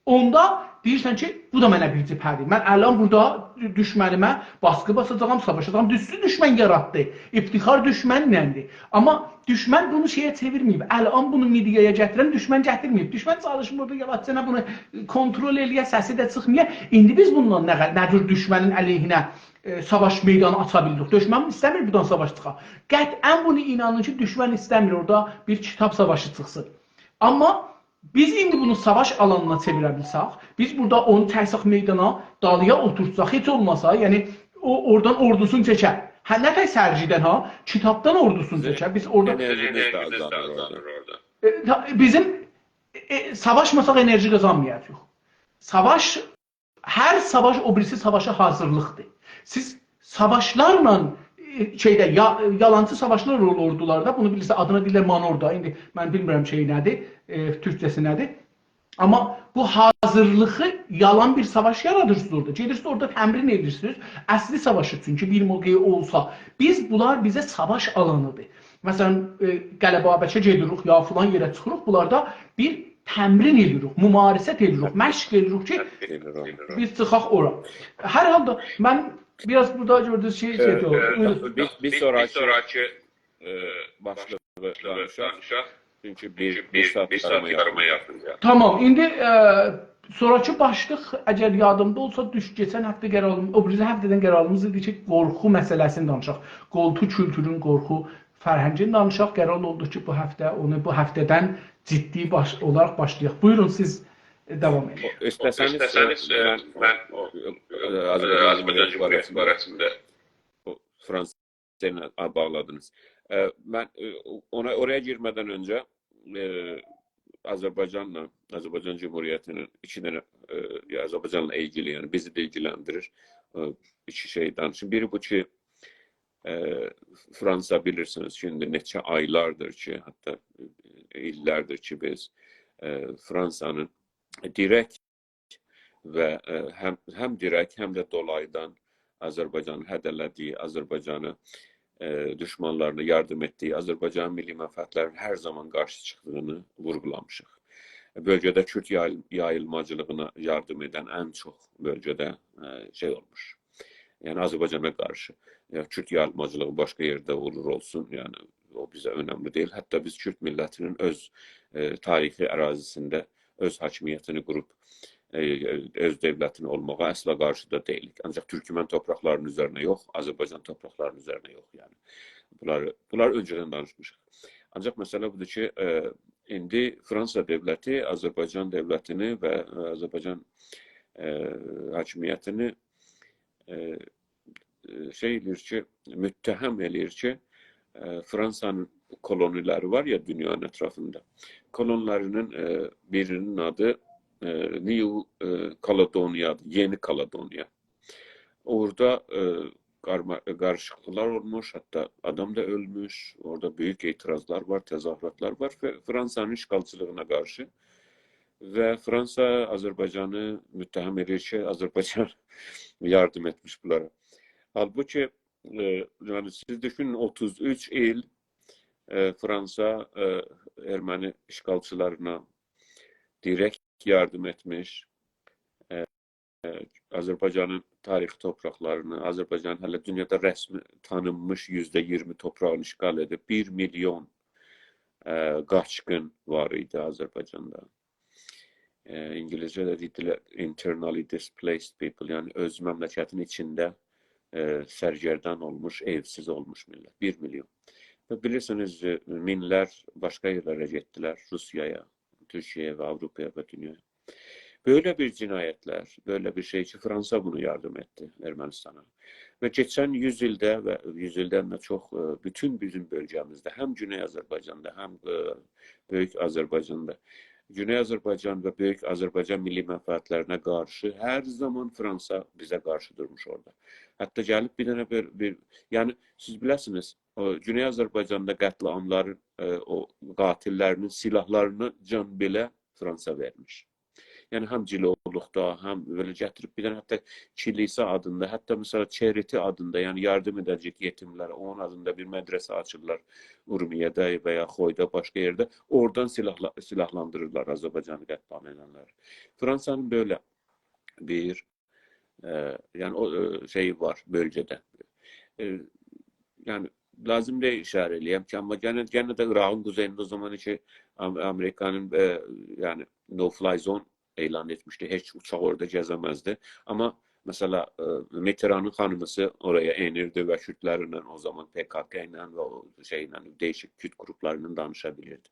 اوندا دئییرسن کی، بو دا منه بیر جبهه‌دیر. من الان بورادا دوشمنیمه باسقی باساجاغام، ساواشاجاغام. دوزدور، دوشمن یاراتدی. افتخار دوشمنلندیر. آمما دوشمن بونو شئیه چئویرمه‌ییب. الان بونو مئدیایا گتیرن دوشمن گتیرمه‌ییب. دوشمن چالیشمیر بورادا یاراتسین، بونو کنترل ائله‌یه، سسی ده چیخمایا. ایندی بیز بوندان نه، نه جور دوشمنین علیهینه، ائ، ساواش مئیدانی آچا بیلیریک؟ دوشمن ایسته‌میر بورادان ساواش چیخا. قطعا بونو اینانین کی، دوشمن ایسته‌میر اورادا بیر کیتاب ساواشی چیخسین. آمما بیز ایندی بونو ساواش آلانینا چئویره بیلسک، بیز بورادا اونو چکسک مئیدانا، دالییا اوتورتساق، هئچ اولماسا، یعنی او، اورادان اوردوسونو چکه. هه، نه تک سرگیدن ها، کیتابدان اوردوسونو چکه. بیز اورادا، انرژیمیز ده آزالیر اورادا. ائ، تا-، بیزیم، ائ، ساواشماساق انرژی قازانمایاجاغیق. ساواش هر ساواش او بیریسی ساواشا حاضیرلیقدیر. سیز ساواشلارلا، ائ، شئیده، یا-، یالانچی ساواشلار اولور اوردولاردا. بونو بیلیرسن، آدینا دئییرلر مانور دا. ایندی من بیلمیرم شئی نه‌دیر، ائ، تورکجه‌سی نه‌دیر. آمما بو حاضیرلیغی یالان بیر ساواش یارادیرسینیز اورادا. گئدیرسینیز اورادا تمرین ائدیرسینیز. اصلی ساواش اوچون کی، بیر موقعی اولسا. بیز، بونلار بیزه ساواش آلانی‌دیر. مثلا، ائ، قلعه بابکه گئدیریک، یا فلان یئره چیخیریق، بونلاردا بیر تمرین ائدیریک، ممارست ائدیریک، مشق ائدیریک کی، بیز چیخاق اورا. هر حالدا من بیر آز بورادا گؤردونوز کی، شئی، ائ، دئییل. بویورون. بیر، بیر سونراکی، ائ، باشلیغی دانیشاق. چونکی بیر، بیر ساعات یاریما یاخین. تامام، ایندی، ائ، سونراکی باشلیق، اگر یادیمدا اولسا، دوش-، کئچن هفته قراریمیز، او بیریسی هفته‌دن قراریمیز ایدی کی، قورخو مسئله‌سینی دانیشاق. قورخو کولتورون، قورخو فرهنگینی دانیشاق. قرار اولدو کی، بو هفته، اونو بو هفته‌دن جدی باش-، اولاراق باشلایاق. بویورون، سیز، ائ، داوام ائدین. او، ایسته‌سه‌نیز، ایسته‌سه‌نیز، ائ، ائ، من، من او، ائ، آذربایجان جمهوریتی باره‌سینده، او، فرانسا حادثه ایله باغلادینیز. ائ، من، ائ، اونا، اورایا گیرمه‌دن اؤنجه، ائ، آذربایجانلا، آذربایجان جمهوریتی‌نین ایکی دنه، ائ، یا آذربایجانلا ایلگیلی، یعنی بیزی ده ایلگیلندیریر. ائ، ایکی شئی دانیشیم. بیری بو کی، ائ، فرانسا، بیلیرسینیز کی، ایندی نئچه آیلاردیر کی، حتی، ائ، ایللردیر کی، بیز، ائ، فرانسانین دیرکت و، ائ، هم، هم دیرکت، هم ده دولاییدان آذربایجانی هده‌له‌دیگی، آذربایجانی، ائ، دوشمانلارینا یاردیم ائتدیگی، آذربایجانین میللی منفعتلرینین هر زامان قارشی چیخدیغینی وورغولامیشیق. بؤلگه‌ده کورد یاییل-، یاییلماجیلیغینا یاردیم ائدن ان چوخ بؤلگه‌ده، ائ، شئی اولموش. یعنی آذربایجانا قارشی. یعنی کورد یاییلماجیلیغی باشقا یئرده اولور اولسون، یعنی او بیزه اؤنملی دئییل. حتی بیز کورد میللتی‌نین اؤز، ائ، تاریخی اراضی‌سینده اؤز حاکمیتینی قوروب، ائ، اؤز دؤولتینی اولماغا اصلا قارشی دا دئییلیک. آنجاق تورکمن تورپاقلاری‌نین اوزرینه یوخ، آذربایجان تورپاقلاری‌نین اوزرینه یوخ، یعنی. بونلاری، بونلاری اؤنجه‌دن دانیشمیشیق. آنجاق مسئله بودور کی، ائ، ایندی فرانسا دؤولتی آذربایجان دؤولتینی و، ائ، آذربایجان، ائ، حاکمیتینی، ائ، ائ، شئی ائله‌ییر کی، متهم ائله‌ییر کی، ائ، فرانسانین کولونی‌لری وار یا دونیانین اطرافیندا. کولونی‌لری‌نین، ائ، بیری‌نین آدی، ائ، نیو، ائ، کالادونیادیر، یئنی کالادونیا. اورادا، ائ، قارما-، قاریشیقلیقلار اولموش، حتی آدام دا اؤلموش. اورادا بؤیوک اعتراضلار وار، تظاهراتلار وار ف-، فرانسانین اشغالچیلیغینا قارشی. و فرانسا آذربایجانی متهم ائدیر کی، آذربایجان یاردیم ائتمیش بونلارا. حالبوکی، ائ، یعنی سیز دوشونون، اوتوز اوچ ایل، ائ، فرانسا، ائ، ارمنی اشغالچیلارینا دیرکت یاردیم ائتمیش. ائ، آذربایجانین تاریخی تورپاقلارینی، آذربایجانین هله دونیادا رسمی تانینمیش یوزده اییرمی تورپاغینی اشغال ائدیب، بیر میلیون، ائ، قاچقین وار ایدی آذربایجاندا. ائ، اینگیلیسجه ده دئییرلر internally displaced people، یعنی اؤز مملکتین ایچینده، ائ، سرگردان اولموش، ائوسیز اولموش میللت. بیر میلیون. و بیلیرسینیز، ائ، مینلر باشقا یئرلره گئتدیلر، روسیایا، تورکیه‌یه و آوروپایا و دونیایا. بئله بیر جنایتلر، بئله بیر شئی کی، فرانسا بونو یاردیم ائتدی ارمنیستانا. و کئچن یوز ایلده و یوز ایلدن ده چوخ، ائ، بوتون بیزیم بؤلگه‌میزده، هم گونئی آذربایجاندا، هم، ائ، بؤیوک آذربایجاندا، گونئی آذربایجان و بؤیوک آذربایجان میللی منفعتلرینه قارشی هر زامان فرانسا بیزه قارشی دورموش اورادا. حتی گلیب بیر دنه بیر، بیر، یعنی سیز بیله‌سینیز، او گونئی آذربایجاندا قتل‌عاملارین، ائ، او قاتیللری‌نین سیلاحلارینی جان بئله فرانسا وئرمیش. یعنی هم جیلولوقدا، هم بئله گتیریب بیر دنه حتی کلیسا آدیندا، حتی مثلا charity آدیندا، یعنی یاردیم ائده‌جک یئتیملره، اونون آدیندا بیر مدرسه آچیرلار اورمیه‌ده و یا خویدا، باشقا یئرده. اورادان سیلاحلا-، سیلاحلاندیریرلار آذربایجانی قتل‌عام ائدنلری. فرانسانین بئله بیر ائ، یعنی او، ائ، شئی وار بؤلگه‌ده. ائ، یعنی لازیم دئییل ایشاره ائله‌یم کی، آمما گئنه، گئنه ده عراقین قوزئیینده او زامان کی، آم-، آمریکانین، ائ، یعنی no fly zone اعلان ائتمیشدی. هئچ اوچاق اورادا گزه‌مزدی. آمما مثلا، ائ، میترانین خانیمیسی اورایا ائنیردی و کوردلرله او زامان پ‌ک‌ک ایله و او شئی ایله، دییشیک کورد قروپلاری ایله دانیشا بیلیردی.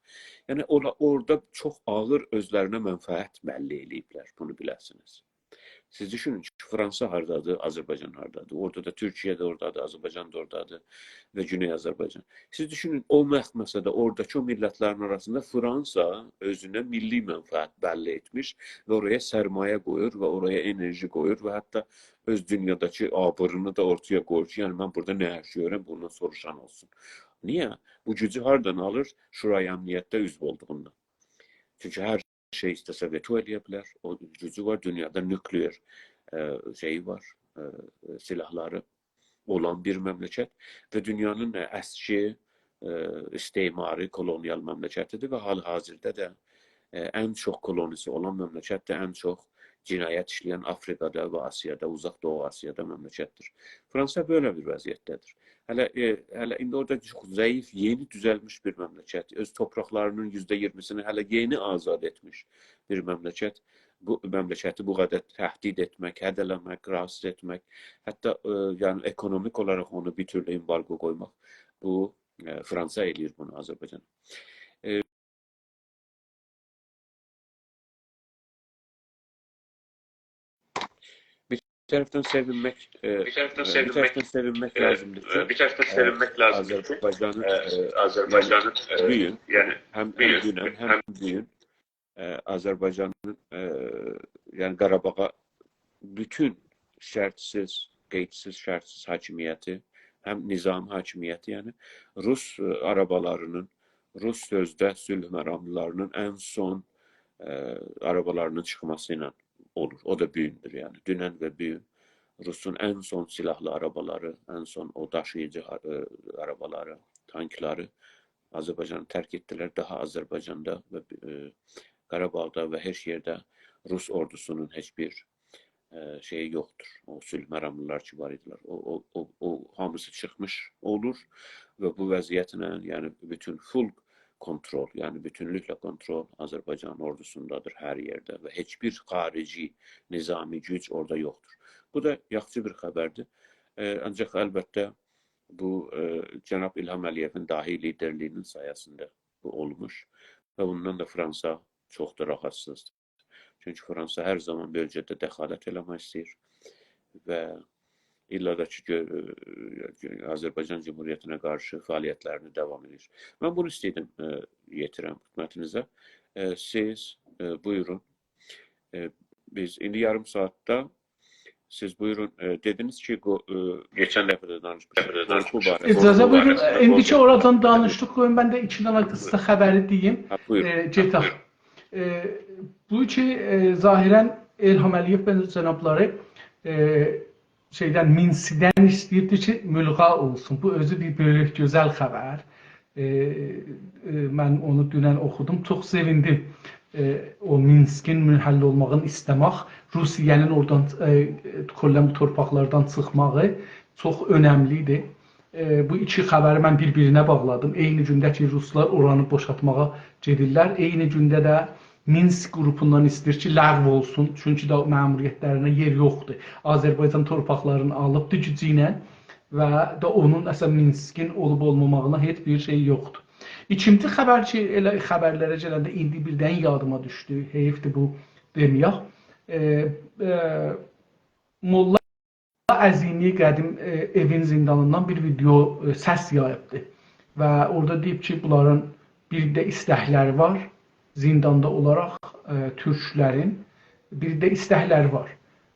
یعنی اولا-، اورادا چوخ آغیر اؤزلرینه منفعت الده ائله‌ییبلر، بونو بیله‌سینیز. سیز دوشونون کی، فرانسا هاردادیر، آذربایجان هاردادیر؟ اورادا دا تورکیه ده اورادادیر، آذربایجان دا اورادادیر و گونئی آذربایجان. سیز دوشونون، او مخمسه‌ده اوراداکی او میللتلرین آراسیندا فرانسا اؤزونه میللی منفعت الده ائتمیش و اورایا سرمایه قویور و اورایا انرژی قویور و حتی اؤز دونیاداکی آبیرینی دا اورتایا قویور کی، یعنی من بورادا نه یاشاییرام، بوندان سوروشان اولسون. نییه؟ بو گوجو هاردان آلیر؟ شورای امنیتده عضو اولدوغوندان. چونکی هر شئی ایسته‌سه وتو ائله‌یه بیلر. او گوجو وار، دونیادا نوکلئر، ائ، شئیی وار، ائ، سیلاحلاری اولان بیر مملکت و دونیانین، ائ، اسکی، ائ، استعماری، کولونیال مملکتیدیر و حال-حاضردا دا، ائ، ان چوخ کولونی‌سی اولان مملکتدیر، ان چوخ جنایت ایشله‌ین آفریقادا و آسیادا، اوزاق دوغو آسیادا مملکتدیر. فرانسا بئله بیر وضعیتده‌دیر. هله، ائ، هله ایندی اورادا چوخ ضعیف، یئنی دوزلمیش بیر مملکت. اؤز تورپاقلاری‌نین یوزده اییرمی‌سینی هله یئنی آزاد ائتمیش بیر مملکت. بو مملکتی بو قدر تهدید ائتمک، هده‌له‌مک، راحاتسیز ائتمک، حتی، ائ، یعنی اکونومیک اولاراق اونو بیر تورلو امبارگو قویماق، بو، ائ، فرانسا ائله‌ییر بونو آذربایجانا. ائ، بیر طرفدن سئوینمک، ائ، بیر طرفدن ائ، بیر سئوینمک، طرفدن سئوینمک ائ، لازیمدیر کی، بیر طرفدن ائ، سئوینمک لازیمدیر کی، آذربایجانین، ائ، ائ، آذربایجانین، یعنی ائ، بو گون، یعنی هم بو گون، اون گون، هم هم بو گون، ائ، آذربایجانین، ائ، یعنی قاراباغا بوتون شرطسیز، قیدسیز، شرطسیز حاکمیتی، هم نظام حاکمیتی، یعنی روس، ائ، آرابالارینین، روس سؤزده صلح مراملیلارینین ان سون، ائ، آرابالارینین چیخماسی ایله اولور. او دا بو گوندور، یعنی دونن و بو گون روسون ان سون سلاحلی آرابالاری، ان سون او داشیییجی، ائ، آرابالاری، تانکلاری آذربایجانی ترک ائتدیلر. داها آذربایجاندا و، ائ، قاراباغدا و هئچ یئرده روس اوردوسونون هئچ بیر، ائ، شئیی یوخدور. او صلح مراملیلار کی وار ایدیلر. او، او، او، او هامیسی چیخمیش اولور و بو وضعیتله، یعنی بوتون فول کنترل، یعنی بوتونلوکله کنترل آذربایجان اوردوسوندادیر هر یئرده و هئچ بیر خارجی نظامی گوج اورادا یوخدور. بو دا یاخشی بیر خبردیر. ائ، آنجاق البته بو، ائ، جناب الهام علی‌یئوین داهی لیدرلیگینین سایه‌سینده بو اولموش و بوندان دا فرانسا چوخ دا راحاتسیزدیر. چونکی فرانسا هر زامان بؤلگه‌ده دخالت ائله‌مک ایسته‌ییر و ایللاداکی گؤ-، آذربایجان جمهوریتینه قارشی فعالیتلرینی داوام ائدیر. من بونو ایسته‌ییردیم، ائ، یئتیرم خدمتینیزه. ائ، سیز، ائ، بویورون. ائ، بیز ایندی یاریم ساعاتدا سیز بویورون، ائ، دئدینیز کی، قو-، ائ، کئچن دفعه ده دانیشمیشدیق. قورخو باره‌سینده. اجازه بویورون، قورخو باره‌سینده، ائ، ایندی کی قورخو اوراجان دانیشدیق، قویون من ده ایکی دنه قیسا خبری دئییم. هه، بویورون. ائ، گئدک. هه، بویورون. ائ، بو کی، ائ، ظاهراً الهام علی‌یئو و جنابلاری، ائ، شئیدن، مینسکدن ایسته‌ییردی کی، ملغا اولسون. بو اؤزو بیر بؤیوک، گؤزل خبر. ائ، ائ، من اونو دونن اوخودوم. چوخ سئویندیم. ائ، او مینسکین حل اولماغینی ایسته‌مک، روسیه‌نین اورادان، ائ، کلاً بو تورپاقلاردان چیخماغی چوخ اؤنملی ایدی. ائ، بو ایکی خبری من بیر-بیرینه باغلادیم. عینی گونده کی، روسلار اورانی بوشالتماغا گئدیرلر، عینی گونده ده مینسک گروپوندان ایسته‌ییر کی، لغو اولسون. چونکی دا مأموریتلرینه یئر یوخدور. آذربایجان تورپاقلارینی آلیبدی گوجو ایله و دا اونون اصلاً مینسکین اولوب اولماماغینا هئچ بیر شئی یوخدور. ایکینجی خبر کی، ائله خبرلره گلنده ایندی بیردن یادیما دوشدو. حئیفدیر بو دئمه‌یک. ائ، ائ، ملا عظیمی قدیم، ائ، ائوین زیندانیندان بیر ویدئو، ائ، سس یاییبدی. و اورادا دئییب کی، بونلارین بیر ده ایستکلری وار، زینداندا اولاراق، ائ، تورکلرین بیر ده ایستکلری وار.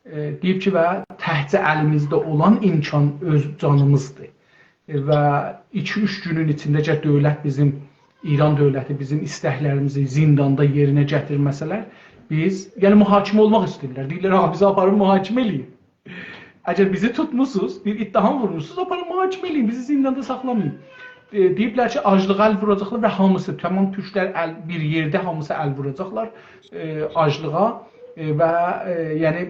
ائ، دئییب کی، و تکجه الیمیزده اولان امکان اؤز جانیمیزدیر. ائ، و ایکی-اوچ گونون ایچینده اگر دؤولت بیزیم، ایران دؤولتی بیزیم ایستکلریمیزی زینداندا یئرینه گتیرمه‌سه‌لر، بیز، یعنی محاکمه اولماق ایسته‌ییرلر. دئییرلر، «آغا، بیزی آپارین محاکمه ائله‌یین. اگر بیزی توتموسونوز، بیر اتهام وورموسونوز، آپارین محاکمه ائله‌یین، بیزی زینداندا ساخلامایین.» ائ، دئییبلر کی، آجلیغا ال ووراجاقلار و هامیسی، تمام تورکلر ال، بیر یئرده هامیسی ال ووراجاقلار، ائ، آجلیغا، ائ، و، ائ، یعنی، ائ،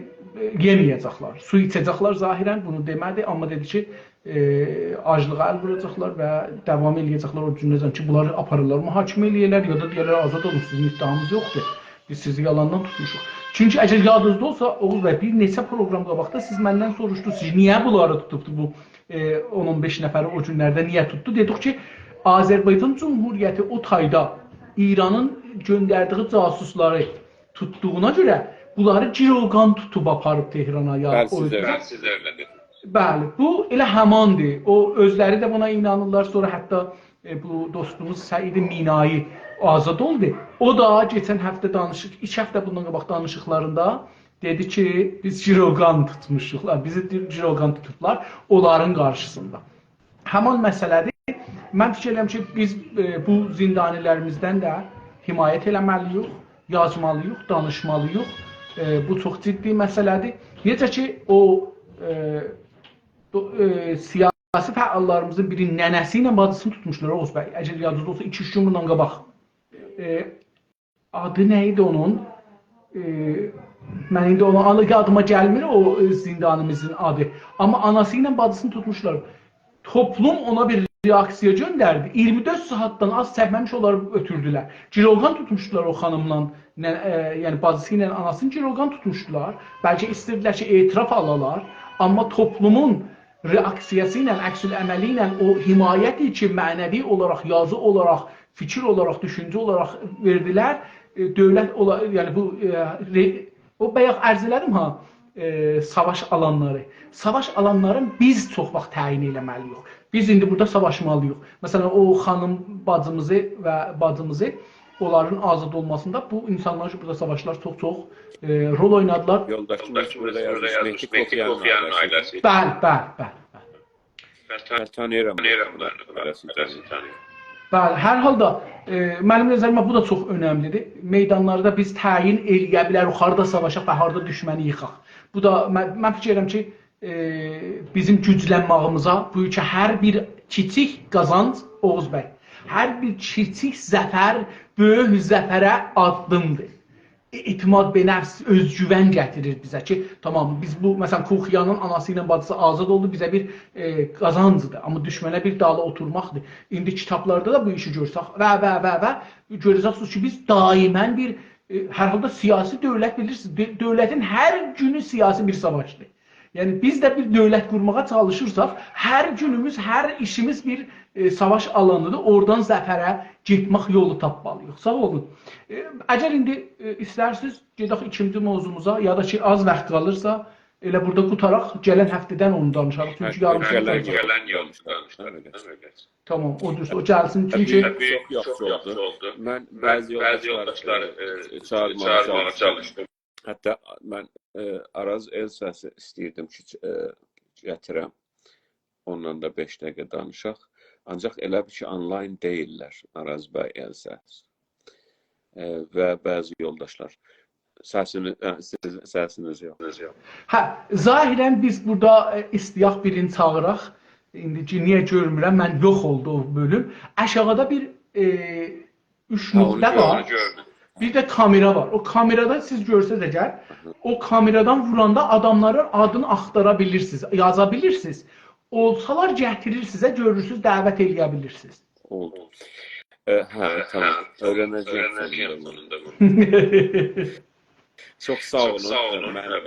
یئمه‌یه‌جکلر. سو ایچه‌جکلر ظاهراً، بونو دئمه‌دی، آمما دئدی کی، ائ، آجلیغا ال ووراجاقلار و داوام ائله‌یه‌جکلر او گونده‌جن کی، بونلاری آپاریرلار، محاکمه ائله‌یه‌رلر، یا دا دئیرلر، «آزاد اولون، سیزین اتهامینیز یوخدور. بیز سیزی یالاندا توتموشوق.» چونکی اگر یادینیزدا اولسا، اوغوز بی، بیر نئچه پروگرام قاباقدا سیز مندن سوروشدونوز، سیز نییه بونلاری توتوبدو بو، ائ، اون اون بئش نفری او گونلرده نییه توتدو؟ دئدیک کی، آذربایجان جمهوریتی او تایدا ایرانین گؤندردیگی جاسوسلاری توتدوغونا گؤره بونلاری گیروگان توتوب آپاریب تهرانا، یا بلی، او سیز ائله، بلی، سیز ائله دئدینیز. بلی، بو ائله هماندیر. او اؤزلری ده بونا اینانیرلار. سونرا حتی، ائ، بو دوستوموز سعید مینایی آزاد اولدو. او دا کئچن هفته دانیشیق، ایکی هفته بوندان قاباق دانیشیقلاریندا دئدی کی، بیز گیروگان توتموشوق، بیزی گیروگان توتوبلار اونلارین قارشیسیندا. همان مسئله‌دیر. من فیکیر ائدیرم کی، بیز، ائ، بو زیندانی‌لریمیزدن ده حمایت ائله‌مه‌لی‌ییک، یازمالی‌ییق، دانیشمالی‌ییق. ائ، بو چوخ جدی مسئله‌دیر. نئجه کی، او، ائ، او، ائ، سیاسی فعاللاریمیزین بیرینین ننه‌سی ایله باجیسینی توتموشلار، اوغوز بی. اگر یادینیزدا اولسا، ایکی-اوچ گون بوندان قاباق. ائ، آدی نه ایدی اونون؟ ائ، من ایندی اونو آلا-، یادیما گلمیر، او، ائ، زیندانیمیزین آدی. آمما آناسی ایله باجیسینی توتموشلار. توپلوم اونا بیر رئاکسیا گؤندردی. اییرمی دؤرد ساعاتدان آز چکمه‌میش اونلاری اؤتوردولر. گیروگان توتموشدولار او خانیملا، نه-، ائ، یعنی باجیسی ایله آناسینی گیروگان توتموشدولار. بلکه ایسته‌ییردیلر کی، اعتراف آلالار. آمما توپلومون رئاکسیاسی ایله، عکس‌العملی ایله، او حمایتی کی، معنوی اولاراق، یازی اولاراق، فیکیر اولاراق، دوشونجه اولاراق وئردیلر. ائ، دؤولت اولا-، یعنی بو، ائ، رئ-، او بایاق عرض ائله‌دیم ها، ائ، ساواش آلانلاری. ساواش آلانلارین بیز چوخ واخت تعیین ائله‌مه‌لی‌ییک. بیز ایندی بورادا ساواشمالی‌ییق. مثلا، او خانیم باجیمیزی و باجیمیزی، اونلارین آزاد اولماسیندا بو اینسانلار کی، بورادا ساواشدیلار، چوخ-چوخ، ائ، رول اوینادیلار. یولداشیمیز بورادا یازمیش، مهدی کوفیانین عائله‌سی. بلی، بلی، بلی، بلی. من تان-، تانیییرام بونلاری، بونلارین عائله‌سینی تانیییرام. بلی، هر حالدا، ائ، منیم نظریمه بو دا چوخ اؤنملی‌دیر. میدانلاردا بیز تعیین ائله‌یه بیلریک، هاردا ساواشاق و هاردا دوشمنی ییخاق. بو دا، من، من فیکیر ائدیرم کی، ائ، بیزیم گوجلنمه‌ییمیزه، بو کی، هر بیر کیچیک قازانج، اوغوز بی، هر بیر کیچیک ظفر بؤیوک ظفره آددیمدیر. اعتماد به نفس، اؤزگوون گتیریر بیزه کی، تامام، بیز بو، مثلا، کوخیانین آناسی ایله باجیسی آزاد اولدو، بیزه بیر، ائ، قازانجدیر. آمما دوشمنه بیر دالی اوتورماقدیر. ایندی کیتابلاردا دا بو ایشی گؤرسک و، و، و، و گؤره‌جکسینیز کی، بیز دائما بیر، ائ، هر حالدا سیاسی دؤولت، بیلیرسینیز، دؤ-، دؤولتین هر گونو سیاسی بیر ساواشدیر. یعنی، بیز ده بیر دؤولت قورماغا چالیشیرساق، هر گونوموز، هر ایشیمیز بیر، ائ، ساواش آلانیدیر. اورادان ظفره گئتمک یولو تاپمالی‌ییق. ساغ اولون. ائ، اگر ایندی، ائ، ایسترسینیز، گئدک ایکینجی موضوعوموزا، یا دا کی، آز واخت قالیرسا، ائله بورادا قوتاراق، گلن هفته‌دن اونو دانیشاریق. چونکی هفته یاریم گلن، ساعت گلن یوخ، دانیشاریق. تامام، او دوز، او گلسین. چونکی طبیعی، چوخ یاخشی اولدو. من بعضی یولداشلاری، ائ، چاغیرماغا چالیشدیم. حتی من، ائ، آراز ائل‌سسی ایسته‌ییردیم کی، ائ، گتیرم. اونونلا دا بئش دقیقه دانیشاق. آنجاق ائله بیل کی، آنلاین دئییللر، آراز بی ائل‌سس. ائ، و بعضی یولداشلار. سسینی-، ائ، سیز-، سسینیز یوخ. هه، ظاهرا بیز بورادا، ائ، ایسته‌یک بیرینی چاغیراق. ایندی کی، نییه گؤرمورم، من یوخ اولدو او بؤلوم. آشاغیدا بیر، ائ، اوچ نقطه وار. هه، اونو گؤردوم، اونو گؤردوم. بیر ده کامئرا وار. او کامئرادان سیز گؤرسز اگر، او کامئرادان ووراندا آداملارین آدینی آختارا بیلیرسینیز، یازا بیلیرسینیز. اولسالار گتیریر سیزه، گؤرورسونوز، دعوت ائله‌یه بیلیرسینیز. اولدو. ائ، هه، تامام. اؤیره‌نه‌جه‌یم سونوندا بونو. چوخ ساغ اولون. من، ائ،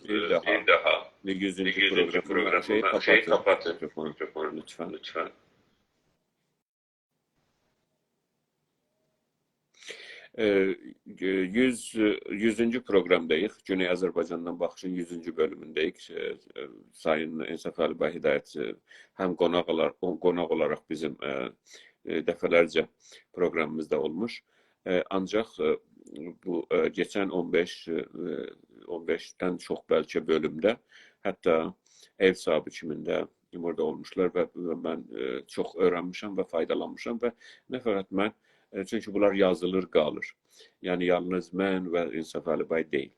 بیر داها یوزونجو پروگرامدا شئی قاپاتیم، میکروفونو، لطفا. ائ، یوز، یوزونجو پروگرامداییق. گونئی آذربایجاندان باخیشین یوزونجو بؤلومونده‌ییک. ائ، ائ، سایین انصافعلی بی هدایتچی هم قوناق اولار-، او-، قوناق اولاراق بیزیم، ائ، ائ، دفعه‌لرجه پروگرامیمیزدا اولموش. ائ، آنجاق، ائ، بو، ائ، کئچن اون بئش، ائ، اون بئشدن چوخ بلکه بؤلومده، حتی ائو صاحیبی کیمین ده بورادا اولموشلار و، و من، ائ، چوخ اؤیرنمیشم و فایدالانمیشام و نه فقط من، ائ، چونکی بونلار یازیلیر، قالیر. یعنی، یالنیز من و انصافعلی بی دئییل.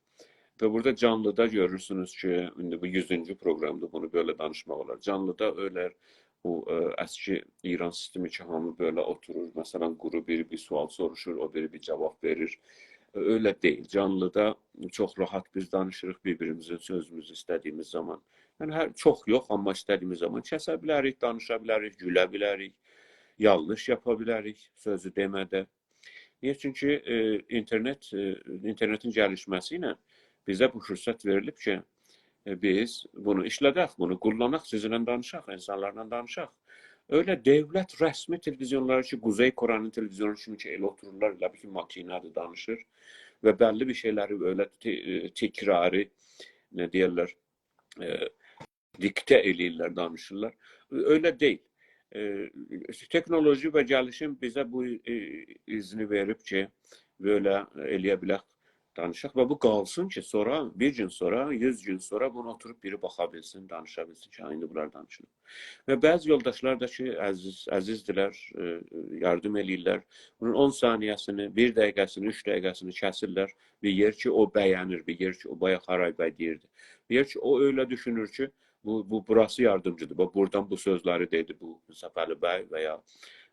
و بورادا جانلیدا گؤرورسونوز کی، ایندی بو یوزونجو پروگرامدیر، بونو بئله دانیشماق اولار. جانلیدا ائله او، ائ، اسکی ایران سیستمی کی، هامی بئله اوتورور، مثلا، قورو بیری بیر سؤال سوروشور، او بیری بیر جاواب وئریر. ائ، ائله دئییل. جانلیدا چوخ راحت بیز دانیشیریق بیر-بیریمیزین سؤزوموزو ایسته‌دیییمیز زامان. یعنی، هر، چوخ یوخ، آمما ایسته‌دیییمیز زامان کسه بیلریک، دانیشا بیلریک، گوله بیلریک، یانلیش یاپا بیلریک، سؤزو دئمه‌ده. نییه؟ چونکی، ائ، اینترنت، ائ، اینترنتین گلیشمه‌سی ایله بیزه بو فرصت وئریلیب کی، ائ، بیز بونو ایشله‌دک، بونو قوللاناق، سیزینله دانیشاق، اینسانلارلا دانیشاق. ائله دؤولت رسمی تلویزیونلاری کی، قوزئی کره‌نین تلویزیونو کیمی کی، ائله اوتورورلار، ائله بیل کی، ماکینه‌دیر، دانیشیر و بللی بیر شئیلری ائله ت-، ائ، تکراری، نه دئیرلر، ائ، دیکته ائله‌ییرلر، دانیشیرلار. ائله دئییل. ائ، تکنولوژی و گلیشیم بیزه بو، ائ، اذنی وئریب کی، بئله ائله‌یه بیلک، دانیشاق و بو قالسین کی، سونرا، بیر گون سونرا، یوز گون سونرا بونو اوتوروب بیری باخا بیلسین، دانیشا بیلسین کی، «هه، ایندی بونلار دانیشیلیر.» و بعضی یولداشلار دا کی، عزیز، عزیزدیرلر، ائ، یاردیم ائله‌ییرلر. بونون اون ثانیه‌سینی، بیر دقیقه‌سینی، اوچ دقیقه‌سینی کسیرلر. بیر یئر کی، او بینیر، بیر یئر کی، او بایاق هارای بی دئییردی. بیر یئر کی، او ائله دوشونور کی، بو، بو، بوراسی یاردیمجیدیر. باخ، بورادان بو سؤزلری دئدی بو صفعلی بی و یا،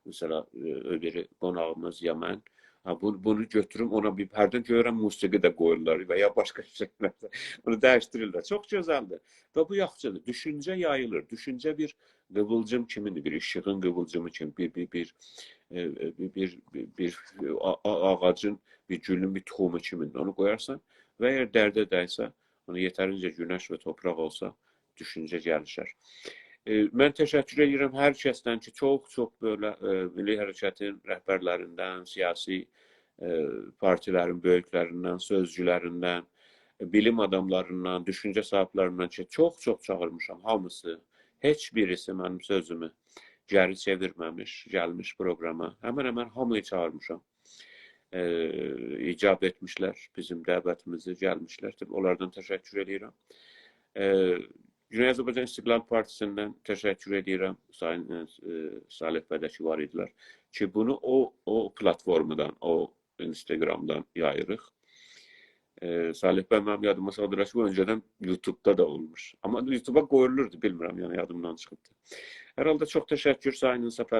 مثلا، ائ، او بیری قوناغیمیز یا من. ها، بو، بونو گؤتوروم، اونا بیر، هردن گؤرورم، موسیقی ده قویورلار و یا باشقا شئیلر. بونو دییشدیریرلر. چوخ گؤزلدیر. و بو یاخشیدیر. دوشونجه یاییلیر. دوشونجه بیر قیویلجیم کیمیندیر، بیر ایشیغین قیویلجیمی کیمی، بیر، بیر، بیر، ائ، ائ، بیر، بیر، بیر، بیر، آ-، آ-، آغاجین، بیر گولون بیر توخومو کیمیندیر. اونو قویارسان و اگر درده دیسه، اونو یئترینجه گونش و توپراق اولسا، دوشونجه گلیشر. ائ، من تشکر ائدیرم هر کسدن کی، چوخ، چوخ بئله، ائ، میللی حرکتین رهبرلریندن، سیاسی، ائ، پارتیلرین بؤیوکلریندن، سؤزجولریندن، بیلیم آداملاریندان، دوشونجه صاحیبلریندن کی، چوخ-چوخ چاغیرمیشام، هامیسی، هئچ بیریسی منیم سؤزومو گئری چئویرمه‌میش، گلمیش پروقراما. همن-همن هامینی چاغیرمیشام. ائ، ایجاب ائتمیشلر بیزیم دعوتیمیزی، گلمیشلر. طبیعی، اونلاردان تشکر ائدیرم. ائ، گونئی آذربایجان استقلال پارتیسیندن تشکر ائدیرم. سایین، ائ، صالح بی ده کی وار ایدیلر. کی بونو او، او پلاتفورمادان، او اینستاگرامدان یاییریق. ائ، صالح بی، منیم یادیما سالدیرار کی، بو اؤنجه‌دن یوتیوبدا دا اولموش. آمما یوتیوبا قویولوردو، بیلمیرم، یعنی یادیمدان چیخیبدی. هر حالدا چوخ تشکر، سایین سفر